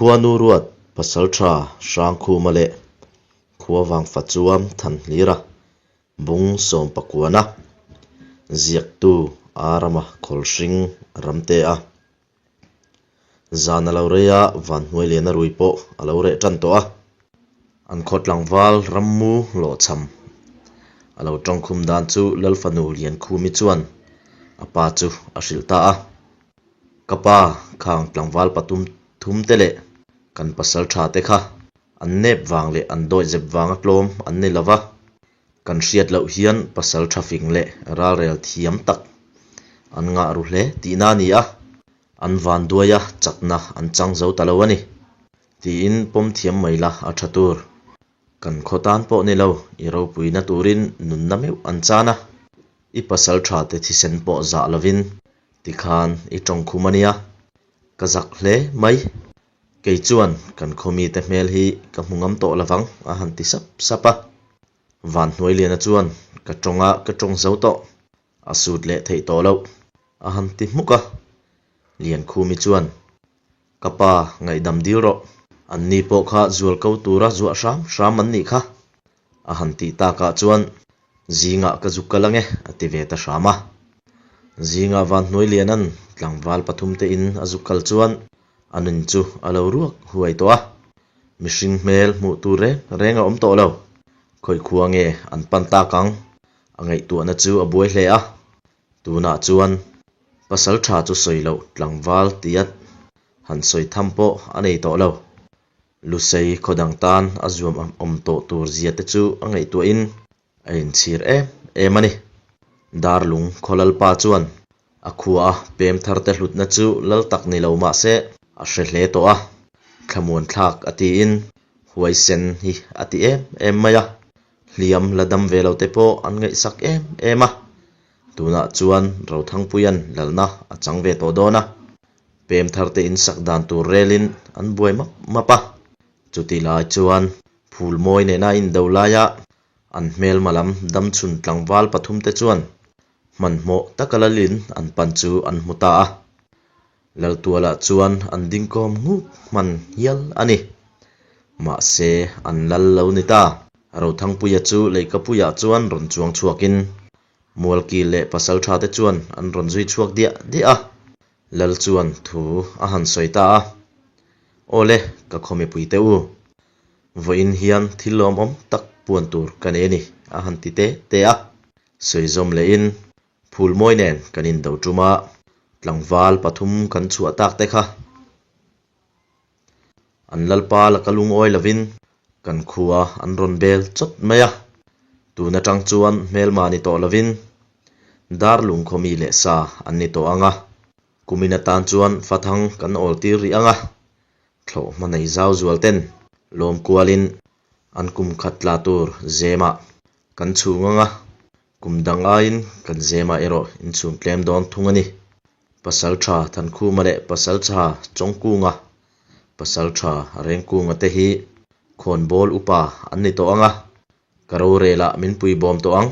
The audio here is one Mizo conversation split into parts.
Khuanu ruat Pasaltha Hrangkhuma leh Khuavang Fachuam Thanhlira bung sawmpakuana ziaktu Arama Khawlhring Ramte a zan a lo rei a, Vanhnuai liana rui pawh a lo reh tan tawh a. An khaw tlangval rammu hlawhchham a lo tawngkhum dan chu Lalfanu Liankhumi chuan a pa chu a hrilh ta a. Ka pa, khang tlangval patum thum te leh kan pasal tha te kha an nep vang leh an dawihzep vanga tlawm an ni lo va, kan hriat loh hian pasal tha fing leh ralrel thiam tak an ngah ru hle tihna a ni a, an vanduaia chakna an chang zo ta lo a ni tiin pawm thiam mai la a tha tur. Kan khaw tan pawh ni lo, i ropuina turin nunna meuh an chan a, i pasal tha te thisen pawh zah lovin tikhan i tawngkhum a nia, ka zak hle mai. Kei chuan kan khaw mite hmel hi ka hmu ngam tawh lovang a han ti sap sap a. Vanhnuailiana chuan ka tawng a ka tawng zo tawh, a sut leh theih tawh loh a han ti hmuk a. Liankhumi chuan Ka pa, ngaihdam dil rawh. Anni pawh kha zual ko tura zuah hram hram an nih kha. A han tih takah chuan zingah ka zuk kal ange a ti ve ta hram a. Zingah Vanhnuailiana'n tlangval pathumte in a zuk kal chuan a nun chu a lo ruak huai tawh a. Mihring hmel hmuh tur reng reng a awm tawh lo. Khawikhua nge an pan tak ang? A ngaihtuahna chu a buai hle a. Tunah chuan pasal tha chu sawi loh tlangval tiat han sawi tham pawh a nei tawh lo. Lusei khaw dang tan a zuam awm tawh tur zia te chu a ngaihtuahin a inchhir em em a ni. Darlung khaw lalpa chuan a khua a pem thar te hlutna chu lal tak ni lo mah se a hre hle tawh a, thlamuan thlak a tiin huaisen hi a ti em em mai a. Hliam la dam ve lo te pawh an ngaihsak em em a, tunah chuan Rothangpuia'n lalna a chang ve tawh dawn a, pem thar te in sak dan tur relin an buai map map a, chuti lai chuan phul mawi nena indo laia an hmelma lam damchhun tlangval pathum te chuan hmanhmawh taka lalin an pan chu an hmu ta a. Laltualah chuan an dingkawm nghuk hman hial a ni. Mahse, an lal lo ni ta. Rothangpuia chu Leikapuiah chuan rawn chuang chhuakin Mualkil leh Pasaltha te chuan an rawn zui chhuak diah diah a. Lal chuan thu a han sawi ta a, Awle, ka khaw mipui te u. Vawiin hian thil lawmawm tak puan tur ka nei a ni, a han ti te te a. Sawi zawm lehin Phul mawi nen kan indo tum a, tlangval pathum kan chhuah tak te kha an lalpa laka lungawi lovin kan khua an rawn bel chawt mai a, tun atang chuan hmelma ni tawh lovin Darlung khaw mi leh sa an ni tawh ang a, kumin atan chuan fathang kan awl tir rih ang a, thlawh hma nei zau zual ten lawm kualin an kum khat tla tur zemah kan chhung ang a. Kum dang aiin kan zemah erawh inchhung tlem dawn thung a ni. Pasaltha Thankhuma leh Pasaltha Chawngkunga, Pasaltha Rengkunga te hi khawnbawl upa an ni tawh ang a, ka rorelah min pui bawm tawh ang.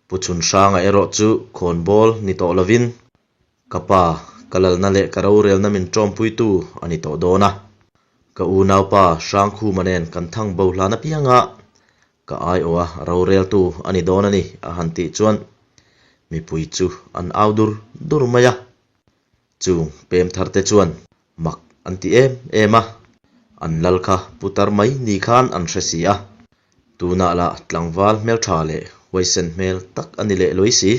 Pu Chhunhranga erawh chu khawnbawl ni tawh lovin Ka pa, ka lalna leh ka rorelna min ṭawmpuitu a ni tawh dawn a. Ka unaupa Hrangkhuma nen kan thang bo hlan apianga ka aiawha roreltu a ni dawn a ni a han tih chuan mipui chu an au dur dur mai a. Chung pem thar te chuan mak an ti em em a, an lal kha putar mai ni khan an hre si a. Tunah lah tlangval hmelṭha leh huaisen hmel tak a ni leh lui si.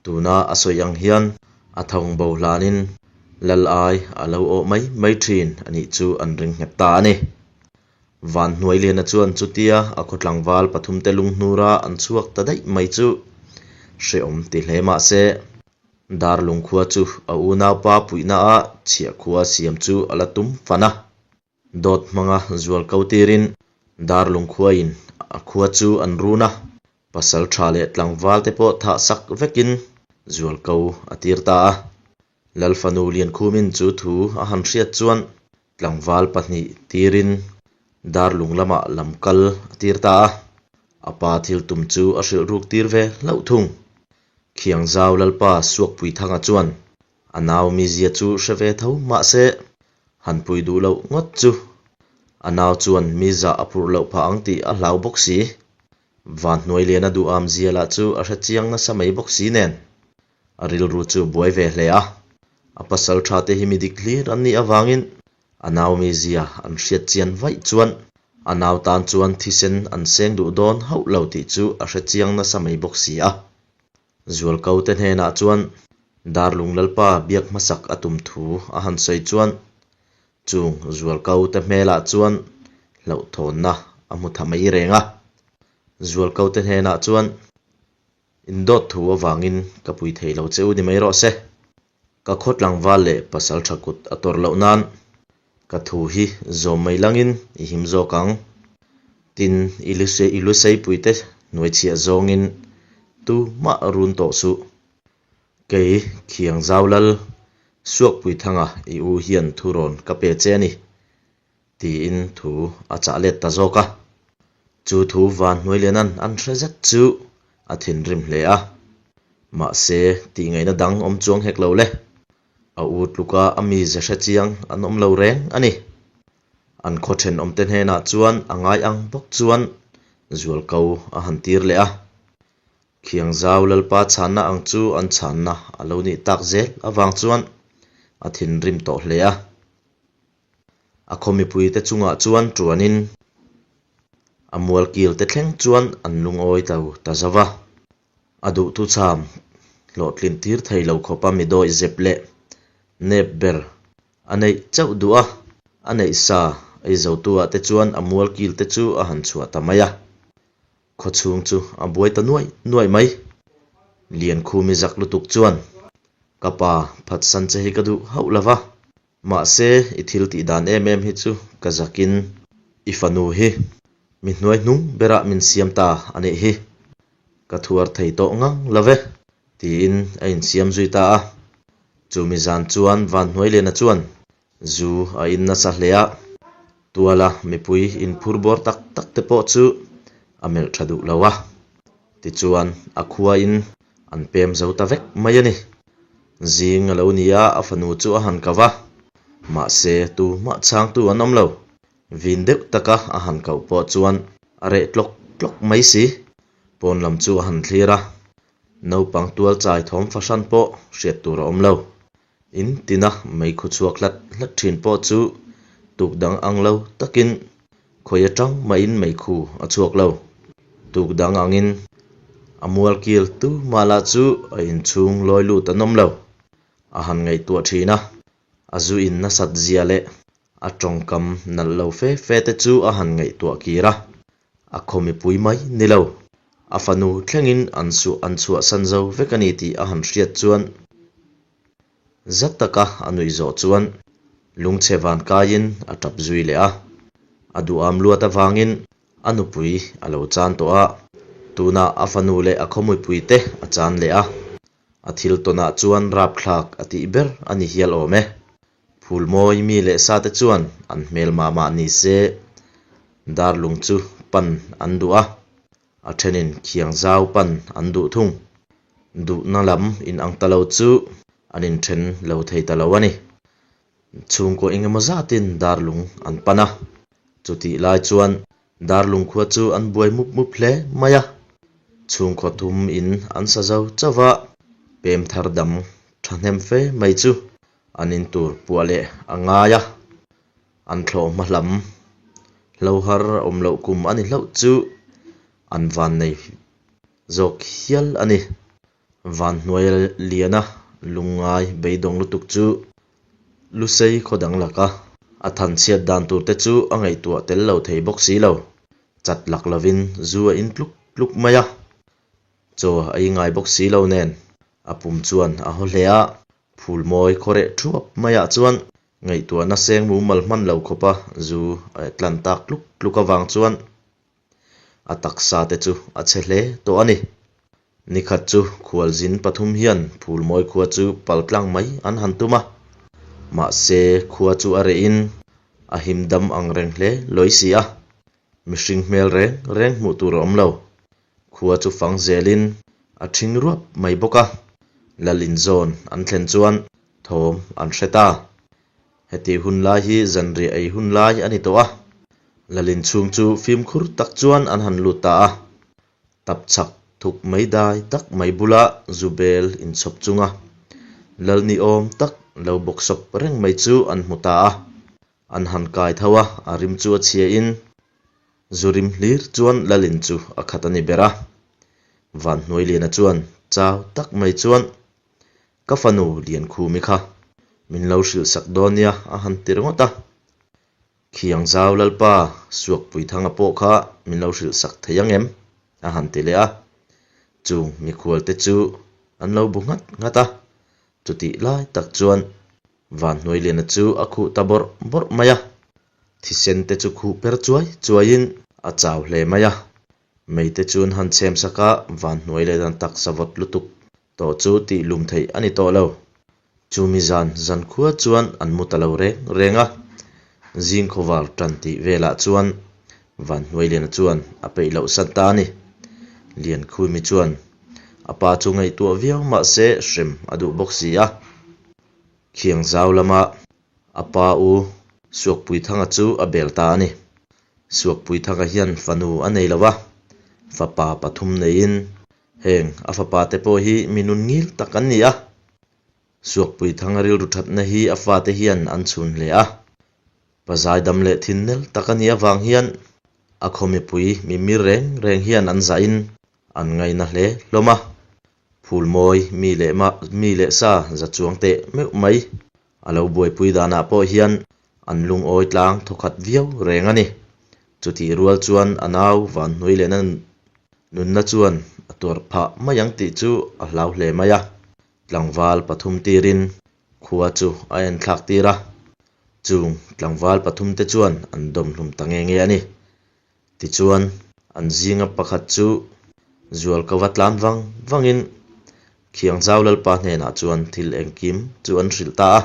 Tuna a sawi ang hian a thawng bo hlanin lal ai a lo awh mai mai thin a nih chu an ring nghet ta a ni. Vanhnuailiana chuan chutia a khaw tlangval pathumte lunghnura an chhuak ta daih mai chu hrehawm ti hle mah se, Darlung khua chu a unaupa puihna a chhiah khua siam chu a la tum fan a. Dawt hmanga zual ko tirin Darlung khuain a khua chu an run a, pasal tha leh tlangval te pawh thah sak vekin zual ko a tir ta a. Lalfanu Liankhumin chu thu a han hriat chuan tlangval pahnih tirin Darlung lamah lam kal a tir ta a, a pa thil tum chu a hrilh ruk tir ve hlauh thung. Khiangzau Lalpa Suakpuithanga chuan. A nau mizia chu hre ve tho mahse, han pui duh loh ngawt chu a nau chuan mi zah a phurh loh phah ang tih a hlau bawk si. Vanhnuailiana duham zia lah chu a hre chiang nasa mai bawk si nen. A rilru chu a buai ve hle a, a pasal tha te hi mi dik hlir an nih avangin a nau mizia an hriat chian vaih chuan a nau tan chuan thisen an seng duh dawn hauh lo tih chu a hre chiang nasa mai bawk si a. Zualko te hnenah chuan Darlung Lalpa biak hmasak a tum thu a han sawi chuan chung Zualko te hmelah chuan hlauhthawnna a hmu tha mai reng a. Zualko te hnenah chuan Indawt thu avangin ka pui thei lo che u ni mai rawh se. Ka khaw tlangval leh pasal tha kut a tawrh loh nan ka thu hi zawm mai langin i him zawk ang. Tin, i i luseipuite hnuaichhiah zawngin tu mah run tawh suh. Kei Khiang Zau Lal, Suakpuithanga i u hian thurawn ka pe che a ni. Tiin thu a chah let ta zawk a. Chu thu van hnuailianan an hre zet chu a thinrim hle a. Mahse, tihngaihna dang awm chuang hek lo le. A u tluka a mize hre chiang an awm lo reng a ni. An khaw thenawmte hnenah chuan a ngai ang bawk chuan zualko a han tir leh a. Khiangzau Lalpa chhanna ang chu an chhanna a lo nih tak zel avang chuan a thinrim tawh hle a. A khaw mipuite chungah chuan tuanin a mualkil te thleng chuan an lungawi to ta zo va. A duhthucham hlawhtlin tir thei lo khawpa mi dawih zep leh nep ber a neih chauh duh a, a neih sa ei zotu-ah te chuan a mualkil te chu a han chhuah ta mai a. Khawchhung chu a buai ta nuaih nuaih mai. Liankhumi zak lutuk chuan, Ka pa, phatsan che hi ka duh hauh lo va. Mahse, i thil tih dan em em hi chu ka zakin i fanu hi mi hnuai hnung berah min siam ta a nih hi. Ka thuar thei tawh ngang lo ve, tiin a insiam zui ta a. Chumi zan chuan Vanhnuailiana chuan zu a in nasa hle a, tuala mipui inphur bawr tak tak te pawh chu a melh tha duh lo a. Tichuan, a khuain an pem zo ta vek mai a ni. Zing a lo ni a, a fanu chu a han kau va. Mahse, tu hmah chhangtu an awm lo. Vin deuh taka a han kauh pawh chuan a reh tlawk tlawk mai si. Pawn lam chu a han thlir a, naupang tual chai thawm fahran pawh hriat tur a awm lo. In tina meikhu chhuak hlat hlat thin pawh chu tuk dang ang lo takin khawi atang mahin meikhu a chhuak lo. Tuk dang angin a mual kil tu mah lah chu a inchhung lawi lut an awm lo. A han ngaihtuah thin a, a zu in nasat zia leh a tawngkam nalh lo fe fe te chu a han ngaihtuah kir a, a khaw mipui mai ni lo. A fanu thlengin an suh an chhuahsan zo vek a ni tih a han hriat chuan Za taka a nuih zawh chuan lungchhe van kaiin a tap zui leh a. A duham luat avangin a nupui a lo chan tawh a, tunah a fanu leh a khawmuipui te a chan leh a. A thil tawnah chuan rapthlak a tih ber a ni hial awm e. Phulmawi mi leh sa te chuan an hmel mah mah ni se darlung chu pan an duh a. A thenin khiang zau pan an duh thung. Duhna lam inang ta lo chu an inthen lo thei ta lo a ni. Chhungkaw engemaw zatin darlung an pan a. Chutih lai chuan darlung khua chu an buai mup mup hle mai a. Chhungkaw thum in an sa zo chauh va, pem thar dam thahnem fe mai chu an in tur puah leh a ngai a. An thlawh hma hlam hlo har awm loh kum a ni hlauh chu an van nei zawk hial a ni. Van hnuai liana lungngai beidawng lutuk chu Lusei khaw dang laka a than chhiat dan tur te chu a ngaihtuah tel lo thei bawk si lo. Chat lak lovin zu a in tluk tluk mai a, chaw a ingai bawk si lo nen a pum chuan a haw hle a, Phulmawi khawreh thuap maiah chuan Ngaihtuahna seng mumal hman lo khawpa zu a tlan tak tluk tluk avang chuan a taksa te chu a chhe hle tawh a ni. Nikhat chu khualzin pathum hian Phulmawi khua chu pal tlang mai an han tum a, mahse khua chu a rehin a him dam ang reng hle lawi si a, mihring hmel reng reng hmuh tur a awm lo. Khua chu fang zelin a ṭhing ruap mai bawk a, Lalin zawn an thlen chuan. thawm an hre ta. Hetih hun lai hi zanriah ei hun lai a ni tawh a, Lalin chhung chu fimkhur tak chuan an han lut ta a. Tap chhak thuk mai dai tak mai bula zu bel inchhawp chunga lal ni awm tak lo bawksawp reng mai chu an hmu ta a. An han kai tho a, a rim chu a chhia in zu rim hlir chuan lalin chu a khat a ni ber a. Vanhnuailiana chuan chau tak mai chuan Ka fanu Liankhumi kha min lo hrilh sak dawn nia a han ti ringawt a. Khiang zau Lalpa Suakpuithanga pawh kha min lo hrilh sak thei ang em? a han ti leh a. Chung mikhualte chu an lo bu nghat nghat a. Chutih lai tak chuan Vanhnuailiana chu a khuh ta bawrh bawrh mai a. Thisen te chu khuh per chuai chuaiin a chau hle mai a. Mei te chu an han chhem sak a, Vanhnuailiana taksa vawt lutuk tawh chu tih lum theih a ni tawh lo. Chumi zan zan khua chuan an mu ta lo reng reng a, zing khawvar tan tih velah chuan Vanhnuailiana chuan a peih loh san ta a ni. Liankhumi chuan a pa chu ngaihtuah viau mah se hrem a duh bawk si a. Khiangzau lama a pa u Suakpuithanga chu a bel ta a ni. Suakpuithanga hian fanu a nei lo a, fapa pathum neiin Heng a fapa te pawh hi mi nun ngil tak an ni a, Suakpuithanga rilru thatna hi a fate hian an chhun hle a. Pa zaidam leh thinnel tak a nih avang hian a khaw mipui mimir reng reng hian an zahin an ngaina hle hlawm a. Phulmawi mi leh mi leh sa za chuang teh meuh mai A lo buaipui danah pawh hian an lungawi tlang thawkhat viau reng a ni. Chutih rual chuan a nau Vanhnuai lehna nunna chuan a tuar phah mai ang tih chu a hlau hle mai a. Tlangval pathum tirin khua chu a enthlak tir a, chung tlangval pathum te chuan an dawm hlum ta nge nge a ni. Tichuan, an zinga pakhat chu Zualkova tlan vang vangin Khiangzau Lalpa hnenah chuan thil engkim chu an hrilh ta a.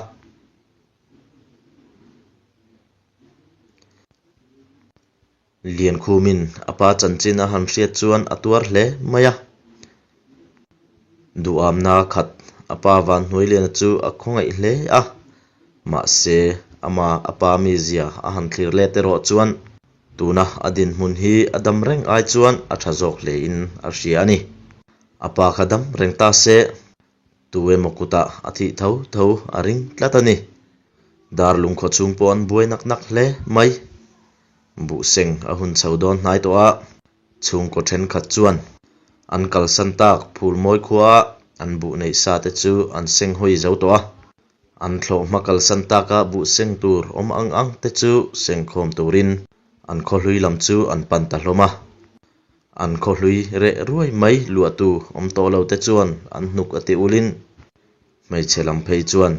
Liankhumin a pa chanchin a han hriat chuan a tuar hle mai a. Duhamna khat a pa Vanhnuailiana chu a khawngaih hle a, mahse ama a pa mizia a han thlir let erawh chuan Tuna a dinhmun hi a dam reng ai chuan a tha zawk hlein a hria a ni. A pa kha dam reng ta se, tu emaw kutah a thih tho tho a ring tlat a ni. Darlung khaw chhung pawh an buai nak nak hle mai. Buhseng a hun chho dawn hnai tawh a, chhungkaw thenkhat chuan an kalsan tak Phulmawi khua a an buh neih sa te chu an seng hawi zo tawh a. An thlawh hma kalsan taka buh seng tur awm ang ang te chu sengkhawm turin an khawhlui lam chu an pan ta hlawm a. An khawhlui reh ruai mai luahtu awm tawh lo te chuan an hnuk a ti ulin hmeichhe lam phei chuan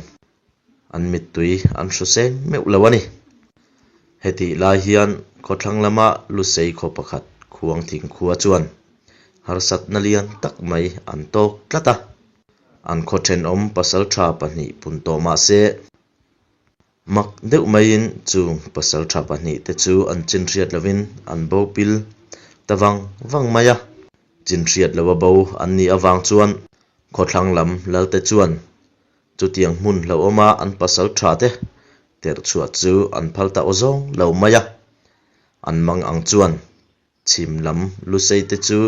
an mittui an hru seng meuh lo a ni. Hetih lai hian khawthlang lama Lusei khaw pakhat Khuangthing khua chuan harsatna lian tak mai an tawk tlat a. An khaw thenawm pasaltha pahnih pun tawh mah se, mak deuh maiin chung pasaltha pahnih te chu an chin hriat lovin an bo pil ta vang vang mai a. Chin hriat loha bo an nih avang chuan khawthlang lam lalte chuan chutiang hmun hlauhawma an pasaltha te terh chhuah chu an phal ta aw zawng lo mai a. An mang ang chuan Chhim lam Lusei te chu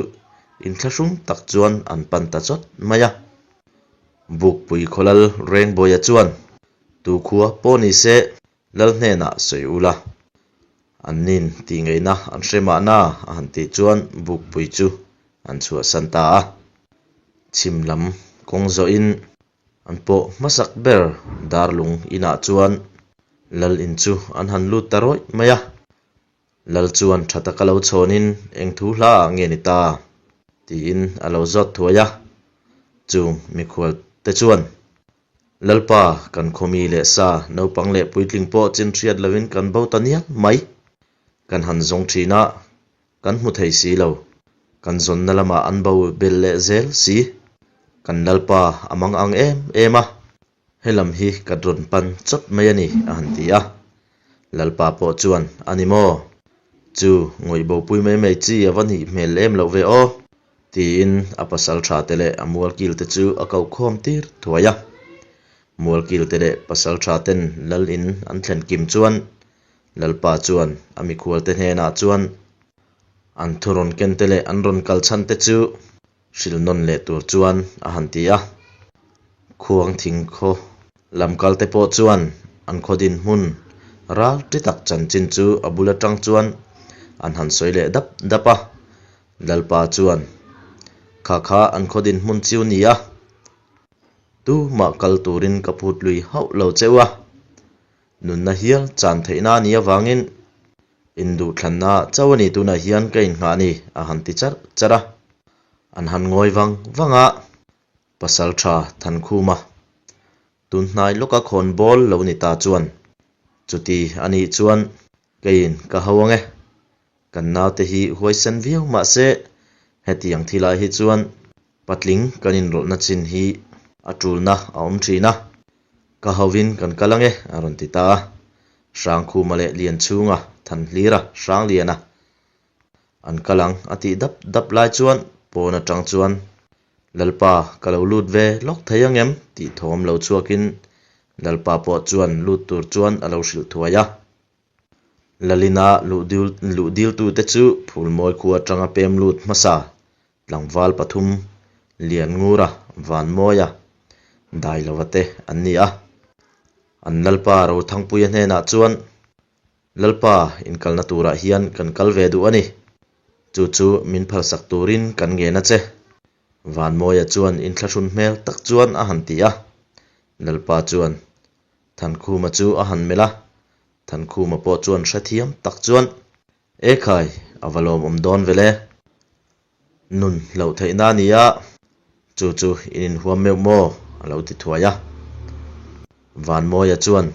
inthlahrung tak chuan an pan ta chawt mai a. Bukpui khawlal Rengbuaia chuan, Tu khua pawh ni se, Lal hnenah sawi ula. An nin tih ngeihna an hre mahna a han tih chuan Bukpui chu an chhuahsan ta a. Chhim lam kawng zawhin an pawh hmasak ber Darlung inah chuan Lal in chu an han lut ta rawih mai a. Lal chuan tha taka lo chhawnin eng thu hla ah nge ni ta? tiin a lo zawt thuai a. Chung mikhual te chuan, Lalpa, kan khawmi leh sa, naupang leh puitling pawh chin hriat lovin kan bo ta nial mai. Kan han zawng thin a, kan hmu thei si lo. Kan zawnna lamah an bo bel leh zel si. Kan Lalpa a mang ang em em a. He lam hi ka rawn pan chawt mai a ni, a han ti a. Lalpa pawh chuan, A ni maw? Chu ngawih bopui mai mai chi a va nih hmel em loh ve aw, tiin a pasal tha te leh a mualkil te chu a koh khawm tir thuai a. Mualkil te leh pasaltha ten lal in an thlen kim chuan Lalpa chuan a mikhual te hnenah chuan an thu rawn ken te leh an rawn kal chhan te chu hrilh nawn leh tur chuan a han ti a. Khuang thing khaw lam kal te pawh chuan an khaw dinhmun ral ti tak chanchin chu a bul atang chuan an han sawi leh dap dap a. Lalpa chuan, Kha kha an khaw dinhmun chiu ni a, tumah kal turin ka phut lui hauh lo cheu a, nunna hial chan theihna a nih avangin induhthlanna chauh a ni tunah hian ka innghah a ni, a han ti charh charh a. An han ngawi vang vang a, Pasaltha Thankhuma tun hnai lawka khawn bawl lo ni ta chuan, Chuti a nih chuan keiin ka ho ang e, Kan naute hi huaisen viau mahse hetiang thilah hi chuan patling kan inrawlhna chin hi a tulna a awm thin a, ka hovin kan kal ange a rawn ti ta a. Hrangkhuma leh Lianchhunga, Thanhlira, Hrangliana an kal ang a tih dap dap lai chuan pawn atang chuan Lalpa ka lo lut ve lawk thei angem tih thawm lo chhuakin Lalpa pawh chuan lut tur chuan a lo hrilh thuai a. Lalina luh diltute chu Phulmawi khua atanga pem lut hmasa tlangval pathum Lianngura, Vanmawia, Dailova te an ni a. An Lalpa Rothangpuia hnenah chuan, Lalpa, inkalna turah hian kan kal ve duh a ni. Chu chu min phalsak turin kan ngen a che. Vanmawia chuan inthlahrun hmel tak chuan a han ti a. Lalpa chuan, Thankhuma chu a han melh a, Thankhuma pawh chuan hrethiam tak chuan, E khai, a va lawmawm dawn vel e. Nun hloh theihna a ni a, chu chu in inhuam meuh maw? a lo ti thuai a. Vanmawia chuan,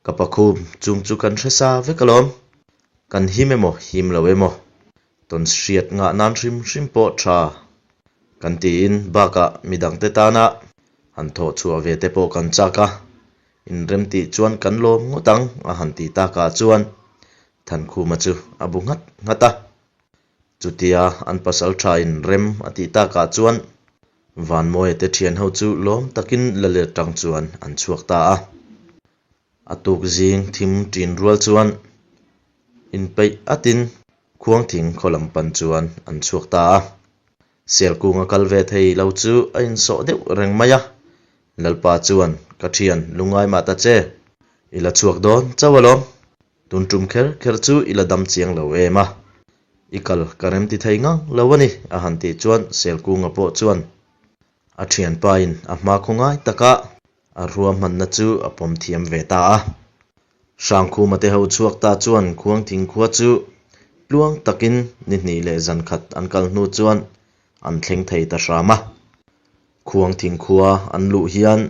Ka pakhum, chung chu kan hre sa vek alawm. Kan him emaw, him lo emaw, tawn hriat ngah nan hrim hrim pawh tha kan tiin bakah midangte tana han thawh chhuah ve te pawh kan chak a, inrem tih chuan kan lawm ngawt ang a han ti takah chuan Thankhuma chu a bu nghat nghat a. Chutia an pasal tha in rem a tih takah chuan Vanmawia te thian ho chu lawm takin la let tang chuan an chhuak ta a. A tuk zing thim ṭin rual chuan inpeih atin Khuangthing khaw lam pan chuan an chhuak ta a. Sialkunga kal ve thei lo chu a insawh deuh reng mai a. Lalpa chuan, Ka ṭhian, lungngai mah ta che. I la chhuak dawn chauh alawm. Tun ṭum kher kher chu i la dam chiang lo em a. I kal ka rem ti thei ngang lo a ni, a han tih chuan Sialkunga pawh chuan a ṭhianpain a hma khawngai taka A ruahmanna chu a pawm thiam ve ta a. Hrangkhuma te ho chhuak ta chuan Khuangthing khua chu tluang takin ni hnih leh zan khat an kal hnu chuan an thleng thei ta hram a. Khuangthing khua an luh hian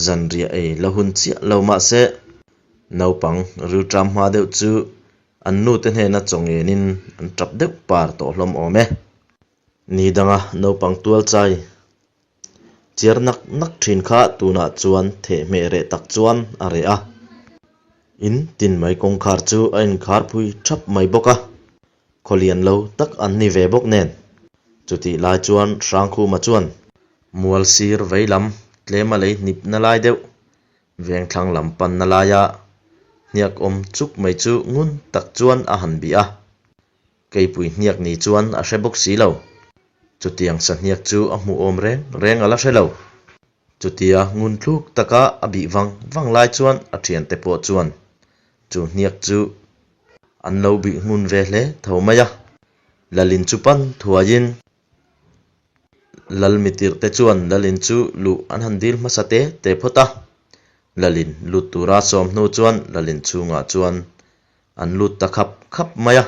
zanriah ei la hun chiah lo mah se naupang rilṭam hma deuh chu an nute hnena chaw ngenin an ṭap deuh par tawh hlawm awm e. Ni danga naupang tual chai Chiar nak nak thin kha tunah chuan thehhmeh reh tak chuan a reh a. In tin mai kawngkhar chu a inkhar phui thap mai bawk a, khawlian lo tak an ni ve bawk nen. Chutih lai chuan Hrangkhuma chuan mual sir vei lam tlema lei hnip na lai deuh vengthlang lam panna laia hniak awm chuk mai chu ngun tak chuan a han bih a. Keipui hniak ni chuan a hre bawk si lo. Chutiang sahniak chu a hmuh awm reng reng a la hre lo. Chutia ngun thluk taka a bih vang vang lai chuan a thiante pawh chuan chu hniak chu an lo bih ngun ve hle tho mai a. Lalin chu pan thuaiin Lal mitirhte chuan Lalin chu luh an han dil hmasa te te phawt a. Lalin lut tura sawm hnu chuan Lalin chhungah chuan An lut ta khap khap mai a.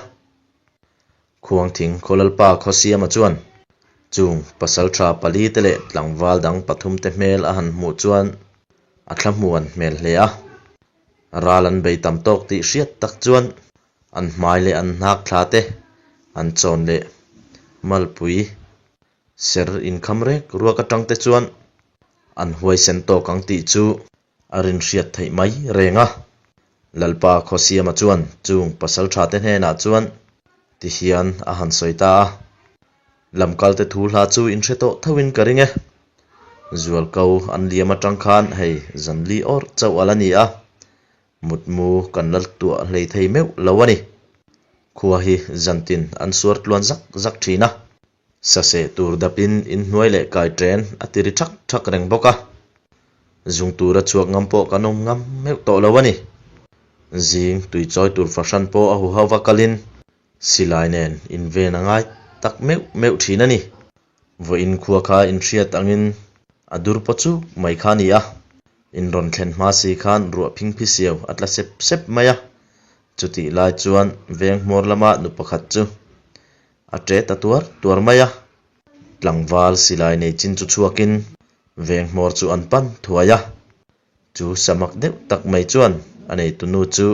Khuangthing Khawlalpa Khawsiama chuan chung pasaltha pali te leh tlangval dang pathum te hmel a han hmuh chuan a thlahmuan hmel hle a. Ral an bei tam tawk tih hriat tak chuan an hmai leh an hnak thla te an chawn leh malpui ser inkham rek ruak atang te chuan an huaisen tawk ang tih chu A rinhriat theih mai reng a. Lalpa Khawsiama chuan chung pasalṭhate hnenah chuan ti hian a han sawi ta a, Lamkalte thu hla chu in hre tawh thoin ka ring e. Zualko an liam atang khan hei zan li awrh chauh a la ni a, mutmu kan la tuah hlei thei meuh lo a ni. Khua hi zantin an suar tluan zak zak thin a, saseh tur dapin inhnuai leh kai ṭen a ti ri ṭhak ṭhak reng bawk a, zung tura chhuak ngam pawh kan awm ngam meuh tawh lo a ni. Zing tui chawi tur fahran pawh a huho va kalin silai nen inven a ngai tak meuh meuh thin a ni. Vawiin khua kha inhriat angin a dur paw chuk mai kha a ni a, in rawn thlen hma si khan ruah phingphi siau a tla sep sep mai a, chutih lai chuan veng hmawr lama nu pakhat chu a ṭe ta tuar tuar mai a, tlangval silai nei chin chu chhuakin veng hmawr chu an pan thuai a. Chu samak deuh tak mai chuan a neitunu chu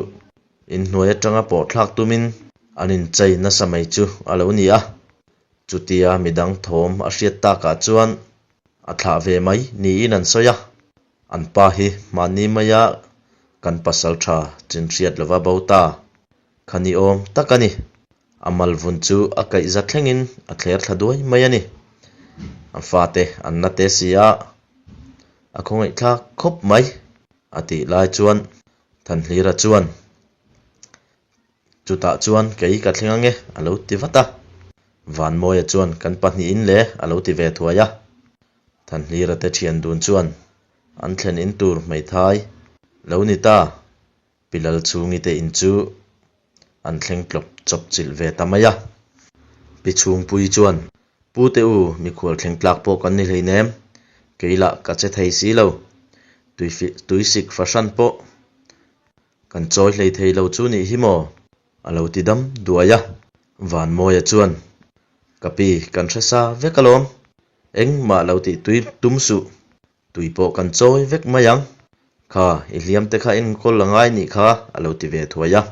inhnuai atanga pawh thlak tumin an inchei nasa mai chu a lo ni a. Chutia midang thawm a hriat takah chuan a thlah ve mai niin an sawi a. An pa hi hmanni maia kan pasal tha chin hriat lova bo ta kha ni awm tak a ni. A malvun chu a kaih za thlengin a thler thla duai mai a ni. A fate an la te si a. A khawngaihthlak khawp mai, a tih lai chuan Thanhlira chuan, Chutah chuan kei ka thleng ange, a lo ti vat a. Vanmawia chuan, Kan pahnihin le, a lo ti ve thuai a. Thanhlira te thian dun chuan an thlen in tur hmeithai lo ni ta. Pi Lalchhungi te in chu an thleng tlawp chawp chilh ve ta mai a. Pi Chhungpuii chuan, Pu te u, mikhual thleng tlak pawh kan ni hleinem, kei lah ka che thei si lo, tuisik fahran pawh kan chawi hlei thei lo chu nih hi maw? A lo ti dam duai a. Vanmawia chuan, Ka pi, kan hre sa vek alawm, engmah lo tih tui tum suh, Tui pawh kan chawi vek mai ang. Kha, i hliam te kha enkawl a ngai nih kha, a lo ti ve thuai a.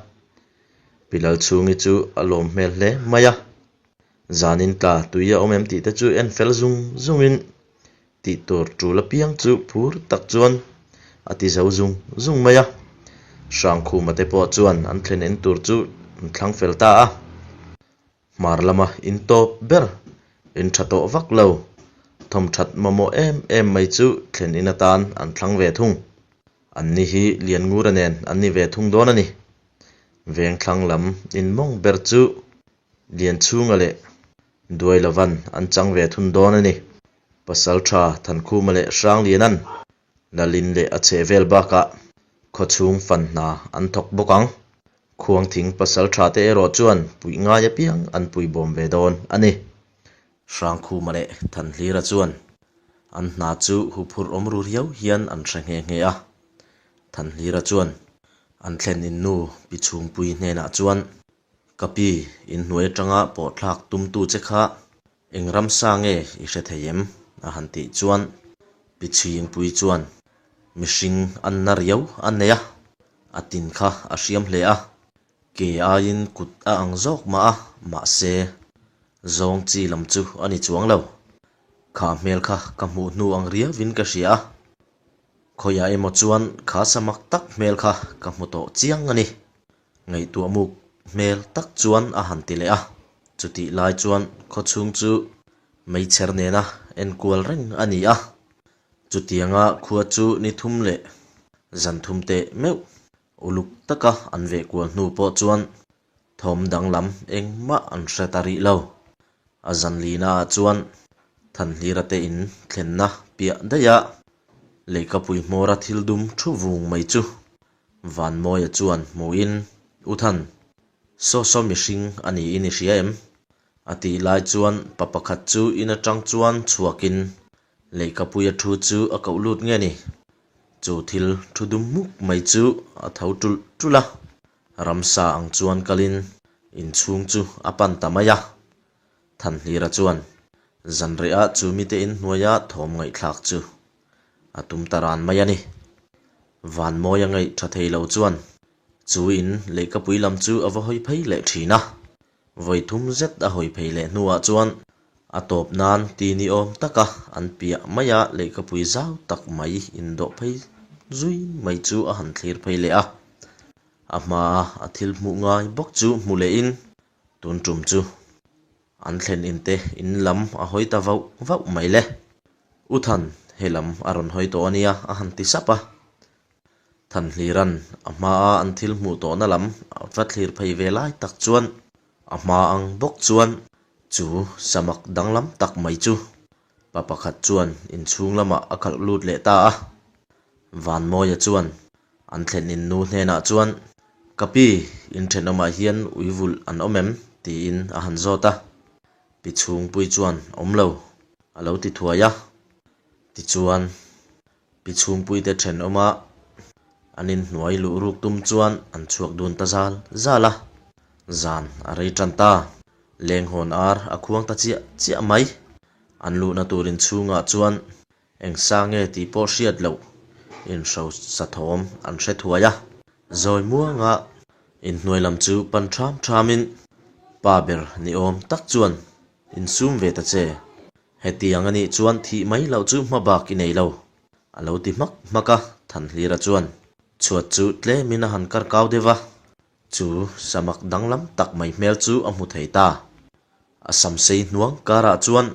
Pi Lalchhungi chu a lawm hmel hle mai a. Zanin tla tui a awm em tih te chu en fel zung zungin tih tur tul apiang chu phur tak chuan a ti zo zung zung mai a. Hrangkhuma te pawh chuan an thlen en tur chu an thlang fel ta a. Hmar lama in tawp ber, in tha tawh vak lo, thawmthat mamawh em em mai chu thlen in atan an thlang ve thung. An ni hi Lianngura nen an ni ve thung dawn a ni. Vengthlang lam in mawng ber chu Lianchhunga leh Duailovan an chang ve thun dawn a ni. Pasaltha Thankhuma leh Hranglianan Lalin leh a chhehvel bakah khawchhung fan hna an thawk bawk ang. Khuangthing pasal tha te erawh chuan puih ngai apiang an pui bawm ve dawn a ni. Hrangkhuma leh Thanhlira chuan an hna chu huphurh awm ru riau hian an hre nghe nghe a. Thanhlira chuan an thlen in nu Pi Chhungpui hnenah chuan, Ka pi, inhnuai atanga pawhthlak tumtu che kha Eng ramsa nge i hre thei em? a han tih chuan Pi Chhingpui chuan mihring an na riau a nei a, a tin kha a hriam hle a, ke aiin kut a ang zawk mah a, mahse zawng chi lam chu a ni chuang lo. Kha hmel kha ka hmuh hnu ang riauin ka hria a, khawiah emaw chuan kha samak tak hmel kha ka hmu tawh chiang a ni. Ngaihtuah muk hmel tak chuan a han ti leh a, chutih lai chuan khawchhung chu meichher nena enkual reng a ni a, chutianga khua chu ni thum leh zan thum teh meuh uluk taka an veh kual hnu pawh chuan thawm danglam engmah an hre ta rih lo. A zan lina ah chuan Thanhlira te in thlenna piah daih a, leikapui hmawra thil dum thu vung mai chu Vanmawia chuan hmuhin, U Than, saw saw mihring a niin i hria em? A tih lai chuan pa pakhat chu in atang chuan chhuakin leihkapuia thu chu a koh lut nge ni? Chu thil thu dum muk mai chu a tho tulh tulh a, ramsa ang chuan kalin inchhung chu a pan ta mai a. Thanhlira chuan zanriah chu mite inhnuaia thawm ngaihthlak chu a tum ta ran mai a ni. Vanmawia ngaih tha thei lo chuan chu in leihkapui lam chu a va hawi phei leh thin a. Vawi thum zet a hawi phei leh hnuah chuan a tawp nan ti ni awm taka an piah maia leihkapui zau tak mai indawh phei zui mai chu a han thlir phei leh a. A hmaa a thil hmuh ngai bawk chu hmu lehin tun tum chu An thlen in te in lam a hawi ta vauh vauh mai le. U Than, Helam a rawn hawi tawh a nia, a han ti sap a. Thanhlira'n a hmaa an thil hmuh tawhna lam a va thlir phei ve lai tak chuan a hma ang bawk chuan chu samak danglam tak mai chu pa pakhat chuan inchhung lamah a khalh lut leh ta a. Vanmawia chuan an thlen in nu hnenah chuan, Ka pi, in thenawmah hian ui vulh an awm em? tiin a han zawt a. Pi chhungpui chuan, Awm lo, a lo ti thuai a. Tichuan, Pi chhungpuite thenawma an inhnuai luh ruk tum chuan an chhuak dun ta zal zal a. Zan a rei tan ta. Lenghawn ar a khuang ta chiah chiah mai. An luhna tur inchhungah chuan Eng sa nge tih pawh hriat loh inhro sa thawm an hre thuai a. Zawi muanga inhnuai lam chu pan ṭham ṭhamin pa ber ni awm tak chuan insum ve ta che. Hetiang a nih chuan thih mai loh chu hma bak i nei lo, a lo ti hmak hmak a, Thanhlira chuan chhuat chu tlemin a han kar kau deuh va, chu samak danglam tak mai hmel chu a hmu thei ta. A samsei hnuang karah chuan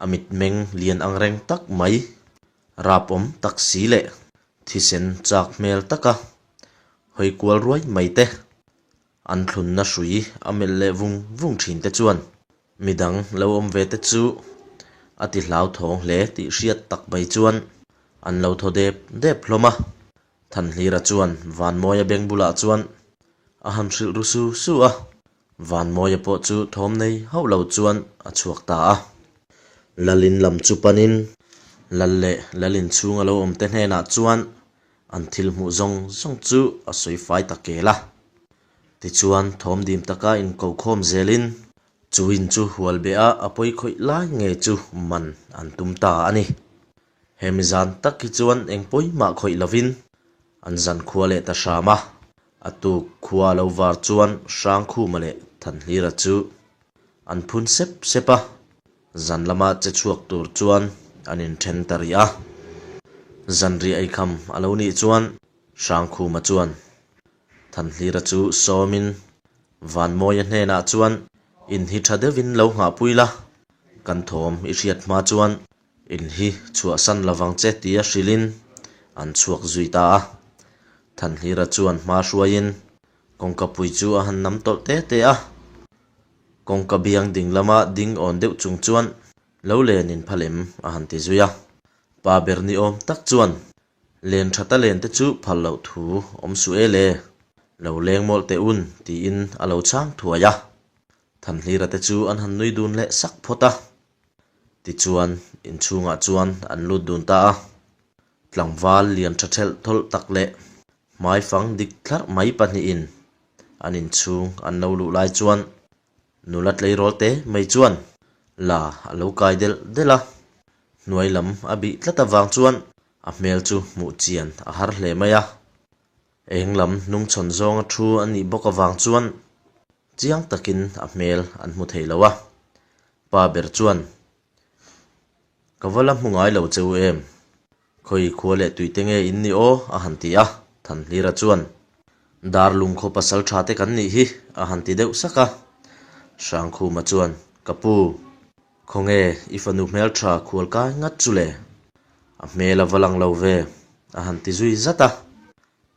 a mitmeng lian angreng tak mai, rapawm tak si leh thisen chak hmel taka hawi kual ruai mai te, an thlunna hrui a melh leh vung vung thin te chuan midang lo awm ve te chu a ti hlauthawng hle tih hriat tak mai chuan an lo thaw dep dep hlawm a. Thanhlira chuan Vanmawia beng bulah chuan a han hrilh ru su su a. Vanmawia pawh chu thawm nei hauh lo chuan a chhuak ta a. Lalin lam chu panin Lal leh Lalin chhunga lo awmte hnenah chuan an thil hmuh zawng zawng chu a sawi fai ta kel a. Tichuan thawm dim taka inkokhawm zelin chu in chu hual beh a a pawi khawih lai nge chu man an tum ta a ni. Hemi zan tak hi chuan eng pawimah khawih lovin an zan khua leh ta hram a. A tuk khua lo var chuan Hrangkhuma leh Thanhlira chu an phun sep sep a, zan lama che chhuak tur chuan an inthen ta rih a. Zanriah eikham a lo nih chuan Hrangkhuma chuan Thanhlira chu sawmin Vanmawia hnenah chuan in hi tha deuhin lo nghahpui la, kan thawm i hriat hma chuan In hi chhuahsan lovang che tia hrilhin an chhuak zui ta a. Thanhlira chuan hma hruaiin kawngka pui chu a han nam tawlh te te a. Kawngka biang ding lama ding awn deuh chung chuan lo len in phal em a han ti zui a. Pa ber ni awm tak chuan len tha ta len te chu phal loh thu awm suh e le, lo leng mawlh teh un tiin a lo chhang thuai a. Thanhlira te chu an han nui dun leh sak phawt a. Tichuan, inchhungah chuan an lut dun ta a. Tlangval lian tha thelh thawlh tak leh hmaifang dik thlarh mai pahnihin an inchhung an lo luh lai chuan nula tleirawl te mai chuan la a lo kai delh delh a. Hnuai lam a bih tlat avang chuan a hmel chu hmuh chian a har hle mai a. Eng lam hnungchhawn zawnga thu a nih bawk avang chuan chiang takin a hmel an hmu thei lo a. Pa ber chuan, Ka va la hmu ngai lo che u em? Khawi khua leh tuite nge in ni aw? a han ti a. Thanhlira chuan, Darlung khaw pasal tha te kan nih hi, a han ti deuh sak a. Hrangkhuma chuan, Ka pu, khawnge i fanu hmeltha khual kai ngat chu le? A hmel a va lang lo ve, a han ti zui zat a.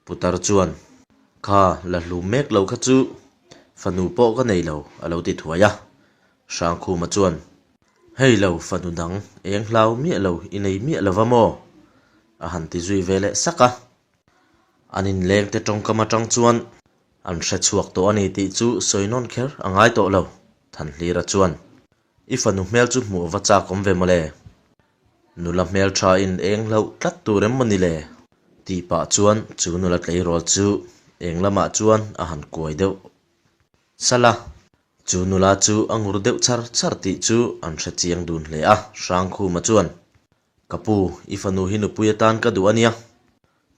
Putar chuan, Kha, la hlum mek lo kha chu fanu pawh ka nei lo, a lo ti thuai a. Hrangkhuma chuan, Hei lo, fanu dang eng hlau miah lo i nei miah lo va maw? a han ti zui ve leh sak a. An inlengte tawngkam atang chuan an hre chhuak tawh a ni tih chu sawi nawn kher a ngai tawh lo, Thanhlira chuan. I fanu hmel chu hmuh va chak awm ve mawle. Nula hmel tha in eng hlauh tlat tur em mawni le? Tih pah chuan chu nula tleirawl chu eng lamah chuan a han kuai deuh salh a. Chu nula chu a ngur deuh char char tih chu an hre chiang dun hle a, Hrangkhuma chuan, Ka pu, i fanu hi nupui atan ka duh a nia.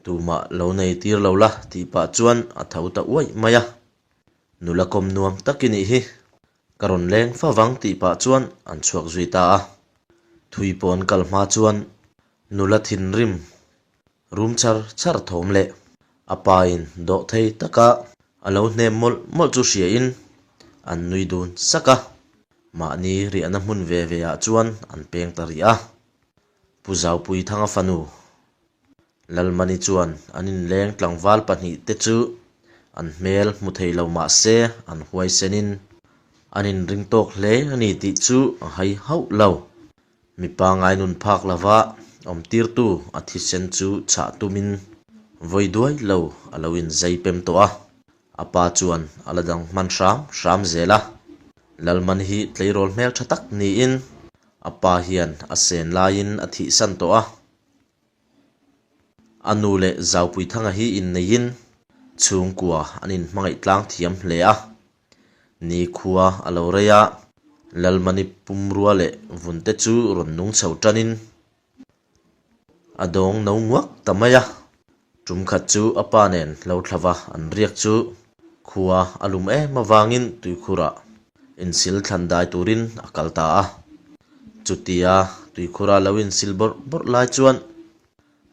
Tumah lo nei tir lo la tih pah chuan a tho ta uaih mai a. Nula kawm nuam tak i nih hi. Ka rawn leng fa vang tih pah chuan an chhuak zui ta a. Thui pawh an kal hma chuan nula thinrim rum char char thawm leh a pa in dawh thei taka a lo hnem mawlh mawlh chu hria in an nui dun sak a. Mahni riahna hmun ve ve ah chuan an peng ta rih a. Pu Zaupuithanga fanu Lalmani chuan an inleng tlangval pahnihte chu an hmel hmu thei lo mah se an huaisenin an inring tawk hle a ni tih chu a hai hauh lo. Mipa ngainun phak lova awmtirtu a thisen chu chhah tumin vawi duai lo a lo inzai pem tawh a, a pa chuan a la dang hman hram hram zel a. Lalman hi tleirawl hmeltha tak niin a pa hian a sen laiin a thihsan tawh a. A nu leh Zaupuithanga hi inneiin chhungkua an inhmangaih tlang thiam hle a. Nikhua a lo rei a, Lalmani pumrua leh vunte chu rawn nung chho tanin a dawng no nguak ta mai a. Tum khat chu a pa nen lo thlava an riak chu khua a lum em avangin tuikhurah insil thlan dai turin a kal ta a. Chutia tuikhura lo insil bawrh bawrh lai chuan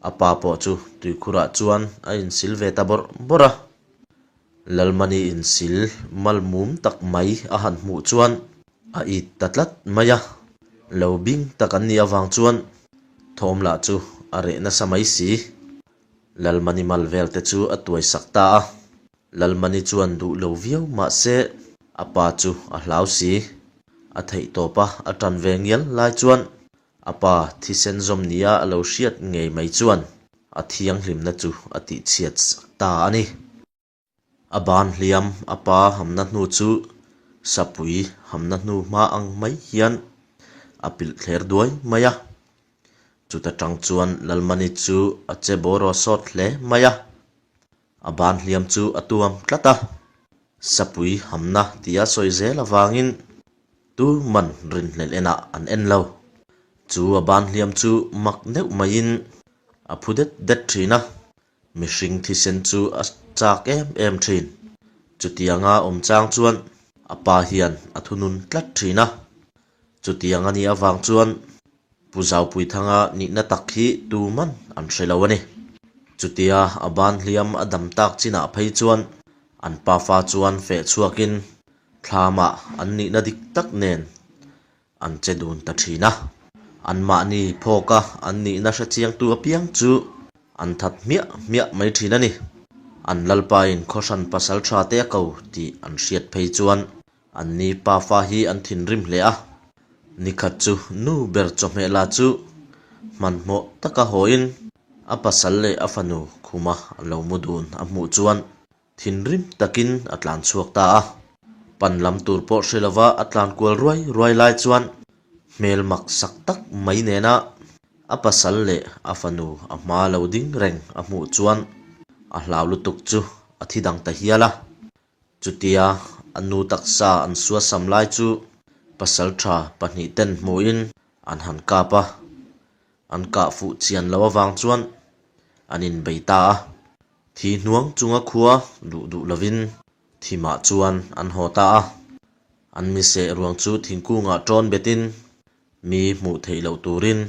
a pa pawh chu tuikhurah chuan a insil ve ta bawrh bawrh a. Lalmani insil mal mum tak mai a han hmuh chuan a it ta tlat mai a. Lo bing tak an nih avang chuan thawm lah chu a reh nasa mai si. Lalmani mal vel te chu a tuai sak ta a. Lalmani chuan duh lo viau mah se a pa chu a hlau si. A theih tawp a a tan ve ngial lai chuan a pa thisen zawm nia a lo hriat ngei mai chuan a thianghlimna chu a tihchhiat sak ta a ni. A ban hliam a pa hamna hnu chu sapui hamna hnu hma ang mai hian a pilh thler duai mai a. Chuta tang chuan Lalmani chu a che bawraw sawt hle mai a. A ban hliam chu a tuam tlat a, sapui hamna tia sawi zel avangin tu man rinhlelh enah an en lo. Chu a ban hliam chu mak deuh maiin a phu det det thin a, mihring thisen chu a chak em em thin. Chutianga awm chang chuan a pa hian a thunun tlat thin a, Chutiang a nih avang chuan Pu Zaupuithanga nihna tak hi tuman an hre lo a ni. Chutia a ban hliam a dam tak chinah phei chuan an pafa chuan feh chhuakin thlamah an nihna dik tak nen an che dun ta thin a. Anmahni phawka an nihna hre chiangtu apiang chu an that hmiah hmiah mai thin a ni. An lalpain khawhran pasal tha te a ko tih an hriat phei chuan Anni pafa hi an thinrim hle a, nikhat chu nu ber chawhmeh la chu hmanhmawh taka hawiin a pasal leh a fanu khuma a lo mu dun a hmuh chuan thinrim takin a tlan chhuak ta a. Pan lam tur pawh hre lova a tlan kual ruai ruai lai chuan hmel mak sak tak mai nena a pasal leh a fanu a hma lo ding reng a hmuh chuan a hlau lutuk chu a thi dang ta hial a. Chutia a nu taksa an suasam lai chu pasal tha pahnih ten hmuhin an han kap a, an kah fuh chian loh avang chuan an inbei ta a. Thi hnuang chunga khua duh duh lovin thimah chuan an haw ta a. An miseh ruang chu thingkungah tawn betin mi hmuh theih loh turin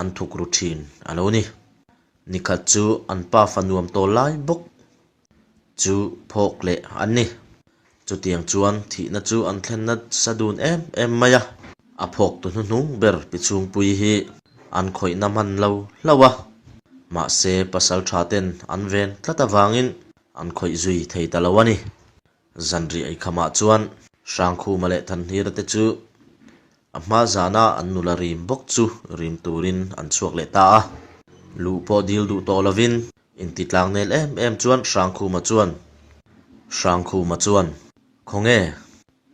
an thuk ru thin a lo ni. Nikhat chu an pa fa nuam tawl lai bawk chu phawk leh an ni. Chutiang chuan thihna chu an thlen nasa dun em em mai a, a phawk tu hnuhnung ber pi chhungpui hi an khawihna hman lo hlauh a, mahse pasal tha ten an ven tlat avangin an khawih zui thei ta lo a ni. Zanriah eikhamah chuan Hrangkhuma leh Thanhlira te chu a hma zana an nula rim bawk chu rim turin an chhuak leh ta a. Luh pawh dil duh tawh lovin inti tlang nel em em chuan Hrangkhuma chuan Hrangkhuma chuan, Khawnge,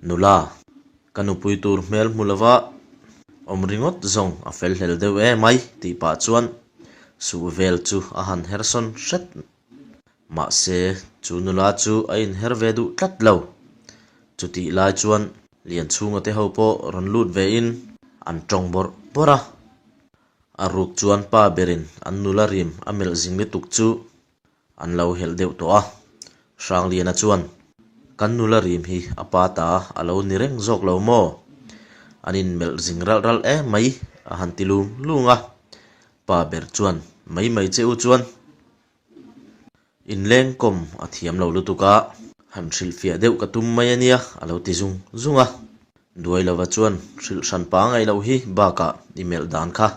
nula, ka nupui tur hmel hmu lova awm ringawt zawng a fel hlel deuh e mai tih pah chuan suh vel chu a han hersawn hret Mahse, chu nula chu a inher ve duh tlat lo. Chutih lai chuan Lianchhunga te ho pawh rawn lut vein an tawng bawrh bawrh a. A ruk chuan pa berin an nula rim a melh zing lutuk chu an lo helh deuh tawh a. Hrangliana chuan, Kan nula rim hi a pa ta a lo ni reng zawk lo maw? An inmelh zing ralh ralh em mai a han ti lung lung a. Pa ber chuan, Mai mai che u chuan. Inlengkawm a thiam lo lutuk a, han hrilhfiah deuh ka tum mai a nia, a lo ti zung zung a. Duai lova chuan hrilh hran pangai loh hi bakah i melh dan kha.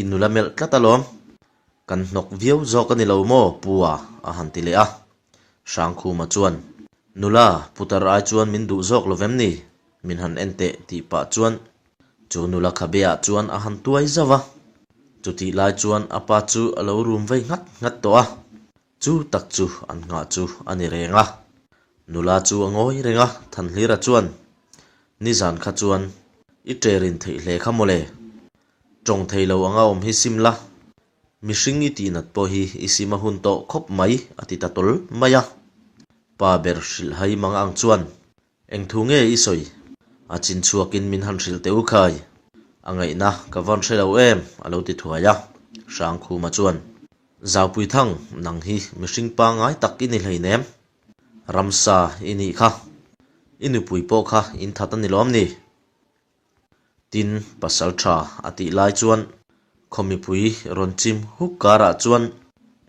I nula melh tlat alawm. Kan hnawk viau zawk a ni lo maw Pu a? a han ti leh a. Hrangkhuma chuan, Nula, putar ai chuan min duh zawk lo vem ni? Min han en teh tih pah chuan chu nula khabe ah chuan a han tuai zauh a. Chutih lai chuan a pa chu a lo rum vei nghat nghat tawh a. Chu tak chu an nghah chu a ni reng a. Nula chu a ngawi reng a, Thanhlira chuan, Nizan kha chuan i ṭerin theih hle kha mawle. Tawng thei lo anga awm hi sim la, mihring i tihnat pawh hi i sim a hun tawh khawp mai, a ti ta tawl mai a. Pa ber hrilhhai mang ang chuan, Eng thu nge i sawi? A chin chhuakin min han hrilh teh u khai. A ngaihna ka vawn hre lo em? a lo ti thuai a. Hrangkhuma chuan, Zaupuithang, nang hi mihring pangngai tak i ni hleinem. Ramsa i nih kha. I nupui pawh kha in that a ni lawm ni? Tin, pasal tha a tih lai chuan khaw mipui rawn chim huk karah chuan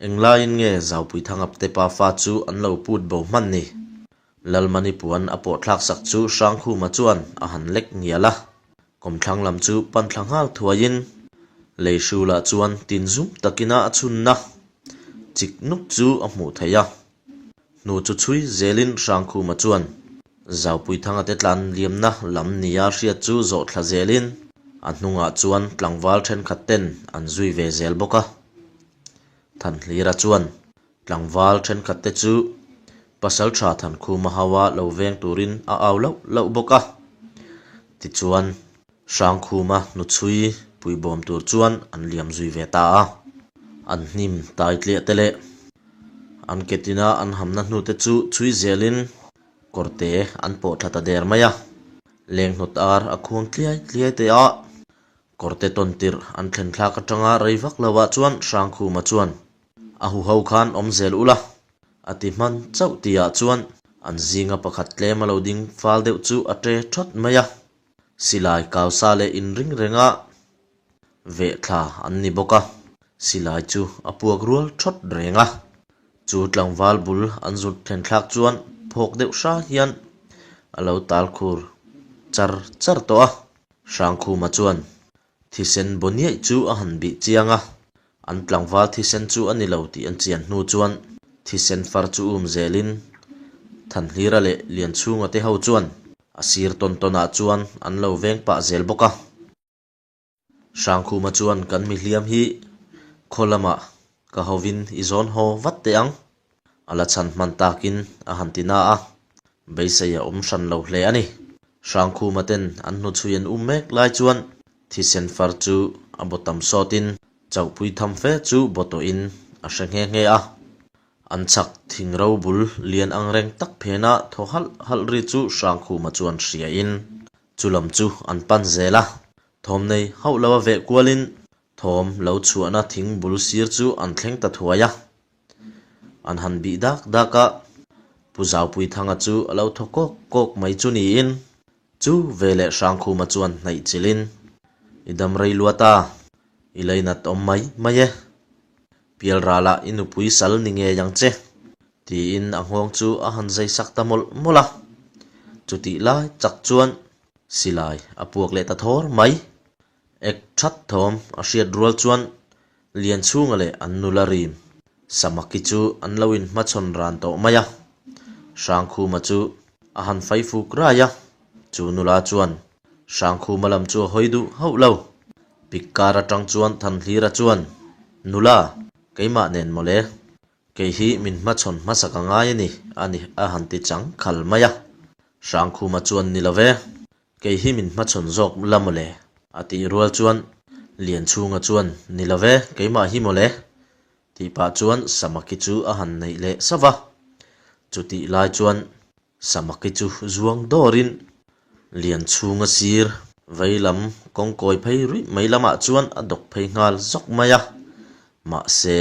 englaiin nge Zaupuithangap te pafa chu an lo put bo hman ni? Lalmani puan a pawh thlak sak chu Hrangkhuma chuan a han lek ngial a, kawmthlang lam chu pan thla nghal thuaiin lei hrulah chuan tin zum takina a chhunna chik nuk chu a hmuh theih a. Hnu chu chhui zelin Hrangkhuma chuan Zaupuithanga te tlan liamna lam nia hriat chu zawh thla zelin a hnungah chuan tlangval thenkhat ten an zui ve zel bawk a. Thanhlira chuan tlangval thenkhat te chu Pasaltha Thankhuma haua lo veng turin a au lauh lauh bawk a. Tichuan Hrangkhuma hnuchhui puibawm tur chuan an liam zui ve ta a. An hnim tai tliah te leh an ke tina an hamna hnute chu chhui zelin kawrte an pawh thla ta der mai a. Lenghnawt ar a khuang tliai tliai te a, kawrte tawn tirh an thlen thlak atanga rei vak lovah chuan Hrangkhuma chuan a huho khan awm zel ula a ti hman chauh tihah chuan an zinga pakhat tlem a lo ding fal deuh chu a ṭe ṭhawt mai a. Silai kausa leh inring renga veh thla an ni bawk a, silai chu a puak rual thawt reng a. Chu tlangval bul an zut thlen thlak chuan phawk deuh hra hian a lo tal khur char char tawh a. Hrangkhuma chuan Thisen bawniaih chu a han bih chiang a, an tlangval thisen chu a ni lo tih an chian hnu chuan thisen far chu um zelin Thanhlira leh Lianchhunga te ho chuan a sir tawn tawnah chuan an lo veng pah zel bawk a. Hrangkhuma chuan kan mihliam hi khaw lamah ka hovin i zawn haw vat teh ang, a la chhan hman takin a han ti na a, beisei a awm hran lo hle a ni. Hrangkhuma ten an hnuchhui an um mek lai chuan thisen far chu a baw tam sawtin chauhpui tham fe chu baw tawhin a hre nghe nghe a. An chhak thing ro bul lian ang reng tak phena thaw halh halh ri chu Hrangkhuma chuan hriain chu lam chu an pan zel a. Thawm nei hauh lo a veh kualin Thawm lo chhuahna thing bul sir chu an thleng ta thuai a, an han bih dak dak a, Pu Zaupuithanga chu a lo thaw kawk kawk mai chu niin chu veleh Hrangkhuma chuan hnaih chilhin, I dam rei luat a, i leinat awm mai mai e. Pialralah i nupui sal ni ngei ang che, tiin a nghawng chu a han zai sak ta mawlh mawlh a. Chutih lai chak chuan silai a puak leh ta thawr mai. Ek that thawm a hriat rual chuan Lianchhunga leh an nula rim Samaki chu an lo inhmachhawn ran tawh mai a. Hrangkhuma chu a han fai fuk rai a, chu nula chuan Hrangkhuma lam chu a hawi duh hauh lo. Pik kar atang chuan Thanhlira chuan, Nula, keimah nen mawle. Kei hi min hmachhawn hmasak a ngai a ni, a ni a han ti chang khal mai a. Hrangkhuma chuan ni lo ve, Kei hi min hmachhawn zawk la mawle? A tih rual chuan Lianchhunga chuan, Ni lo ve, keimah hi mawle? Tih pah chuan Samaki chu a han neih leh sauh va. Chutih lai chuan Samaki chu zuang dawrin Lianchhunga sir vei lam kawngkawi phei ruih mai lamah chuan a dawk phei nghal zawk mai a. Mahse,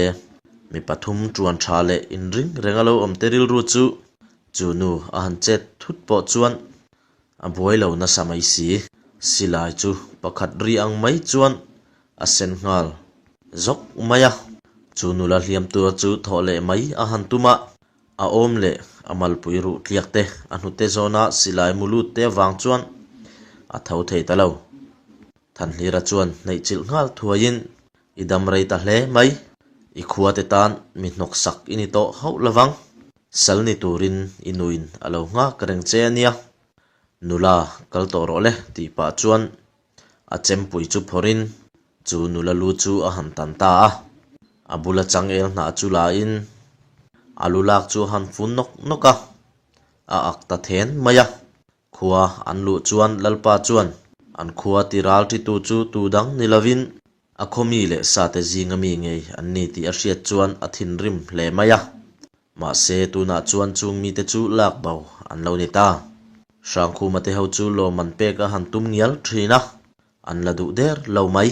mi pathum tuan tha leh inring renga lo awmte rilru chu chu nu a han chet thut pawh chuan A buai lo nasa mai si. Silai chu pakhat ri ang mai chuan a sen nghal zawk mai a. Chu nula hliam tura chu thawh leh mai a han tum a, a awm leh a malpui ruh tliak te a hnute zawna silai mu lut te avang chuan a tho thei ta lo. Thanhlira chuan hnaih chilh nghal thuaiin. I dam rei ta hle mai. I khuate tan mi hnawksak i ni tawh hauh lovang. Sal ni turin i nuin a lo nghak reng che a nia. Nula, kal tawh rawh le tih pah chuan a chempui chu phawrhin chu nula lu chu a han tan ta a. A bula changel hnah chu lain a lu lak chu a han fun nawk nawk a, a ak ta then mai a. Khua an luh chuan Lalpa chuan an khua ti ral ṭitu chu tu dang ni lovin a khaw mi leh sate zinga mi ngei an ni tih a hriat chuan a thinrim hle mai a. Mahse, tunah chuan chung mite chu lak bo an lo ni ta. Hrangkhuma te ho chu lawm an pek a han tum ngial thin a, an la duh der lo mai.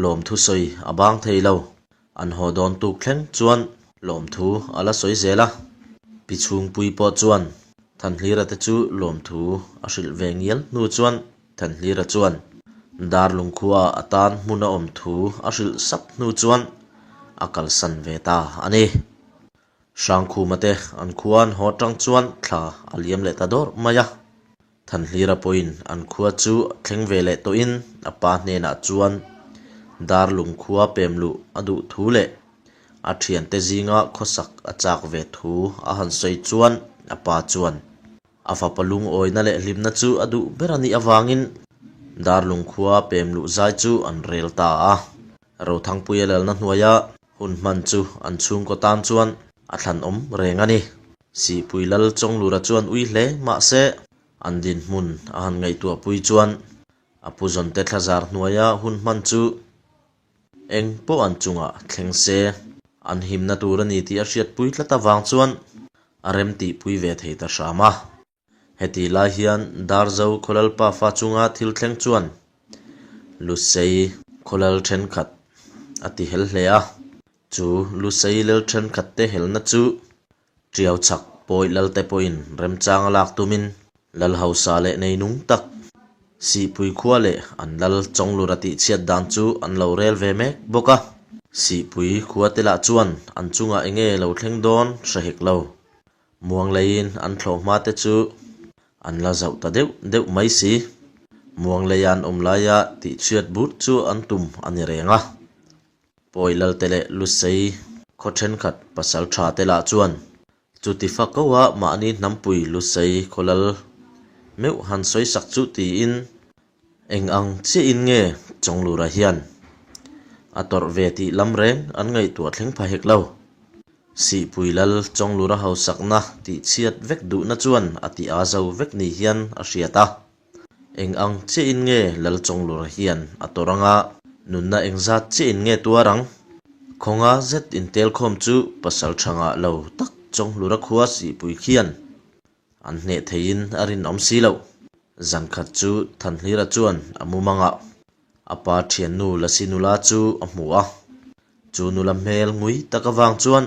Lawmthu sawi a bang thei lo. An haw dawn tuk thleng chuan lawmthu a la sawi zel a. Pi Chhungpui pawh chuan Thanhlira te chu lawmthu a hrilh ve ngial hnu chuan Thanhlira chuan Darlung khuaah a tan hmun a awm thu a hrilh sap hnu chuan a kalsan ve ta a ni. Hrangkhuma te an khua an haw tang chuan thla a liam leh ta dawrh mai a. Thanhlira pawhin an khua chu thleng ve leh tawhin a pa hnenah chuan Darlung khua pem luh a duh thu leh a thiante zinga khawsak a chak ve thu a han sawi chuan a pa chuan A fapa lungawina leh hlimna chu a duh ber a nih avangin Darlung khua pem luh zai chu an rel ta a. Rothangpuia lalna hnuaia hun hman chu an chhungkaw tan chuan a thlanawm reng a ni. Sihpui lal Chawnglura chuan ui hle mahse an dinhmun a han ngaihtuahpui chuan a pu zawnte thlazar hnuaia hun hman chu Eng pawh an chungah thleng se, an himna tur a ni tih a hriatpui tlat avang chuan a rem tihpui ve thei ta hram a. Hetih lai hian Darzo Khawlalpa fa chunga thil thleng chuan Lusei khawlal thenkhat a ti hel hle a. Chu Lusei lel thenkhat te helna chu Ṭiau chhak pawi lalte pawhin remchang a lak tumin lal hausa leh neinung tak Sihpui khua leh an lal Chawnglur a tihchhiat dan chu an lo rel ve mek bawk a. Sihpui khua te lah chuan an chungah enge lo thleng dawn hre hek lo. Muang leiin an thlawh hma te chu an la zauh ta deuh deuh mai si. Muang leia an awm laia tihchhiat but chu an tum a ni reng a. Pawi Lalte leh Lusei khaw thenkhat pasal tha te lah chuan chuti fa ko a mahni hnampui Lusei khaw lal meuh han sawi sak chu tiin eng ang chiahin nge Chawnglura hian a tawrh ve tih lam reng an ngaihtuah thleng pha hek lo. Sihpui lal Chawnglura hausakna tihchhiat vek duhna chuan a ti a zo vek ni hian a hriat a. Eng ang chiahin nge Lal Chawnglura hian a tawrh anga nunna engzat chiahin nge tuar ang? Khawnga zet intelkhawm chu pasal tha ngah lo tak Chawnglura khua sihpui khian an hneh theiin a rinawm si loh. Zankhat chu Thanhlira chuan a mumangah a pa thiannu Lasi nula chu a hmu a. Chu nula hmel ngui tak avang chuan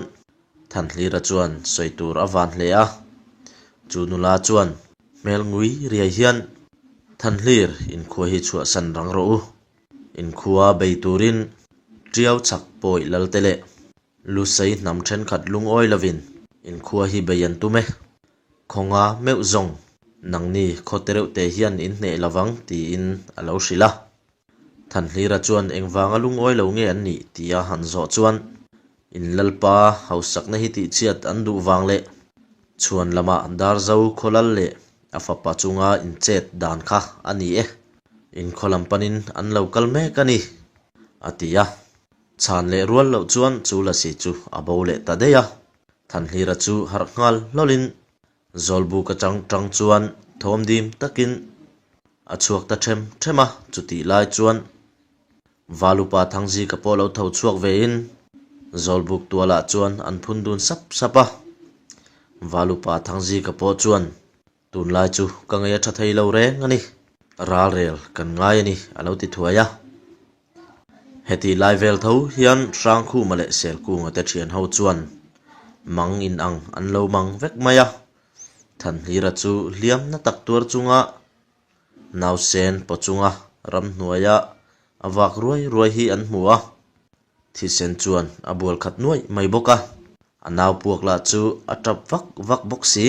Thanhlira chuan sawi tur a van hle a, chu nula chuan hmel ngui riai hian, Thanhlir, inkhua hi chhuahsan rang rawh u. Inkhua bei turin Tiau chhak pawi lalte leh Lusei hnam thenkhat lungawi lovin inkhua hi bei an tum e. Khawnga meuh zawng, nangni khaw te reuh te hian in hneh lovang tiin a lo hrilh a. Thanhlira chuan engvanga lungawi lo nge an nih tia han zawh chuan in Lalpa hausakna hi tihchhiat an duh vang leh chhuan lamah Darzo khawlal leh a fapa chunga inchet dan kha a ni e, in khaw lam panin an lo kal mek a ni, a ti a. Chhan leh rual loh chuan chu lasi chu a bo leh ta daih a. Thanhlira chu harh nghal hlawlhin Zawlbuk atang tang chuan thawm dim takin a chhuak ta them them a, chutih lai chuan Valupa Thangzika pawh lo tho chhuak vein Zawlbuk tualah chuan an phun dun sap sap a. Valupa Thangzika pawh chuan, Tunlai chu ka ngei a tha thei lo reng a ni, ralrel kan ngai a ni a lo ti thuai a. Heti lai vel tho hian Hrangkhuma leh Selkunga te thian ho chuan mang in ang an lo mang vek mai a, Thanhlira chu hliam na tak tuar chunga nausen paw chunga ramhnuaia a vak ruai ruai hi an hmu a, thisen chuan a bual khat nuaih mai bawk a, a nau puak lah chu a tap vak vak bawk si.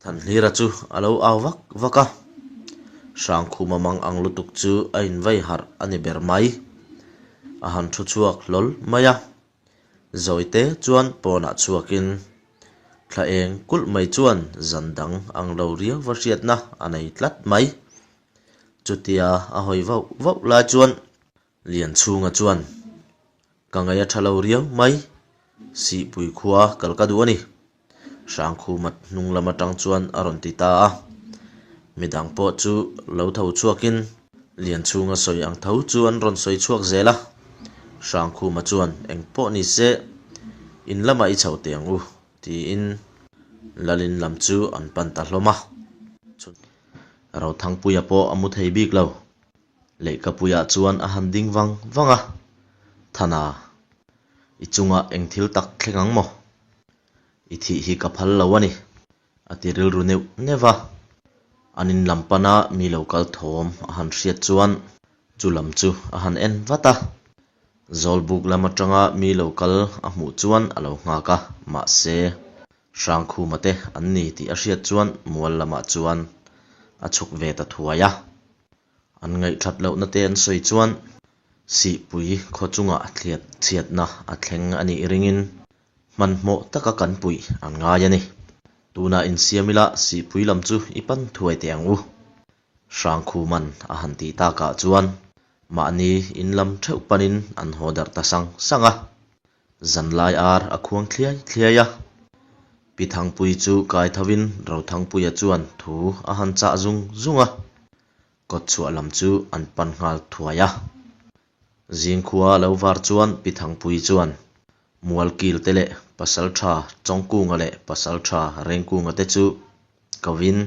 Thanhlira chu a lo au vak vak a. Hrangkhuma mang ang lutuk chu a invei harh a ni ber mai. A han thu chhuak hlawl mai a. Zawite chuan pawnah chhuakin thla eng kulh mai chuan zan dang ang lo riau va hriatna a nei tlat mai. Chutia a hawi vauh vauh lai chuan Lianchhunga chuan, Ka ngaih a tha lo riau mai, Sihpui khua kal ka duh a ni. Hrangkhuma hnung lam atang chuan a rawn ti ta a. Midang pawh chu lo tho chhuakin Lianchhunga sawi ang tho chu an rawn sawi chhuak zel a. Hrangkhuma chuan, Eng pawh ni se, in lamah i chho teh ang u, tiin Lalin lam chu an pan ta hlawm a. Rothangpuia pawh a mu thei bik lo. Lehkhapuiah chuan a han ding vang vang a, Thana, i chungah eng thil tak thleng ang maw? I thih hi ka phal lo a ni, a ti rilru neuh neuh va. An in lam pana mi lo kal thawm a han hriat chuan chu lam chu a han en vat a. Zawlbuk lam atanga mi lo kal a hmuh chuan a lo nghak a, mahse, Hrangkhuma te an ni tih a hriat chuan mual lamah chuan a chhuk ve ta thuai a. An ngaihthat lohna te an sawi chuan Sihpui khaw chungah thliat chhiatna a thleng a nih ringin hmanhmawh taka kan puih an ngai a ni. Tunah insiam ila Sihpui lam chu i pan thuai teh ang u. Hrangkhuman a han tih takah chuan mahni in lam theuh panin an haw darh ta sang sang a. Zanlai ar a khuang thliai thliai a. Pi Thangpuii chu kai thovin Rothangpuia chuan thu a han chah zung zung a. Kawtchhuah lam chu an pan nghal thuai a. Zingkhua lo var chuan Pi Thangpuii chuan Mualkil te leh Pasaltha Chawngkunga leh Pasaltha Rengkunga te chu kovin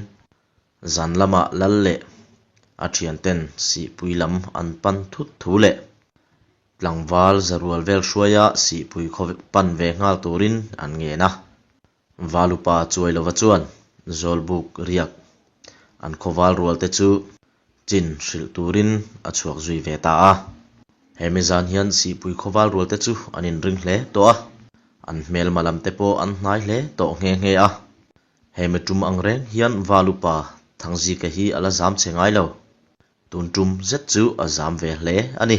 Zan lamah Lal leh a thianten Sihpui lam an pan thut thu leh Tlangval zarual vel hruaia Sihpui khaw pan ve nghal turin an ngen a. Valupa Chuailova chuan Zawlbuk riak an khawval rual te chu chin hrilh turin a chhuak zui ve ta a. He mi zan hian Sihpui khawval rual te chu an inring hle tawh a, an hmelma lam te pawh an hnai hle tawh nghe nghe a. He mi tum ang reng hian Valupa Thangzika hi a la zam che ngai lo. Tun tum zet chu a zam ve hle a ni.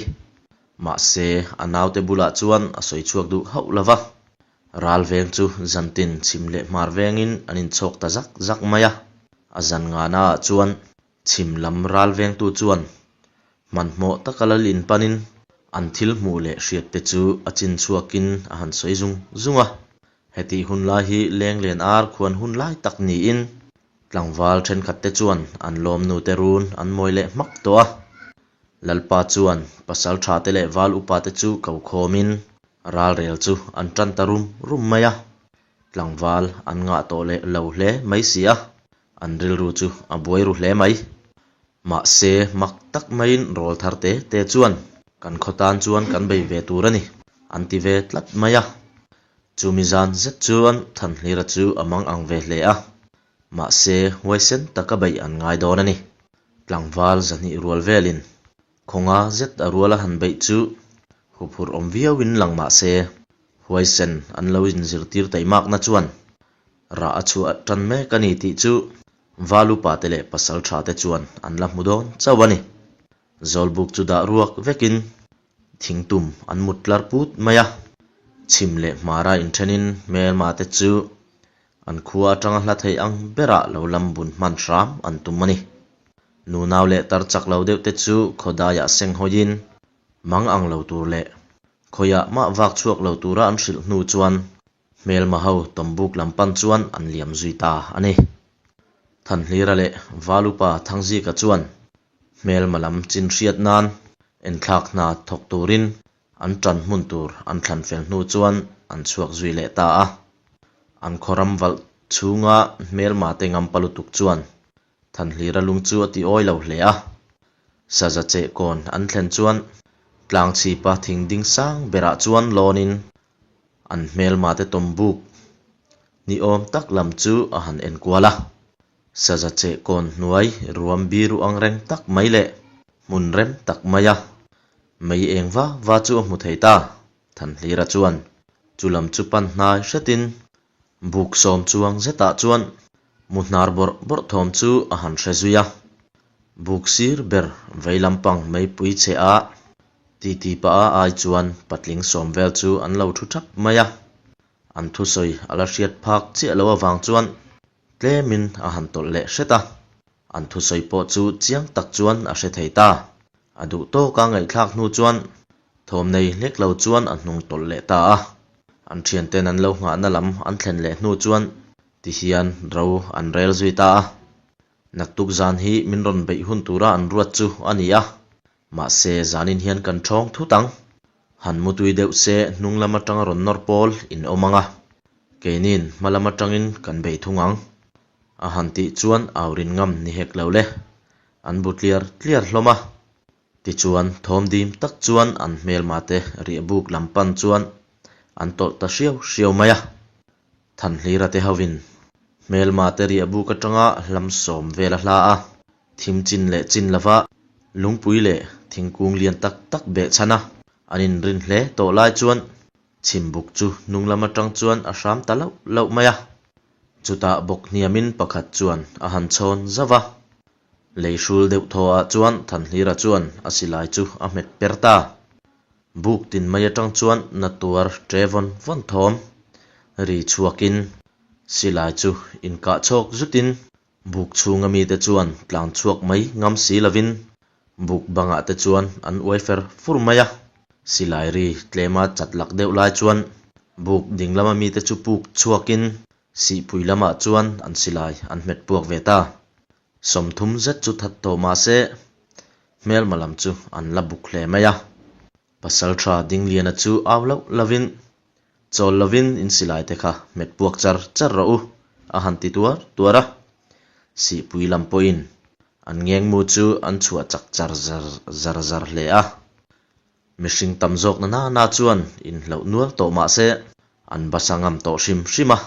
Mahse, a naute bulah chuan a sawi chhuak duh hauh lo va. Ral veng chu zantin chhim leh hmar vengin an inchhawk ta zak zak mai a. A zan ngana ah chuan chhim lam ral vengtu chuan hmanhmawh taka lal in panin an thil hmuh leh hriat te chu a chin chhuakin a han sawi zung zung a. Hetih hun lai hi lenglen ar khuan hun lai tak niin Tlangval thenkhatte chuan an lawmnute run an mawi leh hmak tawh a. Lalpa chuan pasal thate leh val upate chu ko khawmin ralrel chu an tan ta rum rum mai a. Tlangval an ngah tawh leh lo hle mai si a, an rilru chu a buai ru hle mai. Mahse, mak tak maiin rawl thar te te chuan kan khaw tan chuan kan bei ve tur a ni, an ti ve tlat mai a. Chumi zan zet chuan Thanhlira chu a mang ang ve hle a, mahse huaisen taka beih an ngai dawn a ni. Tlangval zahnih rual velin khawnga zet a ruala han beih chu huphurh awm viauin lang mahse huaisen an lo inzirtir taimakna chuan rah a chhuah tan mek a ni tih chu Valupa te leh Pasaltha te chuan an la hmu dawn chauh a ni. Zawlbuk chu dah ruak vekin thingtum an mut tlar put mai a, chhim leh hmara inthenin hmelma te chu an khua atanga hla theih ang berah lo lam bun hman hram an tum a ni. Nunau leh tar chak lo deuh te chu khawdaiah seng hawiin mang ang lo tur leh khawiah mah vak chhuak lo tura an hrilh hnu chuan Hmelma ho tawmbuk lam pan chuan an liam zui ta a ni. Thanhlira leh Valupa Thangzika chuan hmelma lam chin hriat nan enthlak hna thawk turin an tan hmun tur an thlan fel hnu chuan an chhuak zui leh ta a. An khaw ram valh chhunga hmelma te ngampa lutuk chuan Thanhlira lung chu a ti awi lo hle a. Saza chehkawn an thlen chuan tlangchhipa thing ding sang berah chuan lawnin An hmelmate tawmbuk ni awm tak lam chu a han en kual a. Saza cheh kawn hnuai ruam biru ang reng tak mai leh hmun rem tak mai a mei eng va va chu a hmu thei ta. Thanhlira chuan chu lam chu pan hnai hretin buk sawm chuang zetah chuan mu hnar bawrh bawrh thawm chu a han hre zui a. Buk sir ber vei lampang meipui chhe a titi pah a ai chuan patling sawm vel chu an lo thu thap mai a. An thusawi a la hriat phak chiah loh avang chuan tlemin a han tawlh leh hret a. An thusawi pawh chu chiang tak chuan a hre thei ta. A duh tawka ngaihthlak hnu chuan thawm nei hlek lo chuan a hnung tawlh leh ta a. An thianten an lo nghahna lam an thlen leh hnu chuan tihian ro an rel zui ta a. Naktuk zan hi min rawn beih hun tura an ruat chu a ni a, mahse zanin hian kan ṭhawng thut ang. Han mutui deuh se hnung lam aṭanga rawn nawr pawl in awm ang a, keini'n hma lam aṭangin kan bei thung ang. A han tih chuan au rin ngam ni hek lo le, an bu tliar tliar hlawm a. Tichuan thawm dim tak chuan an hmelma te riahbuk lam pan chuan an tawlh ta hriau hriau mai a. Thanhlira te hovin hmelma te riahbuk atanga hlam sawm vel a hla a, thim chin leh chin lova lungpui leh thingkung lian tak tak beh chhan a, an inrin hle tawh lai chuan chhimbuk chu hnung lam atang chuan a hram ta lauh lauh mai a. Chutah bawk hniamin pakhat chuan a han chhawn zauh va. Lei hrul deuh thaw ah chuan Thanhlira chuan a silai chu a hmet per ta. Buk tin mai atang chuan na tuar ṭe vawn vawn thawm ri chhuakin silai chu inkah chhawk zutin buk chhunga mite chuan tlan chhuak mai ngam si lovin buk bangah te chuan an uai fer fur mai a. Silai ri tlema chat lak deuh lai chuan buk ding lama mite chu puk chhuakin Sihpui lamah chuan an silai an hmet puak ve ta. 30 zet chu that tawh mah se, hmelma lam chu an la buk hle mai a. Pasaltha Dingliana chu au loh lovin, chawl lovin in silai te kha hmet puak char char rawh u, a han ti tuar tuar a. Sihpui lam pawhin an ngengmu chu an chhuah chak char zar zar hle a. Mihring tam zawk na nana chuan inhlauh nual tawh mah se, an basa ngam tawh hrim hrim a.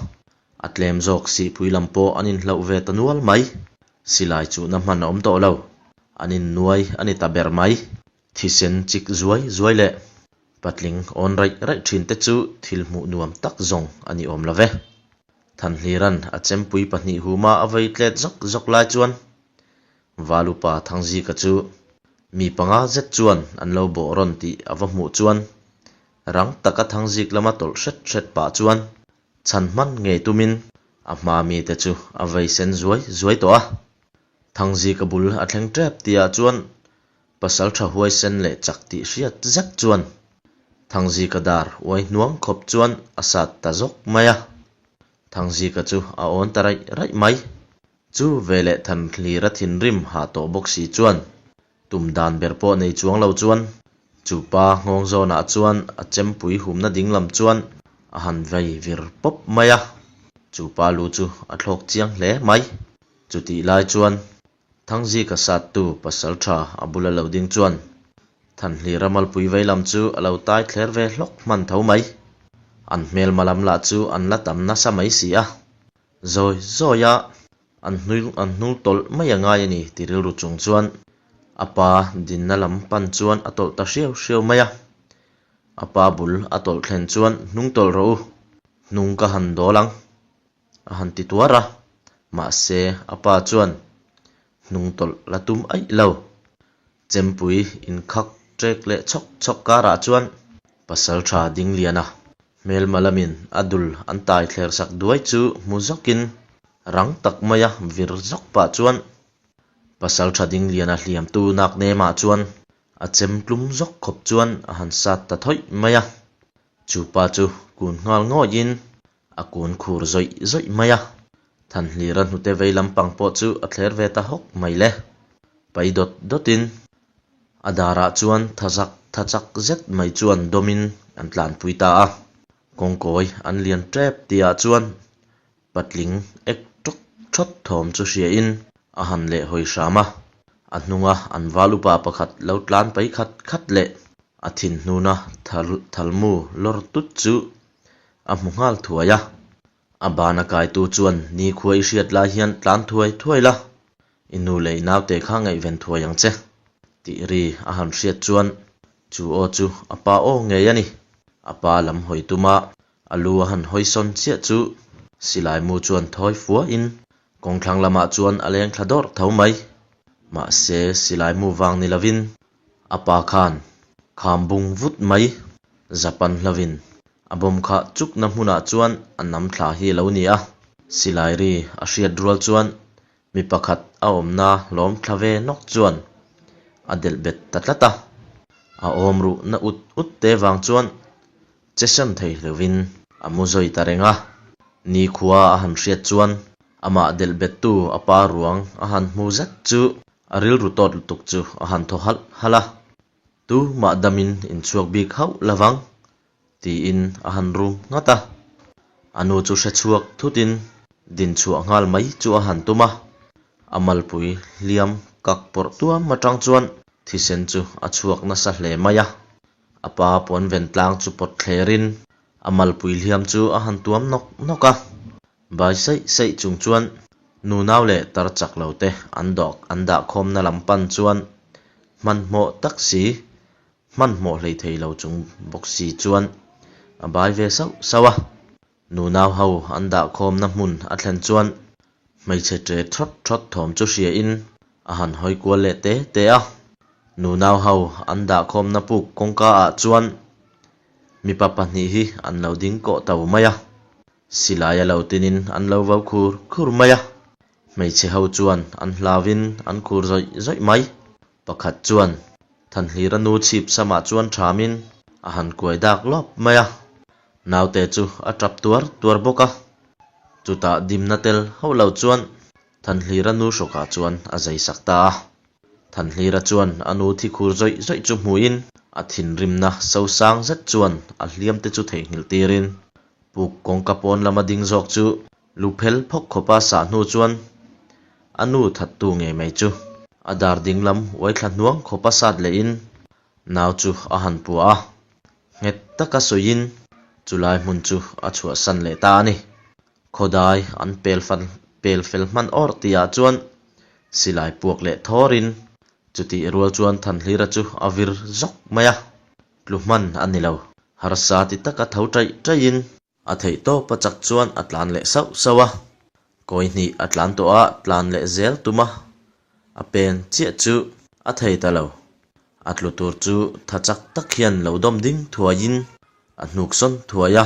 A tlem zawk sihpui lam pawh an inhlauh ve ta nual mai. Silai chuhna hman a awm tawh lo. An innuai a ni ta ber mai. Thisen chik zuai zuai leh patling awn raih raih thin te chu thil hmuh nuam tak zawng a ni awm lo ve. Thanhliran a chempui pahnih huma a vei tlet zawk zawk lai chuan Valupa Thangzika chu mi panga zet chuan an lo bawh rawn tih a va hmuh chuan rang taka Thangzik lama tawlh hret hret pah chuan chhan hman ngei tumin a hma mite chu a vei sen zuai zuai tawh a. Thangzika bul a thleng tep tihah chuan pasaltha huaisen leh chak tih hriat zet chuan Thangzika dar uai hnuang khawp chuan a sat ta zawk mai a. Thangzika chu a awn ta raih raih mai. Chu veleh Thanhlira thinrim hah tawh bawk si chuan tum dan ber pawh nei chuang lo chuan chu pa nghawng zawnah chuan a chempui humna ding lam chuan a han vei vir pawp mai a, chu pa lu chu a thlawk chiang hle mai. Chutih lai chuan Thangzika sattu pasaltha a bula lo ding chuan Thanhlira malpui vei lam chu a lo tai thler ve hlawk hman tho mai. An hmelma lam lah chu an la tam nasa mai si a. Zawi zawi a, an hnui an hnung tawlh mai a ngai a ni ti rilru chung chuan a pa dinna lam pan chuan a tawlh ta hriau hriau mai a. A pa bul a tawlh thlen chuan hnung tawlh rawh u, hnung ka han dawl ang a han ti tuar a, mahse a pa chuan hnung tawlh la tum aih lo. Chempui inkhak ṭek leh chhawk chhawk karah chuan Pasalṭha Dingliana hmelma lamin a dul an tai thler sak duai chu hmu zawkin rang tak maia vir zawk pah chuan Pasalṭha Dingliana hliamtu nak nemah chuan a chem tlum zawk khawp chuan a han sat ta thawih mai a. Chu pa chu kun nghal ngawihin A kun khur zawih zawih mai a, Thanhlira hnute vei lampang pawh chu a thler ve ta hawk mai le. Pai dawt dawtin a darah chuan thazak tha chak zet mai chuan dawmin an tlanpui ta a. Kawngkawi an lian tep tihah chuan patling ek tawk thawt thawm chu hriain a han leh hawi hram a. A hnunga an val upa pakhat lo tlan pai khat khat leh a thin hnuna thalmu lawr tut chu A hmu nghal thuai a, a ban a kaitu chuan nikhua i hriat lai hian tlan thuai thuai la, i nu leh i naute kha ngaihven thuai ang che, tih ri a han hriat chuan chu aw chu a pa aw ngei a ni. A pa lam hawi tuma a lu a han hawi sawn chiah chu silai mu chuan thawi fuahin kawngthlang lamah chuan a leng thla dawrh tho mai. Mahse, silai mu vang ni lovin a pa khan kham bung vut mai Japan hlovin a bawm khah chukna hmunah chuan a nam thla hi a lo ni a. Silai ri a hriat rual chuan mi pakhat a awmna hlawm thla ve nawk chuan a delh bet ta tlat a. A awm ruh na ut ut te vang chuan che sawn thei lovin a mu zawi ta reng a. Nikhua a han hriat chuan amah delh bettu a pa ruang a han hmu zet chu a rilru tawt lutuk chu a han thaw halh halh a. Tumah damin inchhuak bik hauh lovang tiin a han rum nghat a. A nu chu hre chhuak thutin din chhuah nghal mai chu a han tum a, a malpui hliam kak pawrh tuam atang chuan thisen chu a chhuak nasa hle mai a. A pa puan ven tlang chu pawt thlerin a malpui hliam chu a han tuam nawk nawk a. Bai saih saih chung chuan nunau leh tar chak lo te an dawk an dah khawmna lam pan chuan hmanhmawh tak si Hmanhmawh hlei thei lo chung bawk si chuan a bai ve sauh sauh a. Nunau ho an dahkhawmna hmun a thlen chuan hmeichhe ṭe thawt thawt thawm chu hriain a han hawi kual leh te te a. Nunau ho an dahkhawmna puk kawngka ah chuan mipa pahnih hi an lo ding kawh to mai a. Silai a lo tinin an lo vo khur khur mai a. Hmeichhe ho chuan an hlauin an khur zawih zawih mai. Pakhat chuan Thanhlira nu chhip samah chuan thamin a han kuai dak lawp mai a, naute chu a tap tuar tuar bawk a. Chutah dimna tel hauh lo chuan Thanhlira nu hrawkah chuan a zai sak ta a. Thanhlira chuan a nu thi khur zawih zawih chu hmuhin a thinrimna sosang zet chuan a hliamte chu theihnghilh tirin puk kawngka pawn lama ding zawk chu Lu phel phawk khawpa sah hnu chuan a nu thattu ngei mai chu a dar dinglam uai thla hnuang khawpa sat lehin nau chu a han pua a, nghet taka sawiin chulai hmun chu a chhuahsan leh ta a ni. Khawdai an pel fan pel fel hman awr tihah chuan silai puak leh thawrin chutih rual chuan Thanhlira chu a vir zawk mai a, tlu hman a ni lo. Harsa ti taka tho ṭaih ṭaihin A theih tawp a chak chuan a tlan leh sauh sauh a, kawi hnih a tlan tawh a, tlan leh zel tum a, a pen chiah chu a thei ta lo. A tlu tur chu tha chak tak hian lo dawm ding thuaiin a hnuk sawn thuai a,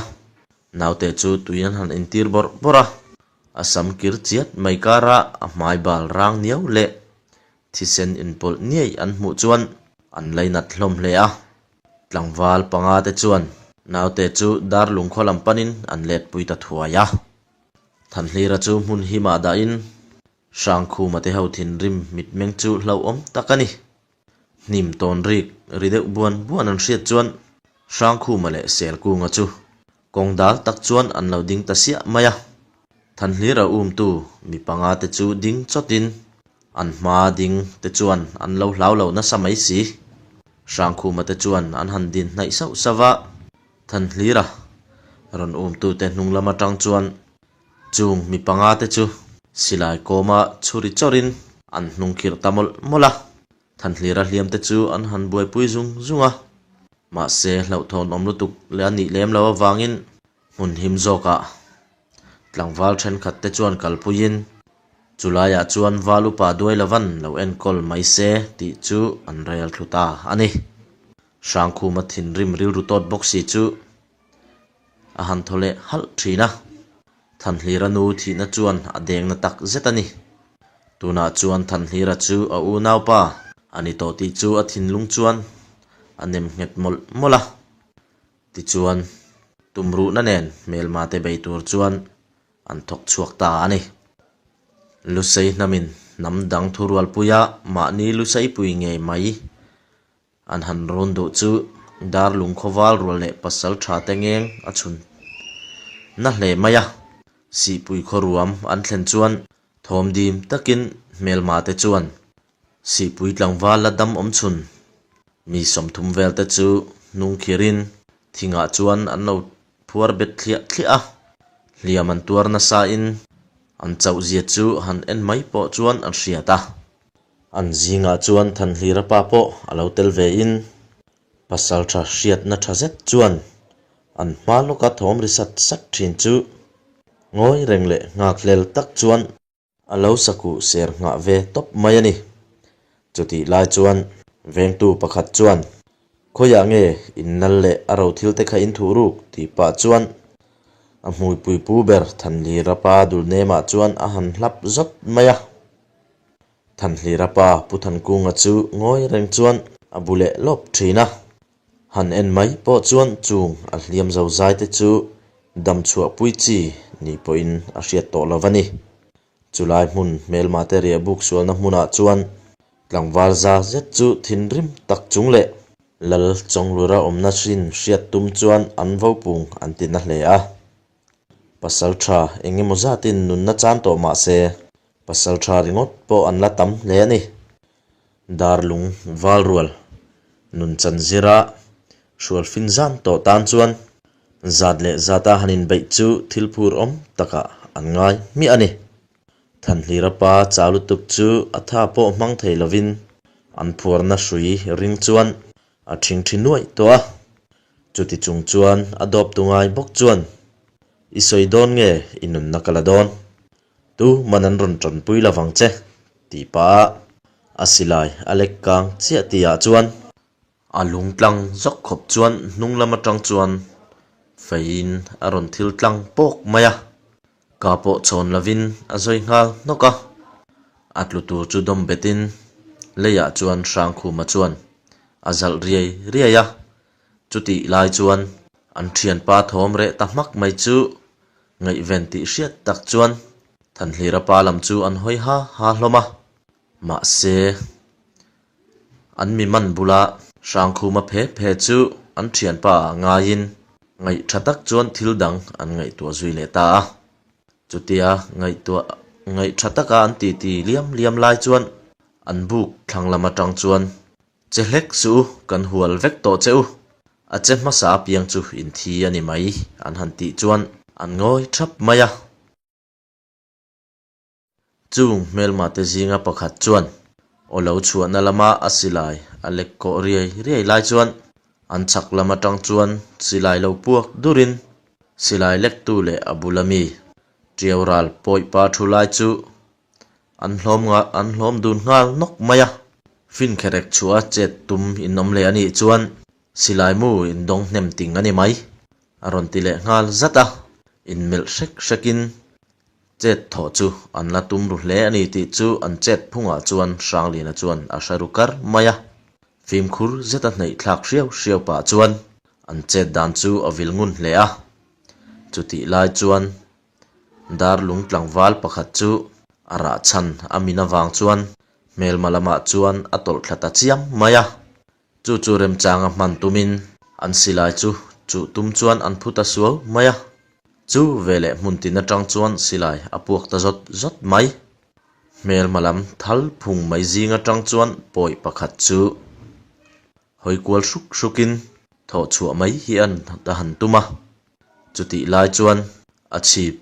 naute chu tui an han intir bawrh bawrh a, a sam kir chiat mai kara a hmai bal rang niau leh Thisen inpawlh niai an hmuh chuan an lainat hlawm hle a, tlangval panga te chuan naute chu dar lungkhaw lam panin an letpui ta thuai a. Thanhlira chu hmun himah dahin Hrangkhuma te ho thinrim mitmeng chu hlauhawm tak a ni. Hnim tawn rik ri deuh buan buan an hriat chuan Hrangkhuma leh Selkunga chu Kawng dal tak chuan an lo ding ta siah mai a, Thanhlira umtu mi panga te chu ding chawtin an hma ding te chuan an lo hlau lo nasa mai si. Hrangkhuma te chuan an han din hnaih sauh sauh a, Thanhlira rawn umtu te hnung lam atang chuan chung mi panga te chu silai kawma chhuri chawrin an hnung khirh ta mawlh mawlh a. Thanhlira hliam te chu an han buaipui zung zung a, mahse hlauhthawn awm lutuk leh a nih lem loh avangin hmun him zawkah tlangval thenkhat te chuan kalpuiin chulaiah chuan val upa duai lovan lo enkawl mai se tih chu an rel thlu ta a ni. Hrangkhuma thinrim rilru tawt bawk si chu a han thaw leh halh thin a, Thanhlira nu thihna chuan a dengna tak zet a ni. Tunah chuan Thanhlira chu a unaupa a ni tawh tih chu a thinlung chuan a nem nghet mawlh mawlh a. Tichuan, tumruhna nen hmelmate bei tur chuan an thawk chhuak ta a ni. Lusei hnamin hnam dang thurualpuia mahni Luseipui ngei mai An han rawn duh chu Darlung khawval rual leh pasal tha te ngeng a chhun na hle mai a. Sihpui khawruam an thlen chuan thawm dim takin hmelma te chuan Sihpui tlangval la dam awm chhun mi 30 vel te chu hnung khirin thingah chuan an lo phuar bet thliah thliah a. Hliam an tuar nasa in an chauh zia chu han en mai pawh chuan an hriat a. An zingah chuan Thanhlira pa pawh a lo tel ve in pasaltha hriatna tha zet chuan an hma lawka thawm ri sat sat thin chu ngawi reng leh nghakhlel tak chuan a lo sakuh ser nghah ve tawp mai a ni. Chutih lai chuan vengtu pakhat chuan, Khawiah nge in nal leh a ro thil te kha in thuh ruk? tih pah chuan a hmuipui pu ber Thanhlira pa dul nemah chuan a han hlap zawt mai a. Thanhlira pa Pu Thankunga chu ngawi reng chuan a bu leh lawp thin a. Han en mai pawh chuan chung a hliam zo zai te chu dam chhuah pui chi ni pawhin a hriat tawh lo a ni. Chulai hmun hmelma te riah buk sualna hmunah chuan tlangval za zet chu thinrim tak chung leh Lal Chawnglura awmna hrin hriat tum chuan an vopung an ti na hle a. Pasal tha eng emaw zatin nunna chan tawh mah se pasal tha ringawt pawh an la tam hle a ni. Darlung Valrual nun chan zira hrual fin zan tawh tan chuan zat leh zata han inbeih chu thil phur awm takah an ngai hmiah a ni. Thanhlira pa chau lutuk chu a tha pawh hmang thei lovin an phuarna hrui ring chuan a thingthi nuaih tawh a. Chuti chung chuan a dawptu ngai bawk chuan, I sawi dawn nge i nunna ka la dawn? Tu man an rawn tanpui lo vang che, tih pah a a silai a lek kang chiah tihah chuan a lung tlang zawk khawp chuan hnung lam atang chuan feiin a rawn thil tlang pawk mai a, ka pawh chhawn lovin a zawi nghal hnawk a, a tlu tur chu dawm betin leiah chuan Hrangkhuma chuan a zalh riai riai a, chutih lai chuan an thianpa thawm reh ta hmak mai chu Ngaihven tih hriat tak chuan Thanhlira pa lam chu an hawi ha ha hlawm a, mahse an mi man bula Hrangkhuma phe phe chu an thianpa ah ngaiin ngaih tha tak chuan thil dang an ngaihtuah zui leh ta a. Chutia ngaihtuah ngaih tha taka an titi liam liam lai chuan an buk thlang lam atang chuan Che hlek suh u, kan hual vek tawh che u. A che hmasa apiang chu in thi a ni mai, an han tih chuan an ngawi thap mai a. Chung hmelma te zinga pakhat chuan aw lo chhuahna lama a silai a lek kawh riai riai lai chuan an chhak lam atang chuan silai lo puak durin silai lektu leh a bula mi Tiau ral pawihpa thu lai chu An hlawm nghal an hlawm dun nghal nawk mai a. Fin kherek chhuah a chet tum in awm leh a nih chuan silai mu in dawng hnem ting a ni mai, a rawn ti leh nghal zat a. In melh hrek hrekin chet thawh chu an la tum ru hle a ni tih chu an chet phungah chuan Hrangliana chuan a hre ru kar mai a. Fimkhur zeta hnaih thlak hriau hriau pah chuan an chet dan chu a vil ngun hle a. Chutih lai chuan Darlung tlangval pakhat chu a rah chhan a min avang chuan hmelma lamah chuan a tawlh thla ta chiam mai a. Chu chu remchanga hman tumin an silai chu chuh tum chuan an phu ta suau mai a. Chu veleh hmun tin atang chuan silai a puak ta zawt zawt mai. Hmelma lam thal phung mai zing atang chuan pawi pakhat chu hawi kual hruk hrukin thawh chhuah mai hi a han tum a. Chutih lai chuan a chhip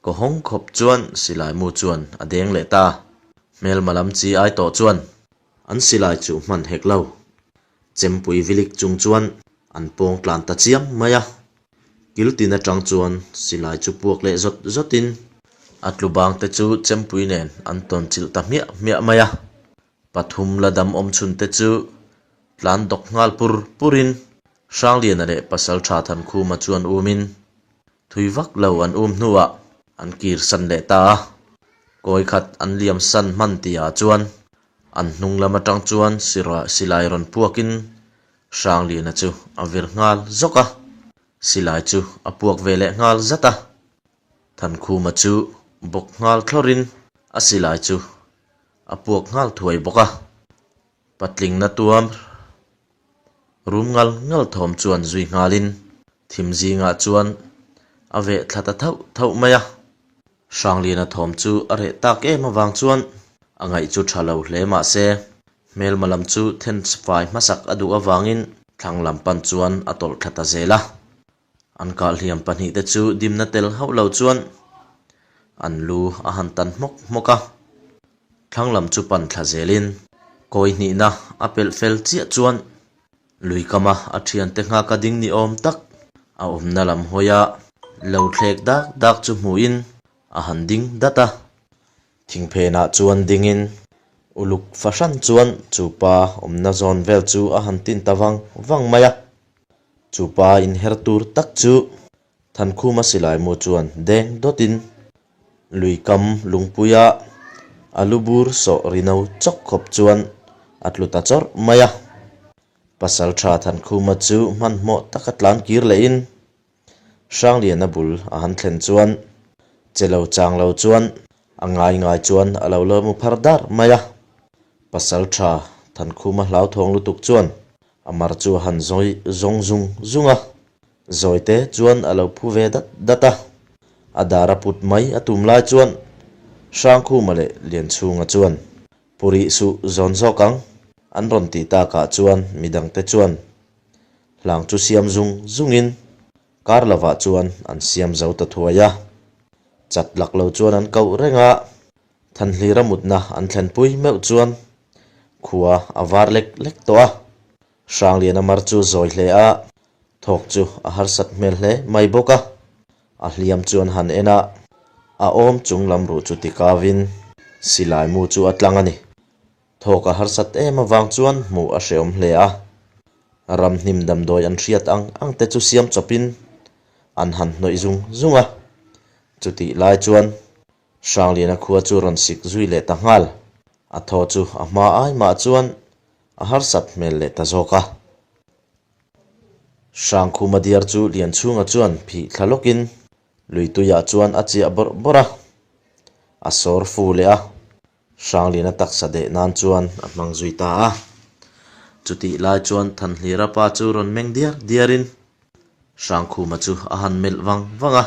kaw hawng khawp chuan silai mu chuan a deng leh ta. Hmelma lam chi ai tawh chuan an silai chu hman hek lo. Chempui vilik chung chuan an pawng tlan ta chiam mai a. Kil tin atang chuan silai chu puak leh zawt zawtin a tlu bang te chu chempui nen an tawn chilh ta hmiah hmiah mai a. Pathum la dam awm chhun te chu tlan dawk nghal pur purin Hrangliana leh Pasaltha Thankhuma chuan umin thui vak lo an um hnuah an kir san leh ta a. Kawi khat an liam san hman tihah chuan an hnung lam atang chuan silai rawn puakin Hrangliana chu a vir nghal zawk a, silai chu a puak ve leh nghal zat a. Thankhuma chu bawk nghal thlawrin a silai chu a puak nghal thuai bawk a. Patlingna tuam rum ngal ngal thawm chuan zui nghalin thim zingah chuan a veh thla ta thauh thauh mai a. Hrangliana thawm chu a reh tak em avang chuan a ngaih chu tha lo hle mah se hmelma lam chu then fai hmasak a duh avangin thlang lam pan chuan a tawlh thla ta zel a. An kahhliam pahnihte chu dimna tel hauh lo chuan an lu a han tan hmawk hmawk a, thlang lam chu pan thla zelin kawi hnihna a pelh fel chiah chuan lui kama a thiante nghaka ding ni awm tak a awmna lam hawia lo thlek dak dak chu hmuhin a han ding dat a. Thingphenah chuan dingin. Uluk fahran chuan chu pa awmna zawn vel chu a han tin ta vang vang mai a. Chu pa inher tur tak chu Thankhuma silai mu chuan deng dawtin lui kam lungpuia a lu bur sawh ri no chawk khawp chuan a tlu ta chawrh mai a. Pasaltha Thankhuma chu hmanhmawh taka tlan kir lehin Hrangliana bul a han thlen chuan che lo chang lo chuan a ngai ngai chuan a lo la mu phar dar mai a. Pasaltha Thankhuma hlauthawng lutuk chuan a mar chu a han zawi zawng zung zung a, zawite chuan a lo phu ve dat dat a. A dar a put mai a tum lai chuan Hrangkhuma leh Lianchhunga chuan Pu rih suh zawn zawk ang an rawn tih takah chuan midangte chuan Hlang chu siam zung zungin kar lovah chuan an siam zo ta thuai a. Chat lak lo chuan an koh reng a, Thanhlira mutna an thlenpui meuh chuan khua a var lek lek tawh a. Hrangliana mar chu zawi hle a, thawk chu a harsat hmel hle mai bawk a. A hliam chu an han en a, a awm chung lam ruh chu tikavin silai mu chu a tlang a ni. Thawk a harsat em avang chuan hmuh a hreawm hle a, ramhnim damdawi an hriat ang ang te chu siam chawpin an han hnawih zung zung a. Chutih lai chuan Hrangliana khua chu rawn sik zui leh ta nghal. A thaw chu a hma ai mah chuan a harsat hmel leh ta zawk a. Hrangkhuma diar chu Lianchhunga chuan phih thla lawkin luituiah chuan a chiah bawrh bawrh a, a sawr fu leh a. Hrangliana taksa deh nan chuan a hmang zui ta a. Chutih lai chuan Thanhlira pa chu rawn meng diar diarin Hrangkhuma chu a han melh vang vang a,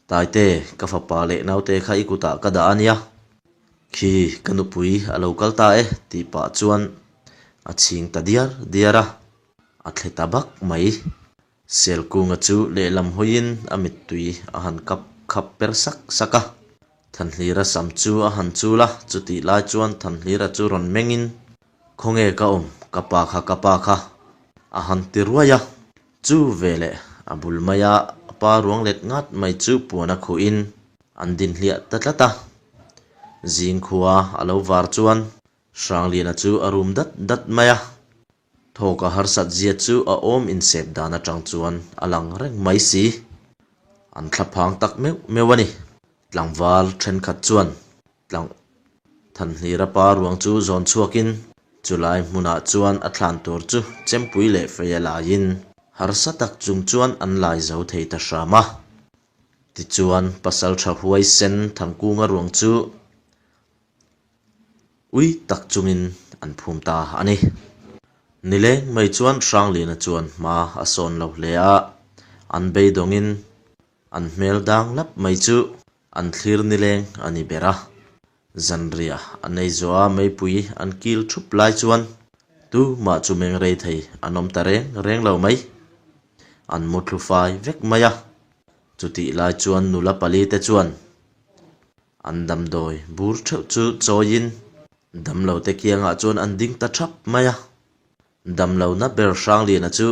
Taite, ka fapa leh naute kha i kutah ka dah a nia. Khi, ka nupui a lo kal ta e tih pah chuan a chhing ta diar diar a, a thle ta bak mai. Selkunga chu lehlam hawiin a mittui a han kap khap per sak sak a. Thanhlira sam chu a han chul a, chutih lai chuan Thanhlira chu rawn mengin, Khawnge ka awm, ka pa kha, ka pa kha, a han ti ruai a. Chu veleh a bul maia a pa ruang let ngat mai chu puan a khuhin an din hliah ta tlat a. Zingkhua a lo var chuan Hrangliana chu a rum dat dat mai a. Thawk a harsat zia chu a awm insep dan atang chuan a lang reng mai si. An thlaphang tak meuh meuh a ni. Tlangval thenkhat chuan tlang Thanhlira pa ruang chu zawn chhuakin chulai hmunah chuan a thlan tur chu chempui leh fei a laiin harsa tak chung chuan an lai zo thei ta hram a. Tichuan pasaltha huaisen Thangkunga ruang chu Ui tak chungin an phum ta a ni. Nileng mai chuan Hrangliana chuan hma a sawn lo hle a, an beidawngin an hmel dang lap mai chu an thlir nileng a ni ber a. Zanriah a nei zawh a meipui an kil thup lai chuan tumah chu meng rei thei an awm ta reng reng lo mai. An mu thlu fai vek mai a. Chutih lai chuan nula pali te chuan An damdawi bur theuh chu chawiin damlote kiangah chuan an ding ta thap mai a. Damlona ber Hrangliana chu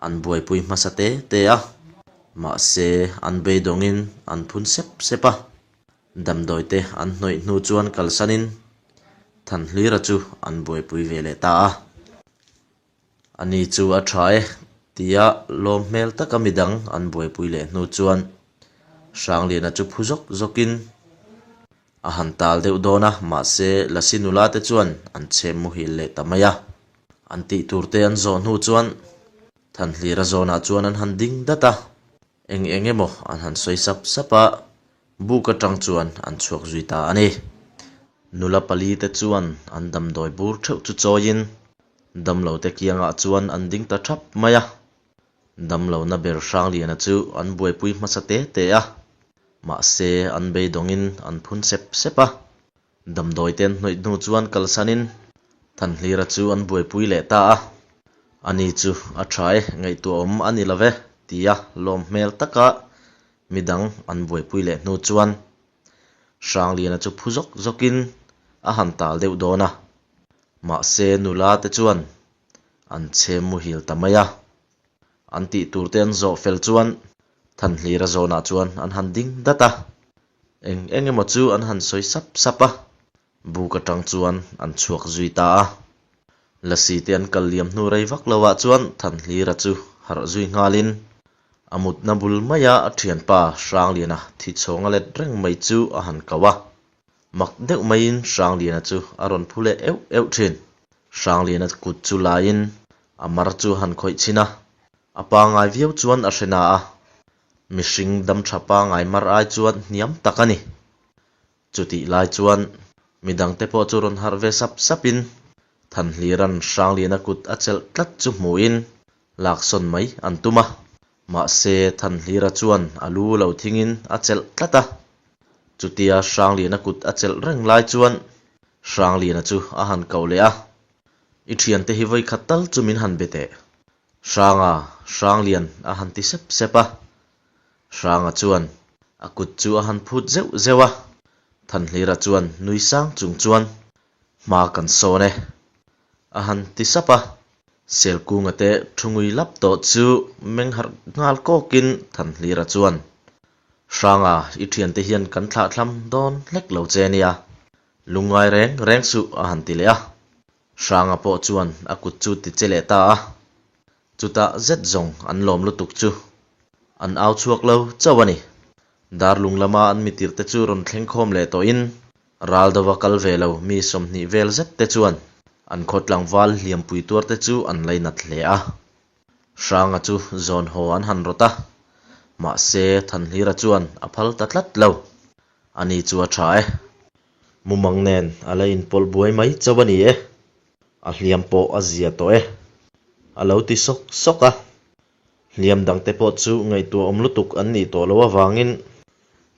an buaipui hmasa te te a, mahse an beidawngin an phun sep sep a. Damdawite an hnawih hnu chuan kalsanin Thanhlira chu an buaipui ve leh ta a. Ani chu a tha e, tia lawm hmel taka midang an buaipui leh hnu chuan Hrangliana chu phu zawk zawkin a han tal deuh dawn a, mahse Lasi nula te chuan an chhem muhil leh ta mai a. An tih tur te an zawh hnu chuan Thanhlira zawnah chuan an han ding dat a, eng eng emaw an han sawi sap sap a, buk atang chuan an chhuak zui ta a ni. Nula pali te chuan an damdawi bur theuh chu chawiin Damlote kiangah chuan an ding ta thap mai a, damlona ber Hrangliana chu an buaipui hmasa te te a, mahse an beidawngin an phun sep sep a. Damdawite an hnawih hnu chuan kalsanin Thanhlira chu an buaipui leh ta a, ani chu a tha e, ngaihtuahawm a ni lo ve, tia lawm hmel taka midang an buaipui leh hnu chuan Hrangliana chu phu zawk zawkin a han tal deuh dawn a, mahse nula te chuan an chhem muhil ta mai a. An tih tur te an zawh fel chuan Thanhlira zawnah chuan an han ding dat a, eng eng emaw chu an han sawi sap sap a. Buk atang chuan an chhuak zui ta a. Lasi te an kal liam hnu rei vak lo ah chuan Thanhlira chu harh zui nghalin a mutna bul maia a thianpa Hrangliana thi chhawng a let reng mai chu a han kau a. Mak deuh maiin Hrangliana chu a rawn phu leh euh euh thin. Hrangliana kut chu laiin a mar chu a han khawih chhin a, a pangai viau chuan a hre na a, mihring dam tha pangai mar ai chuan hniam tak a ni. Chutih lai chuan midangte pawh chu rawn harh ve sap sapin Thanhlira'n Hrangliana kut a chelh tlat chu hmuhin laksawn mai an tum a. Mahse Thanhlira chuan a lu lo thingin a chelh tlat a. Chutia Hrangliana kut a chelh reng lai chuan Hrangliana chu a han koh leh a, I thiante hi vawikhat tal chu min han be teh. Hranga, Hranglian a han ti sep sep a. Hranga chuan a kut chu a han phut zeuh zeuh a, Thanhlira chuan nui sang chung chuan hma kan sawn e a han ti sap a. Selkunga te thu ngui lap tawh chu meng harh nghal kawkin Thanhlira chuan, Hranga, i thiante hian kan thlahthlam dawn hlek lo che nia, lungngai reng reng suh a han ti leh a. Hranga pawh chuan a kut chu ti che leh ta a, chutah zet zawng an lawm lutuk chu an au chhuak lo chauh a ni. Darlung lama an mitirte chu rawn thleng khawm leh tawhin ral dova kal ve lo mi 20 vel zet te chuan an khaw tlangval hliampui tuarte chu an lainat hle a. Hranga chu zawn haw an han rawt a, mahse Thanhlira chuan a phal ta tlat lo. Ani chu a tha e. Mumang nen a la inpawlh buai mai chauh a ni e, a hliam pawh a zia tawh e, a lo ti sawk sawk a. Hliam dangte pawh chu ngaihtuah awm lutuk an nih tawh loh avangin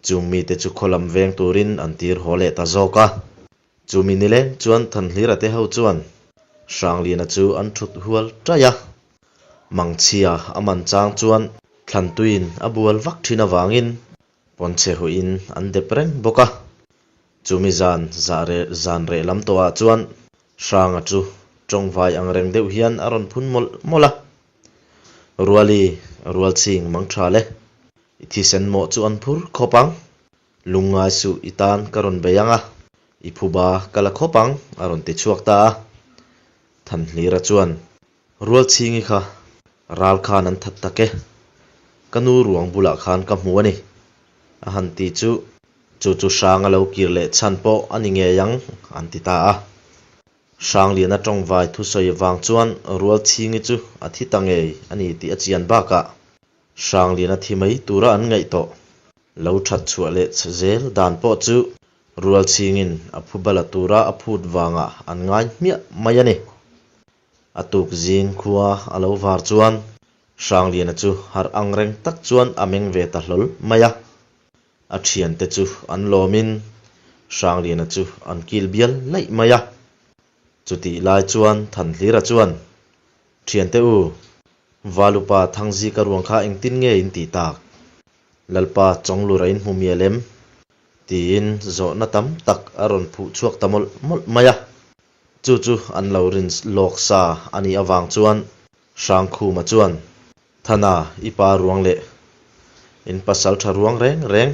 chung mite chu khaw lam veng turin an tir haw leh ta zawk a. Chumi nileng chuan Thanhlira te ho chuan Hrangliana chu an thut hual ṭaih a. Mangchhia a man chang chuan Thlantuiin a bual vak ṭhin avangin Pawnchhe huiin an dep reng bawk a, chumi zan zah reh zan reh lam tawhah chuan Hranga chu tawngvai ang reng deuh hian a rawn phun mawlh mawlh a. Ruali, Rualchhing mang tha le, i thisen mawh chu an phur khawp ang, lungngai suh i tan ka rawn bei ang a, i phuba ka la khawp ang a rawn ti chhuak ta a. Thanhlira chuan Rualchhingi kha ral khan an that tak e, ka nu ruang bulah khan ka hmu a ni, a han ti chu, chu chu Hrang a lo kir leh chhan pawh a ni ngei ang, an ti ta a. Hrangliana tawngvai thusawi vang chuan Rualchhingi chu a thi ta ngei a ni tih a chian bakah Hrangliana thi mai tura an ngaih tawh lo that chhuah leh zel dan pawh chu Rualchhingin a phu bala tura a phut vangah an ngai hmiah mai a ni. A tuk zing khua a lo var chuan Hrangliana chu harh ang reng tak chuan a meng ve ta hlawl mai a. A thiante chu an lawmin Hrangliana chu an kil bial laih mai a. Chutih lai chuan Thanhlira chuan, Thiante u, Valupa Thangzika ruang kha engtin nge in tih tak? Lalpa Chawnglura in hmu mial em? Tiin zawhna tam tak a rawn phuh chhuak ta mawlh mawlh mai a. Chu chu an lo rin lawk sa a nih avang chuan Hrangkhuma chuan, Thana, i pa ruang leh in pasal tha ruang reng reng,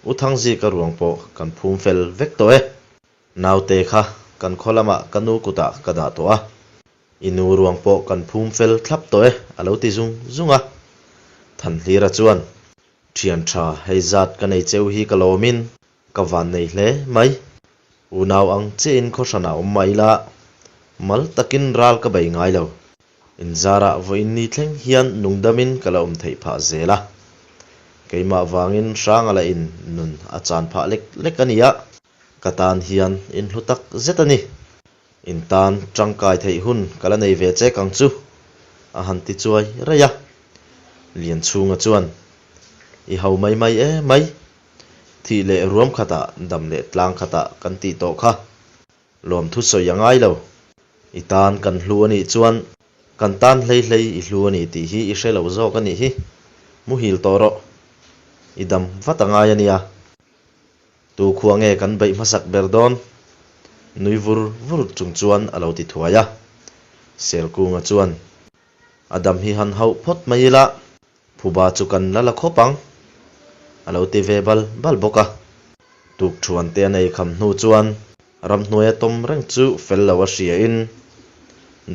U Thangzika ruang pawh kan phum fel vek tawh e. Naute kha kan khaw lamah ka nu kutah ka dah tawh a, i nu ruang pawh kan phum fel thlap tawh e, a lo ti zung zung a. Thanhlira chuan, Thian tha, hei zat ka nei cheu hi ka lawmin Ka van nei hle mai. Unau ang chiahin khaw hranah awm mah ila, mal takin ral ka bei ngai lo. Inzarah vawiin ni thleng hian nungdamin ka la awm theih phah zel a. Keimah vangin hranga la in nun a chan phah lek lek a nia. Ka tan hian in hlu tak zet a ni. In tan tangkai theih hun ka la nei ve chek ang chu, a han ti chuai raih a. Lianchhunga chuan, I ho mai mai e mai. Thih leh ruam khatah, dam leh tlang khatah kan tih tawh kha. Lawmthu sawi a ngai lo. I tan kan hlu a nih chuan kan tan hlei hlei i hlu a ni tih hi i hre lo zawk a nih hi. Muhil tawh rawh. I dam vat a ngai a nia. Tu khua nge kan beih hmasak ber dawn? Nui vur vur chung chuan a lo ti thuai a. Selkunga chuan, A dam hi han hauh phawt mai ila. Phuba chu kan la la khawp ang, a lo ti ve bal bal bawk a. Tukṭhuan te an ei kham hnu chuan ramhnuaia tawm reng chu fel lo a hriain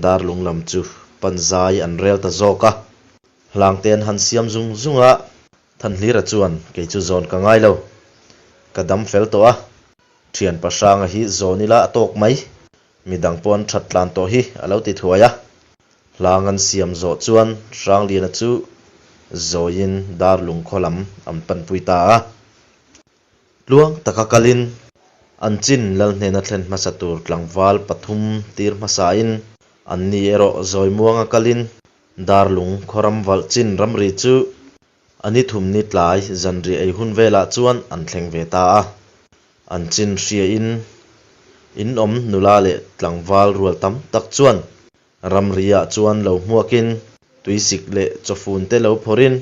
darlung lam chu pan zai an rel ta zawk a. Hlangte an han siam zung zung a, Thanhlira chuan kei chu zawn ka ngai lo, ka dam fel tawh a, thianpa Hranga hi zawn ila a tawk mai, midang pawh an that tlan tawh hi a lo ti thuai a. Hlang an siam zawh chuan Hrangliana chu zawiin darlung khaw lam an panpui ta a. Tluang taka kalin an chin lal hnena thlen hmasa tur tlangval pathum tir hmasain anni erawh zawi muanga kalin Darlung khawram valh chin ramri chu a ni thumni tlai zanriah ei hun velah chuan an thleng ve ta a. An chin hriain in awm nula leh tlangval rual tam tak chuan Ramri-ah chuan lo hmuakin tuisik leh chawfun te lo phawrhin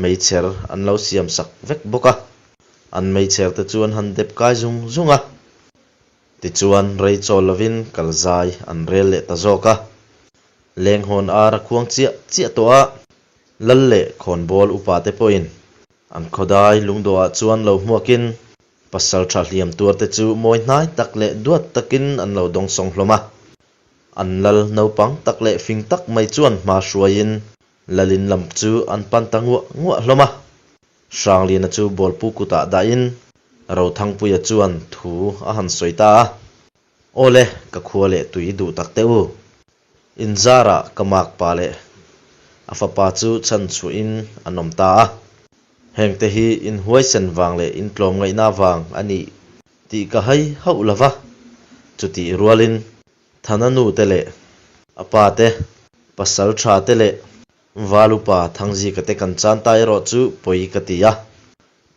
meichher an lo siam sak vek bawk a. An meichher te chu an han dep kai zung zung a. Tichuan rei chawl lovin kal zai an rel leh ta zawk a. Lenghawn ar a khuang chiah chiah tawh a, Lal leh khawnbawl upa te pawhin an khawdai lungdawhah chuan lo hmuakin Pasal tha hliam tuar te chu mawi hnai tak leh duat takin an lo dawngsawng hlawm a. An lal naupang tak leh fing tak mai chuan hma hruaiin lalin lam chu an pan ta nguah nguah hlawm a. Hrangliana chu bawlpu kutah dahin Rothangpuia chuan thu a han sawi ta a. Aw le, ka khua leh tui duh tak teh u. Inzarah ka makpa leh a fapa chu chhan chhuahin an awm ta a. Hengte hi inhuaisen vang leh intlawmngaihna vang a nih tih ka hai hauh lo va. Chutih rualin Thana nute leh a pa te, pasal tha te leh Valupa Thangzika te kan chan ta erawh chu pawi ka ti a.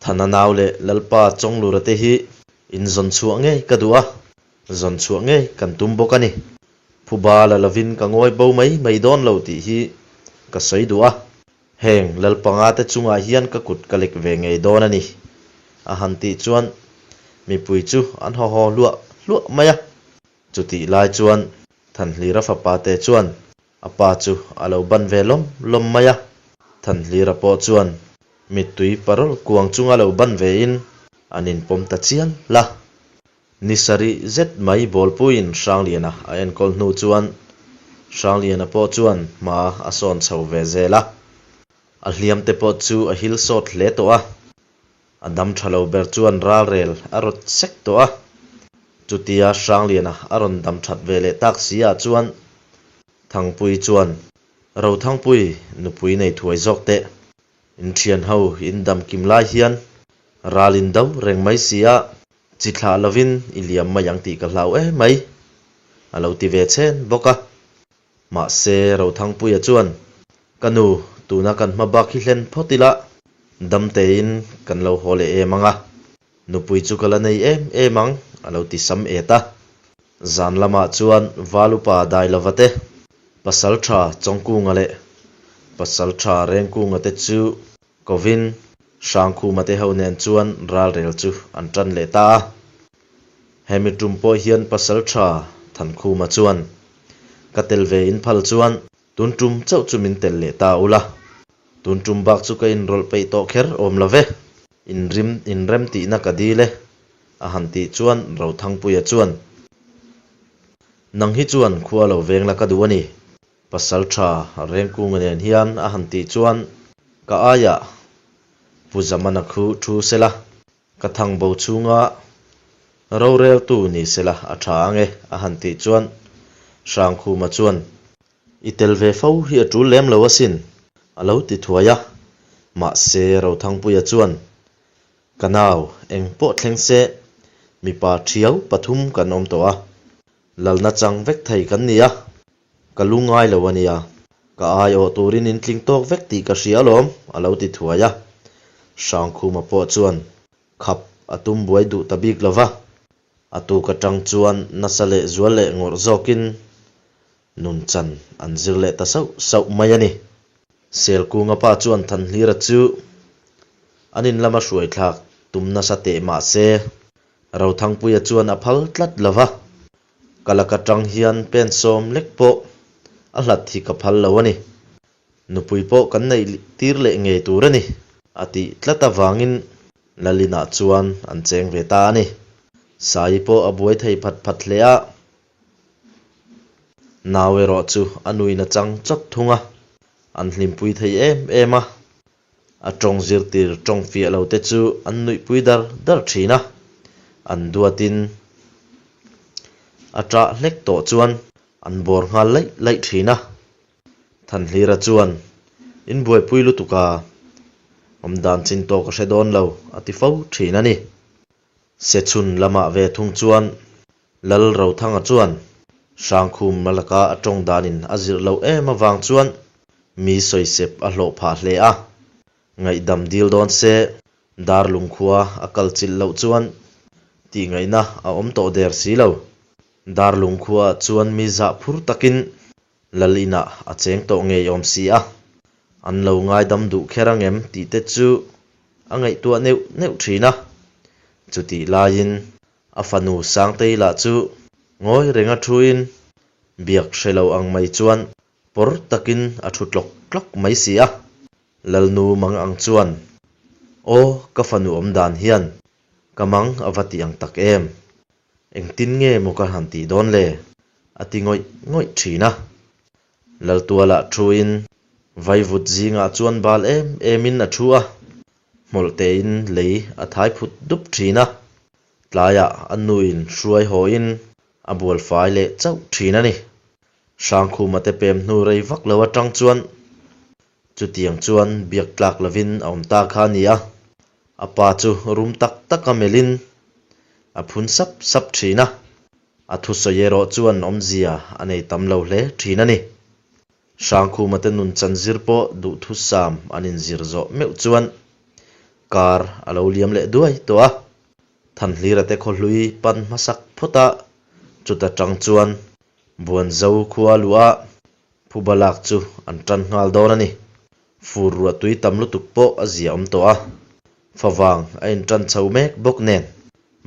Thana nau leh Lalpa Chawnglura te hi inzawn chhuah ngei ka duh a, zawn chhuah ngei kan tum bawk a ni. Phuba la lovin ka ngawi bo mai mai dawn lo tih hi ka sawi duh a, heng Lalpanga te chungah hian ka kut ka lek ve ngei dawn a ni, a han tih chuan mipui chu an haw haw hluah hluah mai a. Chutih lai chuan Thanhlira fapa te chuan a pa chu a lo ban ve lawm lawm mai a, Thanhlira pawh chuan mittui parawl kuang chunga lo ban vein an inpawm ta chial la. Ni sarih zet mai bawlpuiin Hrangliana a enkawl hnu chuan Hrangliana pawh chuan hma a sawn chho ve zel a. A hliam te pawh chu a hil sawt hle tawh a. A dam tha lo ber chuan ralrel a rawt sek tawh a. Chutia Hrangliana a rawn dam that ve leh tak si ah chuan Thangpuii chuan, Rothangpui, nupui nei thuai zawk teh. In thian ho in dam kim lai hian ral in do reng mai si a, chi thlah lovin i liam mai ang tih ka hlau em mai, a lo ti ve chhen bawk a. Mahse, Rothangpuia chuan, Ka nu, tuna kan hma bak hi hlen phawt ila, dam tein kan lo haw leh em ang a, nupui chu ka la nei em em ang, a lo ti sam et a. Zan lamah chuan Valupa Dailova te, Pasaltha Chawngkunga leh Pasaltha Rengkunga te chu kovin Hrangkhuma te ho nen chuan ralrel chu an tan leh ta a. Hemi tum pawh hian Pasaltha Thankhuma chuan, Ka tel ve in phal chuan tun tum chauh chu min tel leh ta ula, tun tum bak chu ka inrawlh peih tawh kher awm lo ve, inrim inrem tihna ka dil e, a han tih chuan Rothangpuia chuan, Nang hi chuan khua lo veng la ka duh a ni, pasal tha Rengkunga nen hian a han tih chuan ka aiah Pu Zamana khu thu sela, ka thang bo chhunga roreltu ni sela a tha ang e a han tih chuan Hrangkhuma chuan, I tel ve fo hi a tul lem lo asin a lo ti thuai a, mahse Rothangpuia chuan Ka nau, eng pawh thleng se, mipa thiau pathum kan awm tawh a, lalna chang vek thei kan ni a, ka lu ngai lo a nia, ka aiawh turin in tling tawk vek tih ka hria alawm, a lo ti thuai a. Hrangkhuma pawh chuan khap a tum buai duh ta bik lo va, a tuk atang chuan nasa leh zual leh ngawrh zawkin Nunchan an zir leh ta sauh sauh mai a ni. Selkunga pa chuan Thanhlira chu an in lama hruai thlak tum nasa teh mah se, Rothangpuia chuan a phal tlat lo va, Ka laka tang hian pen sawm lek pawh a hlat hi ka phal lo a ni. Nupui pawh kan neih tir leh ngei tur a ni, a tih tlat avangin. Lalinah chuan an cheng ve ta a ni. Saii pawh a buai thei phat phat hle a. Nau erawh chu a nuin a chang chawt thung a, an hlimpui thei em em a. A tawng zirtir tawng fiah lo te chu an nuihpui dar dar thin a, an duatin a ṭah hlek tawh chuan an bawr nghal laih laih thin a. Thanhlira chuan, In buaipui lutuk a, awmdan chin tawk a hre dawn lo, a ti fo thin a ni. Sechhun lamah ve thung chuan Lal Rothanga chuan Hrangkhum laka a tawng danin a zirh loh em avang chuan mi sawisep a hlawh phah hle a. Ngaihdam dil dawn se Darlung khua a kal chilh loh chuan tihngaihna a awm tawh der si lo. Darlung khuaah chuan mi zah phur takin Lal inah a cheng tawh ngei awm si a, an lo ngaidam duh kher ang em tih te chu a ngaihtuah neuh neuh thin a. Chutih laiin a fanu Sangtei lah chu ngawi renga thuin biak hre lo ang mai chuan pawr takin a thu tlawk tlawk mai si a. Lalnu mang ang chuan, Aw ka fanu awm dan hian ka mang a va ti ang tak em? Engtin nge maw ka han tih dawn le? A ti ngawih ngawih thin a. Laltualah thuin vaivut zingah chuan bal em emin a thu a, hmawlh tein lei a thai phut dup thin a. Tlaiah a nuin hruai hawin a bual fai leh chauh thin a ni. Hrangkhuma te pem hnu rei vak lo atang chuan chutiang chuan biak tlak lovin a awm ta kha a ni a. A pa chu rum tak taka melhin a phun sap sap thin a, a thusawi erawh chuan awmzia a nei tam lo hle thin a ni. Hrangkhuma te nun chan zir pawh duhthusam an inzir zawh meuh chuan kar a lo liam leh duai tawh a, Thanhlira te khawhlui pan hmasak phawt a, chuta tang chuan Buanzo khua luah phuba lak chu an tan nghal dawn a ni. Fur ruah tui tam lutuk pawh a zia awm tawh a, favang a intan chho mek bawk nen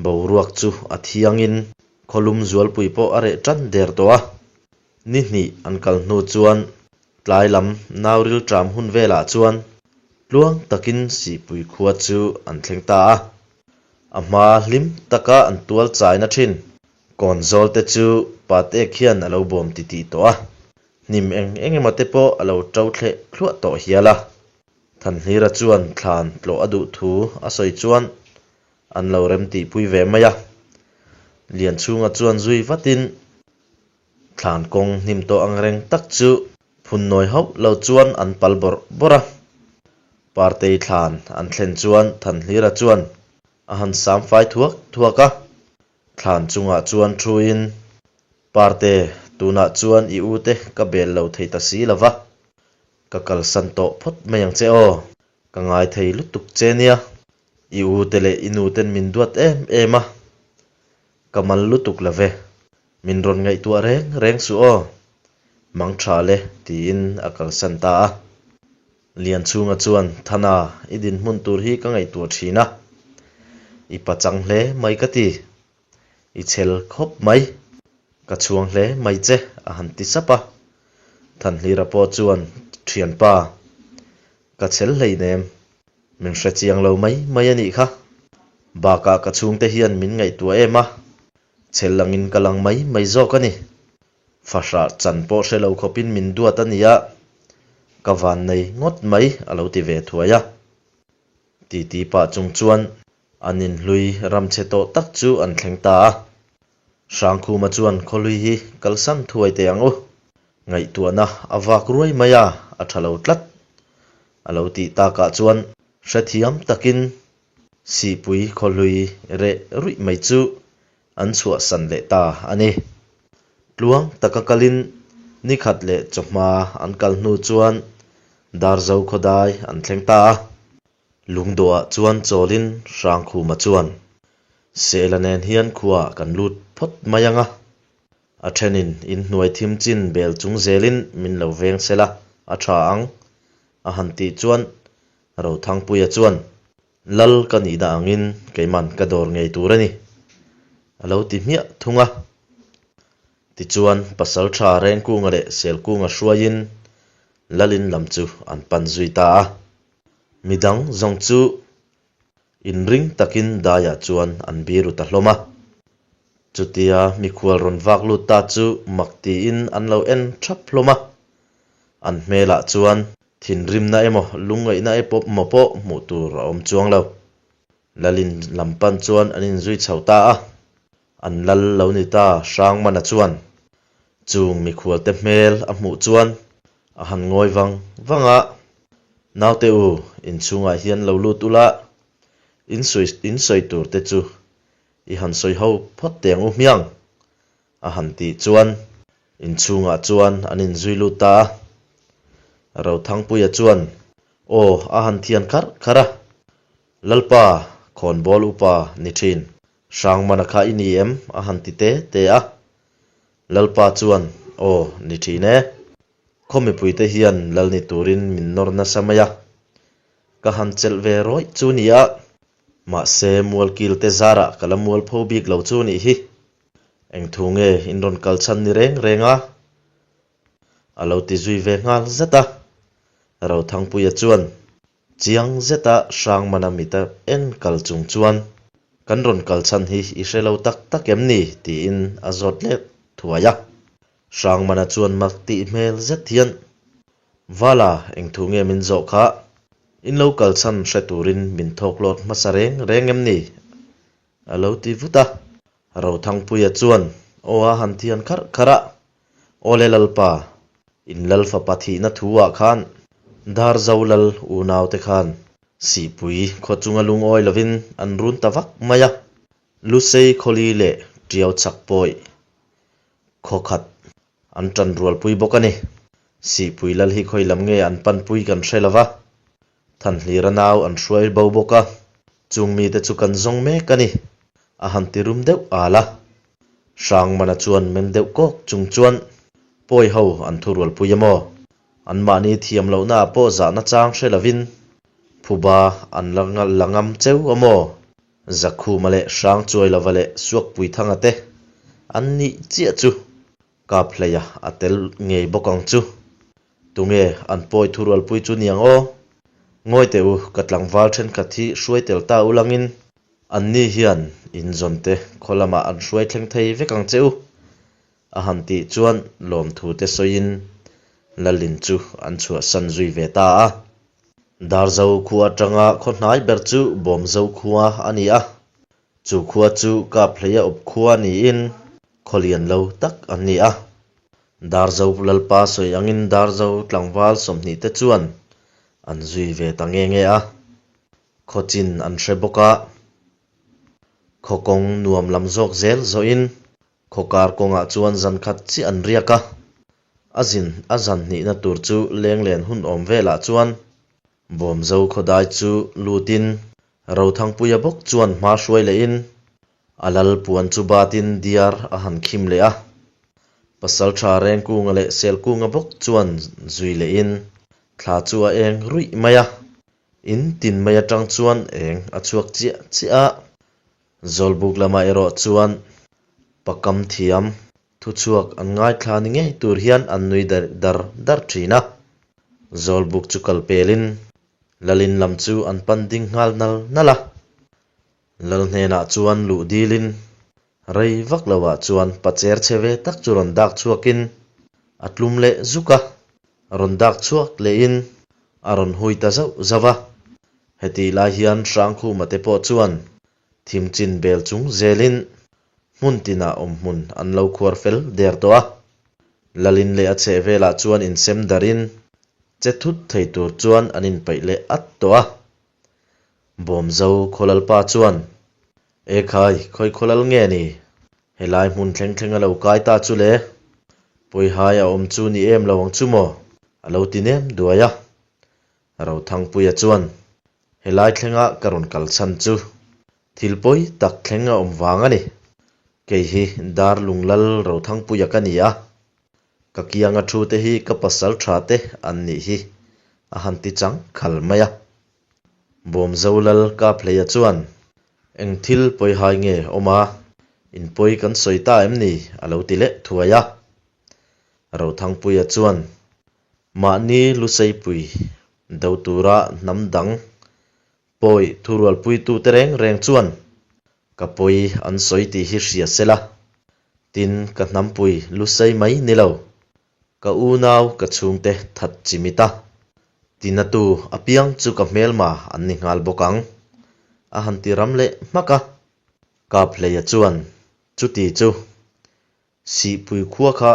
boruak chu a thiangin khawlum zualpui pawh a reh tan der tawh a. Ni hnih an kal hnu chuan tlai lam nauril ṭam hun velah chuan tluang takin Sihpui khua chu an thleng ta a. A hma hlim taka an tual chaina ṭhin Kawnzawl te chu Patek hian a lo bawm titih tawh a, hnim eng eng emaw te pawh a lo ṭo thleh thluah tawh hial a. Thanhlira chuan thlan tlawh a duh thu a sawi chuan an lo rem tihpui ve mai a. Lianchhunga chuan zui vatin thlan kawng hnim tawh ang reng tak chu phun nawi hauh lo chuan an pal bawrh bawrh a. Partei thlan an thlen chuan Thanhlira chuan a han sam fai thuak thuak a. Thlan chungah chuan thuin, Parte, tunah chuan i ute ka bel lo thei ta si lo va, ka kalsan tawh phawt mai ang che aw, ka ngai thei lutuk che nia, i ute leh i nuten min duat em em a, ka mal lutuk lo ve, min rawn ngaihtuah reng reng suh aw, mang tha le, tiin a kalsan ta a. Lianchhunga chuan, Thana, i dinhmun tur hi ka ngaihtuah thin a, i pachang hle mai ka ti. I chhel khawp mai, ka chhuang hle mai che, a han ti sap a. Thanhlira pawh chuan, Thianpa, ka chhel hleinem, min hre chiang lo mai mai a nih kha. Bakah ka chhungte hian min ngaihtuah em a, chhel angin ka lang mai mai zawk a ni. Fahrah chan pawh hre lo khawpin min duat a nia, ka van nei ngawt mai a lo ti ve thuai a. Titi pah chung chuan an inhlui ramchhe tawh tak chu an thleng ta a. Hrangkhuma chuan khawhlui hi kalsan thuai teh ang u. Ngaihtuahna a vak ruai mai a, a tha lo tlat a lo tih takah chuan hrethiam takin Sihpui khawhlui reh ruih mai chu an chhuahsan leh ta a ni. Tluang taka kalin nikhat leh chawhma an kal hnu chuan Darzo khawdai an thleng ta a. Lungdawhah chuan chawlin Hrangkhuma chuan, Sela nen hian khuaah kan lut phawt mai ang a, a thenin inhnuai thim chin bel chung zelin min lo veng sela a tha ang, a han tih chuan Rothangpuia chuan, Lal ka nih dah angin keiman ka dawr ngei tur a ni, a lo ti hmiah thung a. Tichuan, Pasalṭha Rengkunga leh Selkunga hruaiin Lalin lam chu an pan zui ta a. Midang zawng chu. Inring takin daiah chuan an biru ta hlawm a. Chutia mikhual rawn vak lut ta chu mak tiin an lo en thap hlawm a. An hmelah chuan thinrimna emaw lungngaihna emaw pawh hmuh tur a awm chuang lo. Lalin lam pan chuan an inzui chho ta a. An lal lo ni ta Hrangmana chuan chung mikhualte hmel a hmuh chuan a han ngawi vang vang a, Naute u, inchhungah hian lo lut ula, in in sawi tur te chu i han sawi ho phawt teh ang u hmiang, a han tih chuan inchhungah chuan an inzui lut ta a. Rothangpuia chuan aw a han thian kharh kharh a, Lalpa, khawnbawl upa ni thin. Hrangmana kha i ni em? a han ti te te a. Lalpa chuan, Aw, ni thin e. Khaw mipuite hian lal ni turin min nawr nasa mai a. Ka han chelh ve rawih chu ni a. Mahse, mualkilte zarah ka la mualpho bik lo chu nih hi. Eng thu nge in rawn kal chhan ni reng reng a? A lo ti zui ve nghal zat a. Rothangpuia chuan, Chiang zeta Hrangmana mita en kal chung chuan, Kan rawn kal chhan hi i hre lo tak tak em ni? tiin a zawt let thuai a. Hrangmana chuan mak tih hmel zet hian, Vala, eng thu nge min zawh kha? In lo kal chhan hre turin min thawk lawt hmasa reng reng em ni? A lo ti vut a. Rothangpuia chuan aw a han thian kharh kharh a, Awle Lalpa, in Lal fapa thihna thu ah khan Darzo Lal unau te khan Sihpui khaw chunga lungawi lovin an run ta vak mai a, Lusei khawli leh Tiau chhak pawih khaw khat an tan rualpui bawk a ni. Sihpui Lal hi khawi lam nge an panpui kan hre lova, Thanhlira nau an hruai bo bawk a, chung mite chu kan zawng mek a ni, a han ti rum deuh al a. Hrangmana chuan meng deuh kawk chung chuan, Pawi ho an thu rualpui a maw? Anmahni thiam lohnaah pawh zahna chang hre lovin phuba an la la ngam cheu a maw? Zakhuma leh Hrangchuailova leh Suakpuithanga te an nih chiah chu Kaphleia a tel ngei bawk ang chu. Tunge an pawi thurualpui chu niang aw? Ngawi teh u, ka tlangval thenkhat hi hruai tel ta u langin anni hian in zawnte khaw lamah an hruai thleng thei vek ang che u, a han tih chuan lawmthu te sawiin Lalin chu an chhuahsan zui ve ta a. Darzo khua atanga khaw hnai ber chu Bawmzo khua a ni a, Chu khua chu Kaphleia awp khua niin khaw lian lo tak an ni a. Darzo Lalpa sawi angin Darzo tlangval 20 te chuan an zui ve ta nge nge a. Khaw chin an hre bawk a. Khaw kawng nuam lam zawk zel zawhin khaw kar kawngah chuan zan khat chiah an riak a. A zin a zan hnihna tur chu lenglen hun awm velah chuan Bawmzo khawdai chu lutin Rothangpuia bawk chuan hma hruai lehin a lal puan chu batin diar a han khim leh a. Pasaltha Rengkunga leh Selkunga bawk chuan zui lehin thla chu a eng ruih mai a. In tin mai atang chuan eng a chhuak chiah chiah a. Zawlbuk lamah erawh chuan pakam thiam Thuchhuak an ngaithla ni ngei tur hian an nui dar dar dar thin a. Zawlbuk chu kal pelin Lalin lam chu an pan ding nghal nal nal a. Lal hnenah chuan luh dilin rei vak loah chuan pacher che ve tak chu rawn dak chhuakin a tlum leh zuk a. Rawn dak chhuak lehin a rawn hui ta zauh zauh a. Hetih lai hian Hrangkhuma te pawh chuan Thim chin bel chung zelin hmun tinah awm hmun an lo khuar fel der tawh a. Lalin leh a chheh velah chuan insem darin che thut thei tur chuan an inpeih leh at tawh a. Bawmzo Khawlalpa chuan, Ekhai, khawi khawlal nge ni? Helai hmun thleng thleng a lo kai ta chu le? Pawihai a awm chu ni em lo ang chu maw? A lo ti nem duai a. Rothangpuia chuan, Helai thlenga ka rawn kal chhan chu thil pawi tak thleng a awm vang a ni. Kei hi Darlunglal Rothangpuia ka ni a, ka kianga thu te hi ka pasal tha te an nih hi, a han ti chang khal mai a. Bawmzo Lal Kaphleia chuan, Eng thil pawihai nge awm a, in pawi kan sawi ta em ni? a lo ti leh thuai a. Rothangpuia chuan, Mahni Luseipui do tura hnam dang. Pawi thurualpuitute reng reng chuan ka pawi an sawi tih hi hria sela, tin ka hnampui lusei mai ni lo, ka unau ka chhungte that chimit a, tinatu apiang chu ka hmelma an ni nghal bawk ang, a han ti ram leh hmak a. Kaphleia chuan chuti chu Sihpui khua kha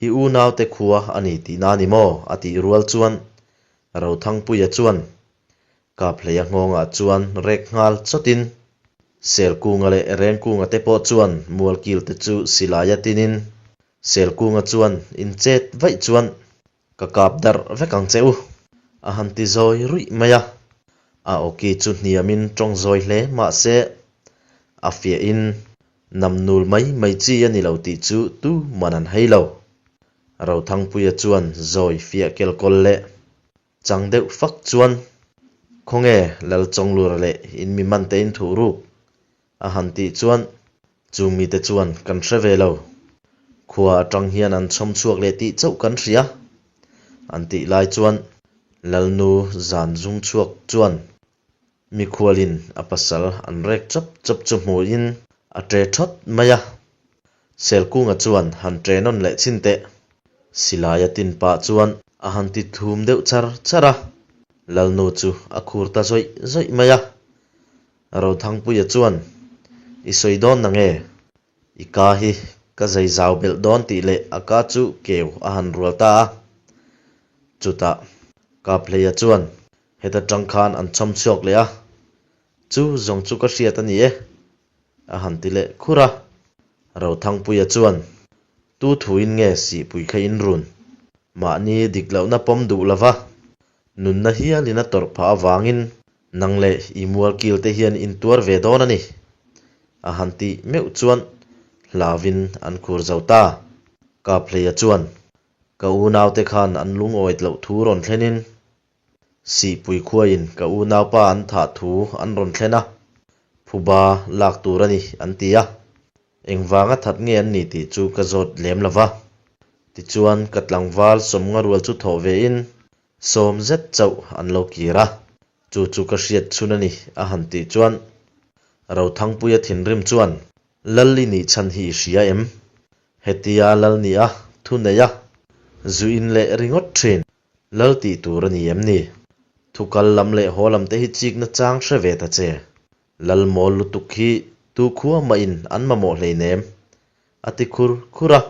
i unaute khua a ni tihna a ni maw? a tih rual chuan Rothangpuia chuan Kaphleia nghawngah chuan rek nghal chawtin Selkunga leh Rengkunga te pawh chuan Mualkilte chu silaia tinin Selkunga chuan inchet vaih chuan Ka kap darh vek ang che u, a han ti zawi ruih mai a. A awki chu hniamin tawng zawi hle mah se, a fiahin namnul mai mai chi a ni lo tih chu tu man an hei lo. Rothangpuia chuan zawi fiah kelkawl leh chang deuh fak chuan, Khawnge Lalchawnglura leh in mi man te in thuh ruk? A han tih chuan chung mite chuan kan hre ve lo. Khua atang hian an chhawm chhuak leh tih chauh kan hria. An tih lai chuan Lalnu zan zung chhuak chuan mikhualin a pasal an rek chawp chawp chu hmuhin a ṭe ṭhawt mai a. Selkunga chuan han ṭe nawn leh chhin teh. Silai a tin pah chuan a han ti thum deuh char char a. Lalnu chu a khur ta zawih zawih mai a. Rothangpuia chuan, I sawi dawn na nge? I ka hi ka zai zau belh dawn tih leh a ka chu keu a han rual ta a. Chutah Kaphleia chuan, Heta tang khan an chhawm chhuak leh a, chu zawng chu ka hriat a ni e, a han ti leh khur a. Rothangpuia chuan, Tu thuin nge sihpui kha in run? Mahni dik lohna pawm duh lova, nunna hialin a tawrh phah avangin nang leh i mualkil te hian in tuar ve dawn a ni, a han tih meuh chuan hlauvin an khur zo ta. Kaphleia chuan, Ka unaute khan an lungawit loh thu rawn thlenin Sihpui khuaiin ka unaupa an thah thu an rawn thlen a, phuba lak tur a ni an ti a. Engvanga that nge an ni tih chu ka zawt lem lo va. Tichuan ka tlangval sawmnga rual chu thawh vein sawm zet chauh an lo kir a, chu chu ka hriat chhun a ni a han tih chuan Rothangpuia thinrim chuan Lal i nih chhan hi i hria em? Hetia Lal nih a thu nei a, zu in leh ringawt thin. Lal tih tur a ni em ni? Thu kal lam leh haw lam te hi chikna chang hre ve ta che. Lal mawl lutuk hi tu khua mahin an mamawh hleinem, a ti khur khur a.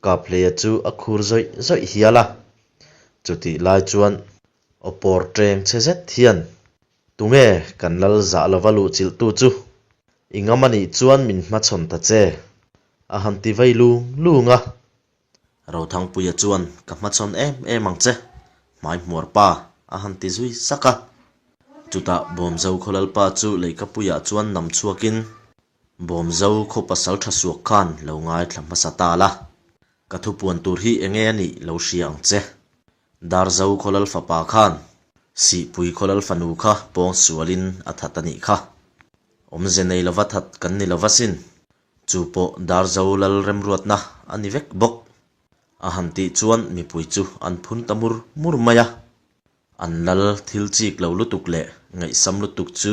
Kaphleia chu a khur zawih zawih hial a. Chutih lai chuan aw pawr teng che zet hian, Tunge kan lal zah lova luh chilhtu chu? I ngam a nih chuan min hmachhawn ta che, a han ti vei lung lung a. Rothangpuia chuan ka hmachhawn em em ang che, hmaihmuar pa a han ti zui sak a. Chutah Bawmzo khaw lalpa chu leihkapuiah chuan nam chhuakin Bawmzo khaw pasal tha suak khan lo ngaithla hmasa ta la, ka thupuan tur hi enge a nih lo hria ang che. Darzo khaw lal fapa khan Sihpui khaw lal fanu kha pawng sualin a that a nih kha. Awmze nei lova that kan ni lova sin. Chu pawh Darzo lal remruatna a ni vek bawk. A han tih chuan mipui chu an phun ta mur mur mai a. An lal thil chik lo lutuk leh ngaihsam lutuk chu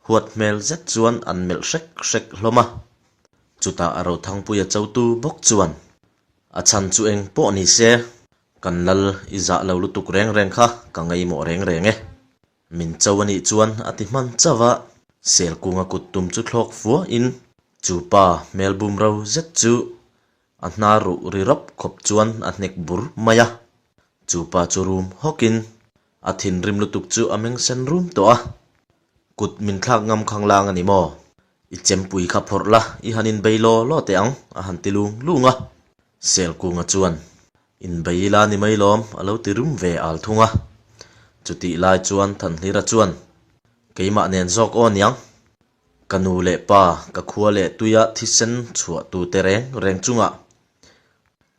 huat hmel zet chuan an melh hrek hrek hlawm a. Chutah Rothangpuia chotu bawk chuan a chhan chu eng pawh ni se, kan lal i zah lo lutuk reng reng kha ka ngaimawh reng reng e. Min cho a nih chuan a ti hman chauh a, Selkunga kut tum chu thlawk fuahin chu pa hmel bum ro zet chu a hnar ruh ri rawp khawp chuan a hnek bur mai a. Chu pa chu rum hawkin a thinrim lutuk chu a meng sen rum tawh a, Kut min thlak ngam khang lang a ni maw? I chempui kha phawrh la, i han inbei law law teh ang, a han ti lung lung a. Selkunga chuan, Inbei ila ni mai lawm, a lo ti rum ve al thung a. Chutih lai chuan Thanhlira chuan, Keimah nen zawk aw niang. Ka nu leh pa, ka khua leh tuia thisen chhuah tute reng reng chungah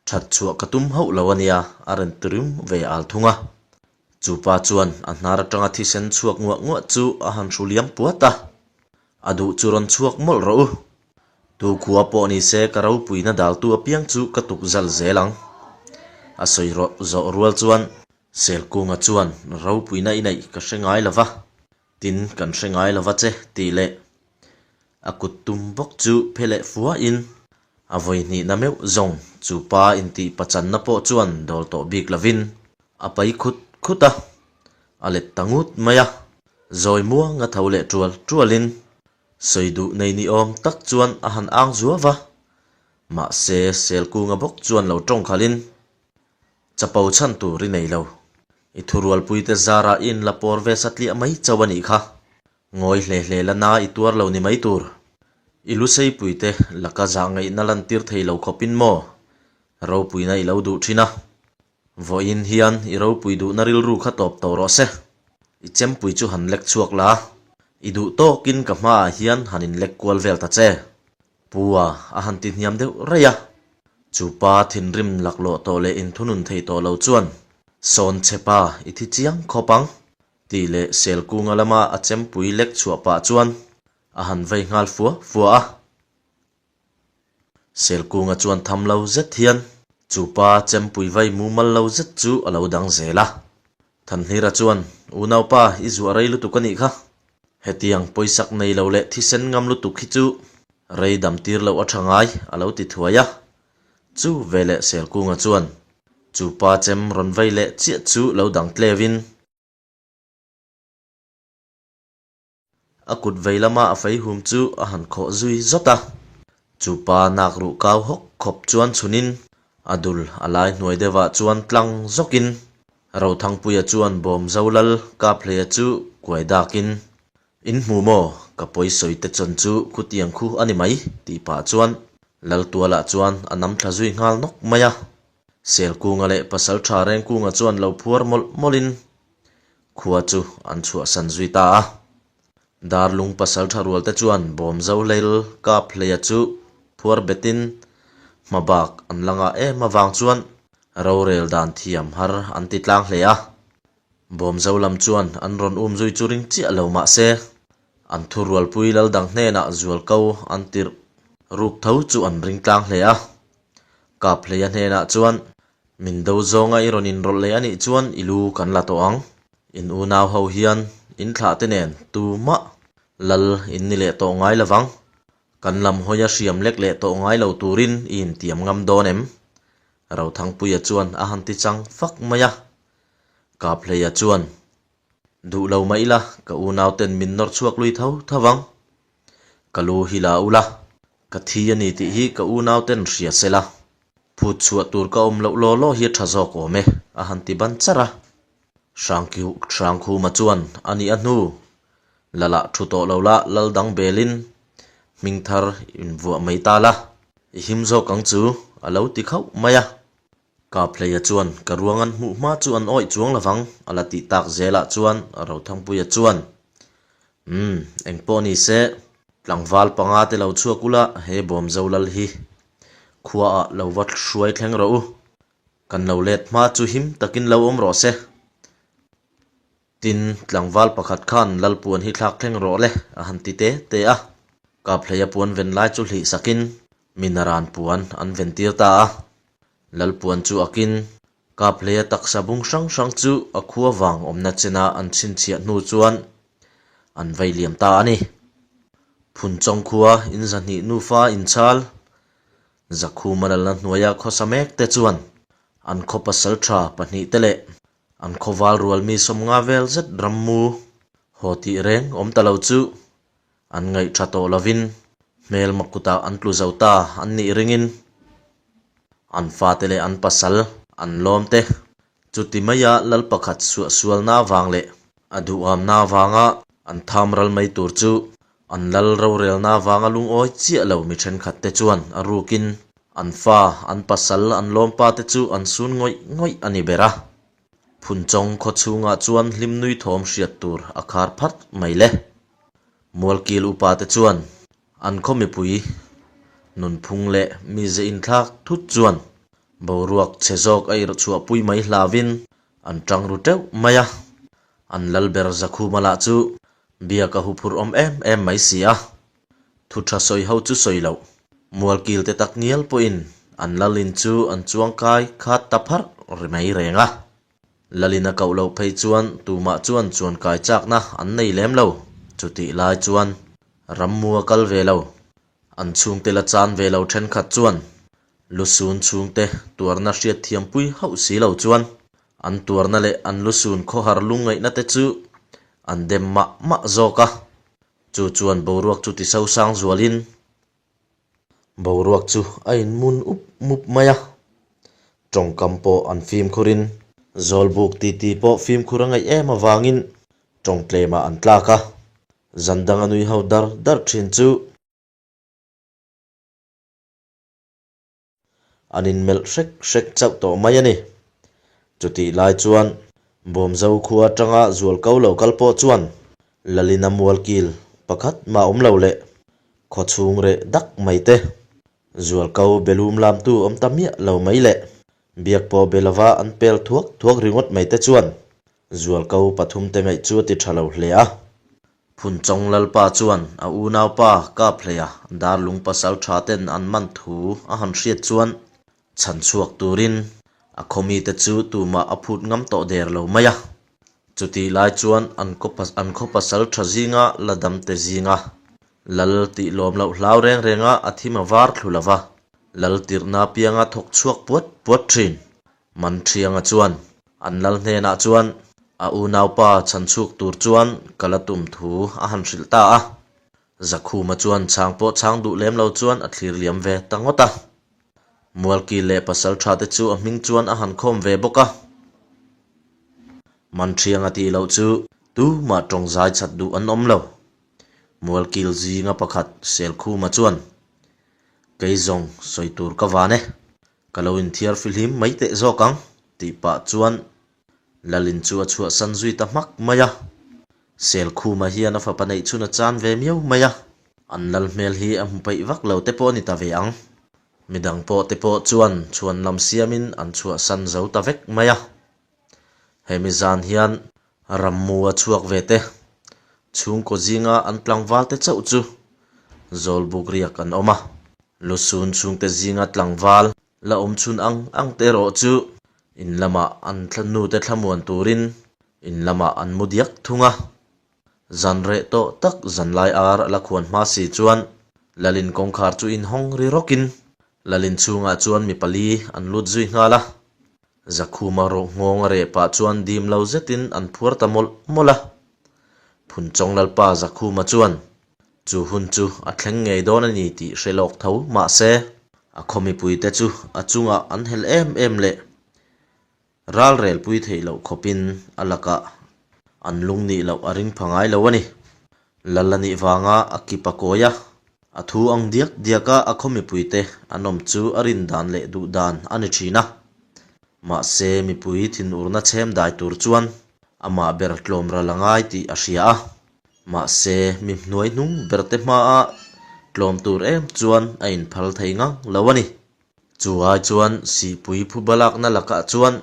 that chhuah ka tum hauh lo a nia, a rawn ti rum ve al thung a. Chu pa chuan a hnar atanga thisen chhuak nguah nguah chu a han hru liam puat a, A duh chu rawn chhuak mawlh rawh u. Tu khua pawh ni se ka ropuina daltu apiang chu ka tuk zal zel ang. A sawi rawh zawh rual chuan. Selkunga chuan, Ropuina i neih ka hre ngai lo va, tin kan hre ngai lo va che tih leh a kut tum bawk chu phe leh fuahin a vawi hnihna meuh zawng chu pa intih pachanna pawh chuan dawl tawh bik lovin a pai khut khut a, a let ta ngut mai a. Zawi muanga tho leh tual tualin sawi duh nei ni awm tak chuan a han ang zuau va, mahse Selkunga bawk chuan lo tawng khalhin Chapo chhan tur i nei lo. I thurualpuite zarah i inla pawr ve satliah mai chauh a nih kha. Ngawi hle hle la na i tuar lo ni mai tur. I luseipuite laka zah ngaihna lantir thei lo khawpin maw ropuina i lo duh thin a. Vawiin hian i ropui duhna rilru kha tawp tawh rawh se. I chempui chu han lek chhuak la. I duh tawkin ka hmaah hian han inlek kual vel ta che. Pu a a han ti hniam deuh raih a. Chu pa thinrim laklawh tawh leh inthunun thei tawh lo chuan, Sawn che pa, i thi chiang khawp ang, tih leh Selkunga lama a chempui lek chhuah pah chuan a han vei nghal fua fua a. Selkunga chuan tham lo zet hian chu pa chempui vai mumal lo zet chu a lo dang zel a. Thanhlira chuan, Unaupa, i zuah rei lutuk a nih kha. Hetiang pawisak nei lo leh thisen ngam lutuk hi chu rei dam tir loh a tha ngai, a lo ti thuai a. Chu veleh Selkunga chuan chu pa chem rawn vei leh chiah chu lo dang tleuhin, A kut vei lama a fei hum chu a han khawh zui zawt a. Chu pa nak ruh kau hawk khawp chuan chhunin a dul a lai hnuai deuhah chuan tlang zawkin Rothangpuia chuan bawm zo lal Kaphleia chu kuai dakin, In hmu maw? Ka pawi sawi te chawn chu khutiang khu a ni mai, tih pah chuan Laltualah chuan a nam thla zui nghal nawk mai a. Selkunga leh Pasaltha Rengkunga chuan lo phuar mawlh mawlhin Khua chu an chhuahsan zui ta a. Darlung pasaltha rualte chuan Bawmzo Leil kap hleia chu phuar betin hma bak an la ngah em avang chuan rorel dan thiam har an ti tlang hle a. Bawmzo lam chuan an rawn um zui chu ring chiah lo mah se, an thurualpui lal dang hnenah zualko an tirh ruk tho chu an ring tlang hle a. Kap hleia hnenah chuan Min do zawnga i rawn inrawlh leh a nih chuan i lu kan la tawh ang. In unau ho hian in thlah te nen tumah lal in ni leh tawh ngai lo vang. Kan lam hawia hriam lek leh tawh ngai lo turin i intiam ngam dawn em? Rothangpuia chuan a han ti chang fak mai a. Kaphleia chuan, Duh lo mah ila ka unau ten min nawr chhuak lui tho tho vang. Ka lu hi la ula, ka thi a ni tih hi ka unau ten hria se la. Phut chhuah tur ka awm loh law law hi a tha zawk awm e, a han ti ban charh a. Hrangkhuma chuan a nih a hnu, Lalah thu tawh lo la, lal dang belin hming thar invuah mai ta la, i him zawk ang chu, a lo ti khauh mai a. Kaphleia chuan ka ruang an hmuh hma chu an awih chuang lovang, a la tih tak zelah chuan Rothangpuia chuan, Umm, engpawh ni se, tlangval panga te lo chhuak ula he bawmzo lal hi khuaah lo va hruai thleng rawh u, kan lo let hma chu him takin lo awm rawh se. Tin, tlangval pakhat khan Lalpuan hi thlak thleng rawh le, a han ti te te a. Kaphleia puan ven lai chu hlih sakin Minaran puan an ven tir ta a. Lalpuan chu akin Kaphleia taksa bung hrang hrang chu a khua vang awmna chena an chhinchhiah hnu chuan an vei liam ta a ni. Phunchawng khua in zahnih nufa inchhal Zakhuma lalna hnuaia khawsa mek te chuan an khaw pasal tha pahnihte leh An khawval rual mi sawmnga vel zet rammu haw tih reng awm ta lo chu an ngaih tha tawh lovin hmelma kutah an tlu zo ta an nih ringin an fate leh an pasal an lawm te. Chuti maia lal pakhat suahsualna vang leh a duhamna vanga an tham ral mai tur chu an lal rorelna vanga lungawi chiah lo mi thenkhat te chuan a rukin An fa, an pasal, an lawmpa te chu an sun ngawih ngawih a ni ber a. Phunchawng khaw chhungah chuan hlimnui thawm hriat tur a khar phat mai le. Mualkil upa te chuan an khaw mipui nunphung leh mize inthlak thut chuan boruak chhe zawk a irh chhuahpui mai hlauhin an tang ru teuh mai a. An lalber Zakhuma lah chu biak a huphurh awm em em mai si a. Thu tha sawi ho chu sawi loh. Mualkil te tak ngial pawhin an lalin chu an chuangkai khat ta pharh ri mai reng a. Lalin a koh loh phei chuan tumah chuan chuankai chakna an nei lem lo. Chutih lai chuan rammu a kal ve lo. An chhungte la chan ve lo thenkhat chuan lusun chhungte tuarna hriatthiampui hauh si lo chuan an tuarna leh an lusun khawhar lungngaihna te chu an dem mah mah zawk a. Chu chuan boruak chu tisosang zualin Boruak chu a inmun up mup mai a, tawngkam pawh an fimkhurin Zawlbuk titi pawh fimkhur a ngaih em avangin tawng tlemah an tlak a, zan dang a nui ho dar dar thin chu An inmelh hrek hrek chauh tawh mai a ni. Chutih lai chuan Bawmzo khua atanga zualko lo kal pawh chuan Lalina mualkil pakhat mah awm lo leh khaw chhung reh dak mai te, zualko belum lamtu awm ta miah lo mai leh biak pawh be lova an pel thuak thuak ringawt mai te chuan zualko pathumte ngaih chu a ti tha lo hle a. Phunchawng Lalpa chuan a unaupa Kaphleia darlung pasal tha ten an man thu a han hriat chuan chhan chhuak turin a khawmite chu tumah a phut ngam tawh der lo mai a. Chutih lai chuan an an khaw pasal tha zinga la damte zinga Lal tih lawm loh hlau reng renga a thim a var thlu lova, Lal tirhna pianga thawk chhuak puat puat thin. Manṭhianga chuan an lal hnenah chuan a unaupa chhanchhuk tur chuan ka la tum thu a han hrilh ta a. Zakhuma chuan chhang pawh chhang duh lem lo chuan a thlir liam ve ta ngawt a. Mualki leh pasalṭha te chu a hming chuan a han khawm ve bawk a. Manṭhianga tih loh chu tumah tawng zai chat duh an awm lo. Mualkil zinga pakhat Selkhuma chuan, Kei zawng sawi tur ka van e. Ka lo inthiar fihlim mai teh zawk ang, tih pah chuan Lalin chu a chhuahsan zui ta hmak mai a. Selkhuma hian a fapa neih chhun a chan ve miau mai a, an lal hmel hi a hmu peih vak lo te pawh a ni ta ve ang. Midang pawh te pawh chuan chhuan lam siamin an chhuahsan zo ta vek mai a. Hemi zan hian rammu a chhuak ve te, chhungkaw zinga an tlangval te chauh chu Zawlbuk riak an awm a. Lusun chhungte zinga tlangval la awm chhun ang ang te erawh chu in lamah an nute thlamuan turin in lamah an mu diak thung a. Zan reh tawh tak zanlai ar a la khuan hma si chuan Lalin kawngkhar chu inhawng ri rawkin Lalin chhungah chuan mi pali an lut zui nghal a. Zakhuma rawh nghawng a reh pah chuan dim lo zetin an phuar ta mawlh mawlh a. Phunchawng Lalpa Zakhuma chuan chu hun chu a thleng ngei dawn a ni tih hre lawk tho mahse a khaw mipuite chu a chungah an hel em em leh Ral relpui theih loh khawpin a lakah an lung nih loh a ring pha ngai lo a ni. Lal a nih vanga a kip a kawi a, a thu ang diak diaka a khaw mipuite an awm chu a rin dan leh duh dan a ni thin a. Mahse mipui thinurna chhem dai tur chuan amah ber tlawm ral a ngai tih a hria a. Mahse mi hnuai hnung berte hmaa tlawm tur em chuan a inphal thei ngang lo a ni. Chu ai chuan Sihpui phuba lakna lakah chuan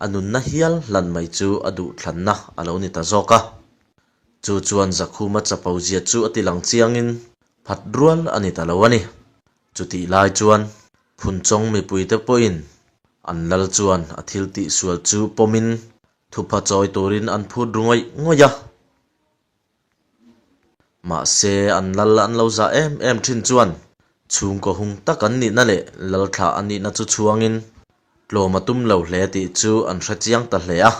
a nunna hial hlan mai chu a duhthlanna a lo ni ta zawk a. Chu chuan Zakhuma chapo zia chu a ti lang chiangin phat rual a ni ta lo a ni. Chutih lai chuan Phunchawng mipuite pawhin an lal chuan a thil tihsual chu pawmin thupha chawi turin an phut ru ngawih ngawih a. Mahse, an lal an lo zah em em thin chuan chhungkaw hung tak an nihna leh lalthlah an nihna chu chhuangin tlawm a tum lo hle tih chu an hre chiang ta hle a.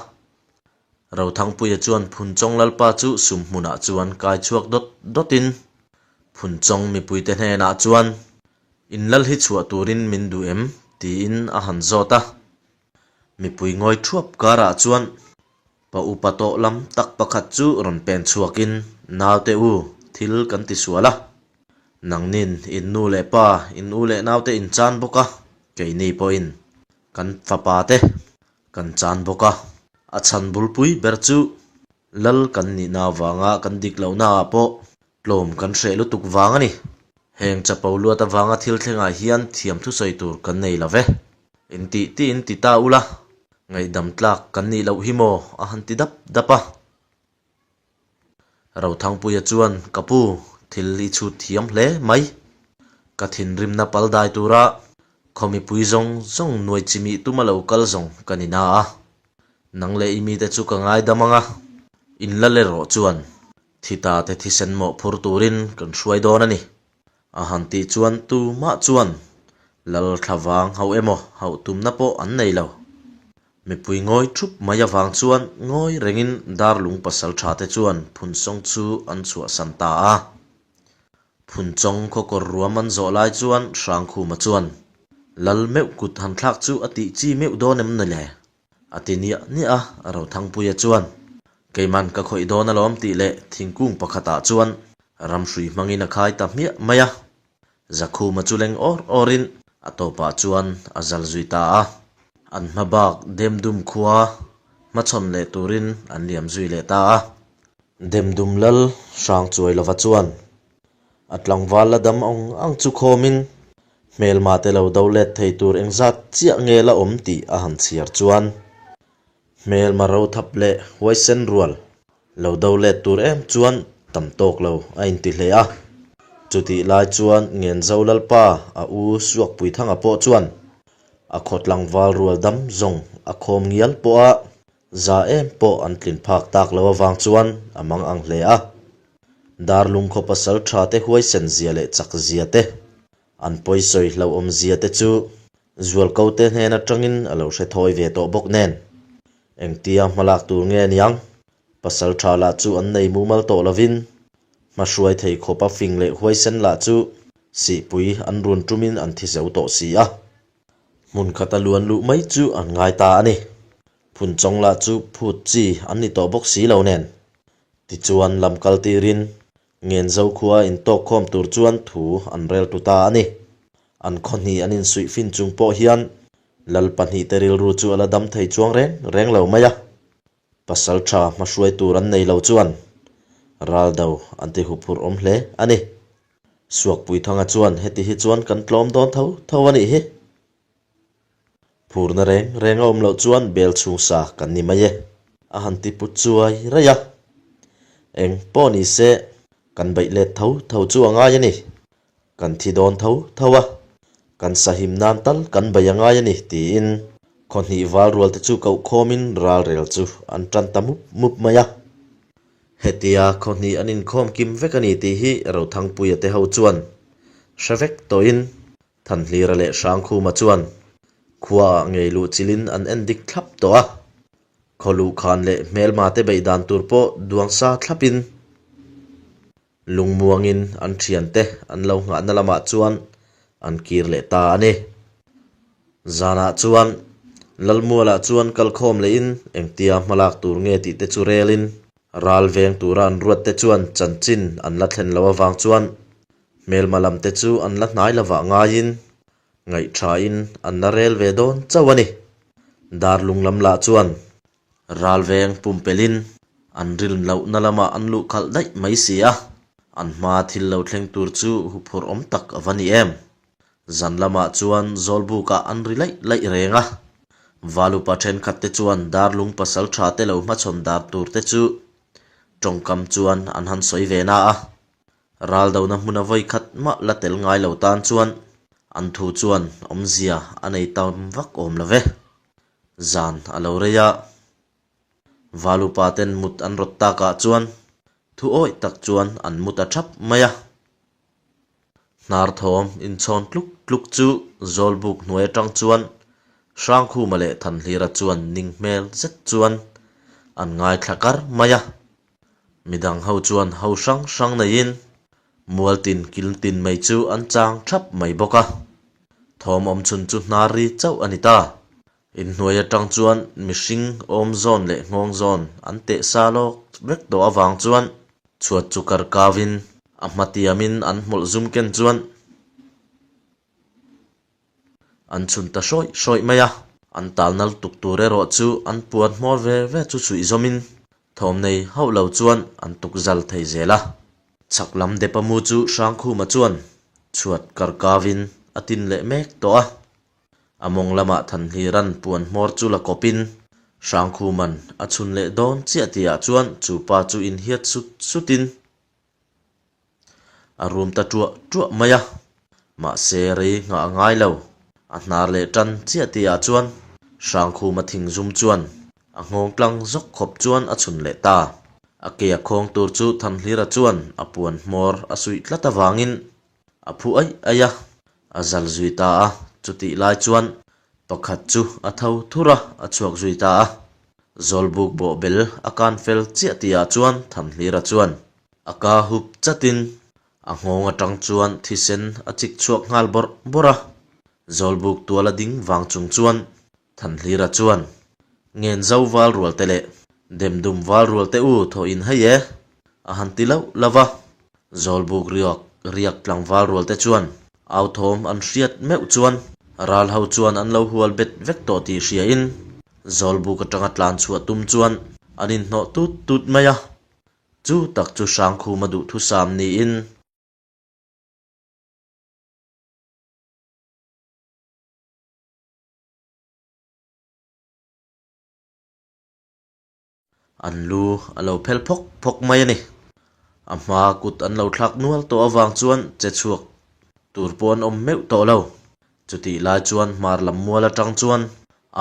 Rothangpuia chuan Phunchawng Lalpa chu sum hmunah chuan kai chhuak dawt dawtin Phunchawng mipuite hnenah chuan, In lal hi chhuah turin min duh em? tiin a han zawt a. Mipui ngawi thuap karah chuan Pa upa tawh lam tak pakhat chu rawn pen chhuakin, Naute u, thil kan ti sual a. Nangnin in nu leh pa, in u leh naute in chan bawk a, keini pawhin kan fapa te kan chan bawk a. A chhan bulpui ber chu lal kan nihna avanga kan dik lohnaah pawh Tlawm kan hreh lutuk vang a ni. Heng chapo luat avanga thil thlengah hian thiam thusawi tur kan nei lo ve. Intih tiin ti ta ula, ngaihdam tlak kan nih loh hi maw a han ti dap dap a. Rothangpuia chuan, Ka pu, thil i chhut thiam hle mai. Ka thinrimna pal dai tura khaw mipui zawng zawng nuai chimih tuma lo kal zawng ka ni na a. Nang leh i mite chu ka ngaidam ang a, in lal erawh chuan thi ta te thisen mawh phur turin kan hruai dawn a ni. A han tih chuan tumah chuan lal thlavang hauh emaw hauh tumna pawh an nei lo. Mipui ngawi thup mai avang chuan ngawi rengin Darlung pasaltha te chuan Phunsawng chu an chhuahsan ta a. Phunchawng khawkawr ruam an zawh lai chuan Hrangkhuma chuan Lal meuh kut han thlak chu a tih chi meuh dawn em ni le? A ti niah niah a, Rothangpuia chuan Keiman ka khawih dawn alawm tih leh thingkung pakhatah chuan ramhrui hmangin a khai ta hmiah mai a. Zakhuma chu leng awr awrin a tawpah chuan a zal zui ta a. An hma bak Demdum khua hmachhawn leh turin an liam zui leh ta a. Demdum lal hrang chuai lova chuan a tlangval la dam ang ang chu khawmin hmelma te lo do let thei tur engzat chiah nge la awm tih a han chhiar chuan Hmelma rothap leh huaisen rual lo do let tur em chuan tam tawk lo a inti hle a. Chutih lai chuan Ngenzo Lalpa a u Suakpuithanga pawh chuan a khaw tlangval rual dam zawng a khawm ngial pawh a za em pawh an tlin phak tak lo avang chuan a mang ang hle a. Darlung khaw pasal tha te huaisen zia leh chak zia te an pawisawi hlauhawm zia te chu Zualko te hnen atangin a lo hre thawi ve tawh bawk nen. Engtia hmalak tur nge niang? Pasal tha lah chu an nei mumal tawh lovin, hmahruai thei khawpa fing leh huaisen lah chu sihpui an run tumin an thi zo tawh si a. Hmun khata luan luh mai chu an ngai ta a ni. Phunchawng lah chu phut chi an ni tawh bawk si lo nen. Tichuan lam kal tirin Ngenzo khua intawkkhawm tur chuan thu an rel tu ta a ni. An khaw hnih an insuih fin chung pawh hian Lal pahnihte rilru chu a la dam thei chuang reng reng lo mai a. Pasal tha hmahruai tur an nei lo chuan ral do an ti huphurh awm hle a ni. Suakpuithanga chuan heti hi chuan kan tlawm dawn tho tho a nih hi. Phurna reng reng a awm loh chuan bel chhung sa kan ni mai e, a han ti put chuai raih a. Eng pawh ni se, kan beih let tho tho chu a ngai a ni. Kan thi dawn tho tho a, kan sahim nan tal kan beih a ngai a ni, tiin khaw hnih val rual te chu koh khawmin ralrel chu an tan ta mup mup mai a. Hetia khaw hnih an inkhawm kim vek a ni tih hi Rothangpuia te ho chuan hre vek tawhin Thanhlira leh Hrangkhuma chuan khuaah ngei luh chilin an en dik thlap tawh a, khaw luhkhan leh hmelma te beih dan tur pawh duang sa thlapin lungmuangin an thiante an lo nghahna lamah chuan an kir leh ta a ni. Zanah chuan Lalmualah chuan kalkhawm lehin engtia hmalak tur nge tih te chu relin ral veng tura an ruat te chuan chanchin an la thlen loh avang chuan Hmelma lam te chu an la hnai lovah ngaiin ngaihṭhain an la rel ve dawn chauh a ni. Darlung lam lah chuan ralveng pumpelhin an riln lohna lamah an luh khalh daih mai si a, an hma thil lo thleng tur chu huphurh awm tak a va ni em. Zan lamah chuan Zawlbukah an ri laih laih reng a, Valupa thenkhat te chuan Darlung pasalṭha te lo hmachhawn dar tur te chu tawngkam chuan an han sawi ve na a. Raldona hmuna vawi khat mah la tel ngai lo tan chuan an thu chuan awmzia a nei tam vak awm lo ve. Zan a lo rei a, Valupa ten mut an rawt takah chuan thu awih tak chuan an mut a thap mai a. Hnar thawm inchhawn tluk tluk chu Zawlbuk hnuai atang chuan Hrangkhuma leh Thanhlira chuan ning hmel zet chuan an ngaithla kar mai a. Midang ho chuan ho hrang hrang neiin mual tin kil tin mai chu an chang thap mai bawk a. Thawm awm chhun chu hnar ri chauh a ni ta. Inhnuai atang chuan mihring awm zawn leh nghawng zawn an teh sa lawk vek tawh avang chuan chhuat chu kar kauin a hmatiamin an hmawlh zum ken chuan An chhun ta hrawih hrawih mai a, an tal nal tuk tur erawh chu an puan hmawr ve ve chu chhuih zawmin thawm nei hauh lo chuan an tuk zal thei zel a. Chhak lam dep a mu chu Hrangkhuma chuan chhuat kar kavin a tin leh mek tawh a. A mawng lamah Thanhliran puan hmawr chu la kawpin Hrangkhuman a chhun leh dawn chiah tihah chuan chu pa chu inhiat sut sutin A rum ta ṭuah ṭuah mai a, mahse rei nghah a ngai lo. A hnar leh ṭan chiah tihah chuan Hrangkhuma thing zum chuan A nghawng tlang zawk khawp chuan a chhun leh ta. A ke a khawng tur chu Thanhlira chuan a puan hmawr a suih tlat avangin a phu aih aih a, a zal zui ta a. Chutih lai chuan pakhat chu a tho thur a, a chhuak zui ta a. Zawlbuk bawhbel a kan fel chiah tihah chuan Thanhlira chuan a ka hup chatin a nghawng atang chuan thisen a chik chhuak nghal bawrh bawrh a. Zawlbuk tuala ding vang chung chuan Thanhlira chuan, Ngen zo val rual te leh Demdum val rual te u thaw in hei e, a han ti lauh lauh a. Zawlbuk riak riak tlangval rual te chuan au thawm an hriat meuh chuan ral ho chuan an lo hual bet vek tawh tih hria in Zawlbuk atanga tlan chhuah tum chuan an inhnawh tut tut mai a. Chu tak chu Hrangkhuma duhthusam niin. An lu a lo phel phawk phawk mai a ni. A hma kut an lo thlak nual tawh avang chuan che chhuak tur pawh an awm meuh tawh lo. Chutih lai chuan hmar lam mual atang chuan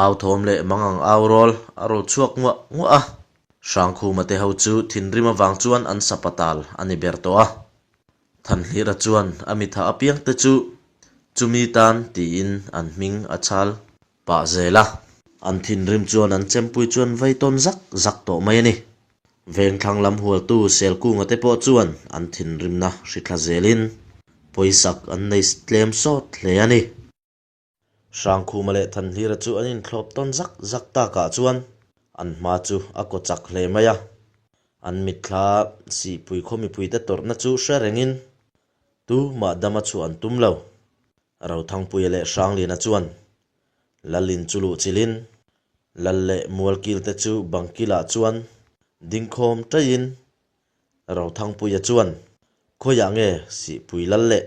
au thawm leh mangang au rawl a rawn chhuak nguah nguah a. Hrangkhuma te ho chu thinrim avang chuan an sapatal a ni ber tawh a. Thanhlira chuan a mitha apiang te chu chumi tan tiin an hming a chhal pah zel a. An thinrim chuan an chempui chuan vei tawn zak zak tawh mai a ni. Vengthlang lam hualtu Selkunga te pawh chuan an thinrimna hri thla zelin pawisak an nei tlem sawt hle a ni. Hrangkhuma leh Thanhlira chu an inthlawp tawn zak zak takah chuan an hma chu a kaw chak hle mai a. An mitthla sihpui khaw mipuite tawrhna chu hre rengin tumah dama chhuah an tum lo. Rothangpuia leh Hrangliana chuan Lalin chu luh chilhin Lal leh Mualkilte chu bangkilah chuan dingkhawm taihin Rothangpuia chuan, Khawiah nge Sihpui lal leh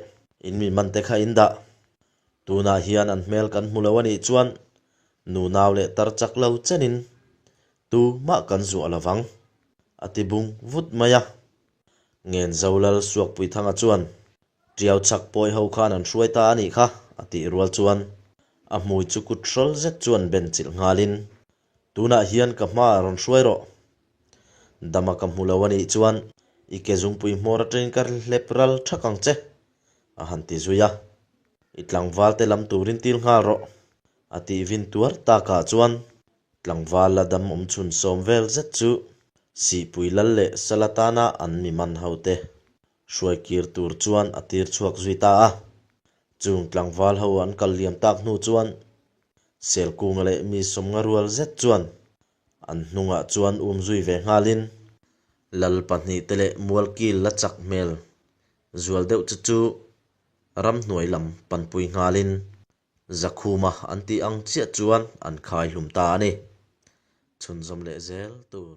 in mi man te kha in dah? Tunah hian an hmel kan hmu lo a nih chuan nunau leh tar chak lo chenin tu mah kan zuah lo vang, a ti bung vut mai a. Ngenzo lal Suakpuithanga chuan, Tiau chak pawi ho khan an hruai ta a nih kha, a tih rual chuan a hmui chu kut hrawl zet chuan ben chilh nghalin, Tunah hian ka hmaah rawn hruai rawh. Dama ka hmu lo a nih chuan i ke zungpui hmawr atangin ka hlep ral thak ang che, a han ti zui a. I tlangval te lam turin til nghal rawh, a tih vin tuar takah chuan tlangval la dam awm chhun sawm vel zet chu Sihpui lal leh Sala tana an mi man ho te hruai kir tur chuan a tir chhuak zui ta a. Chung tlangval ho an kal liam tak hnu chuan Selkunga leh mi sawmnga rual zet chuan an hnungah chuan um zui ve nghalin Lal pahnihte leh Mualkil la chak hmel zual deuh chu chu ramhnuai lam panpui nghalin Zakhuma an tih ang chiah chuan an khai hlum ta a ni. Chhunzawm leh zel tur.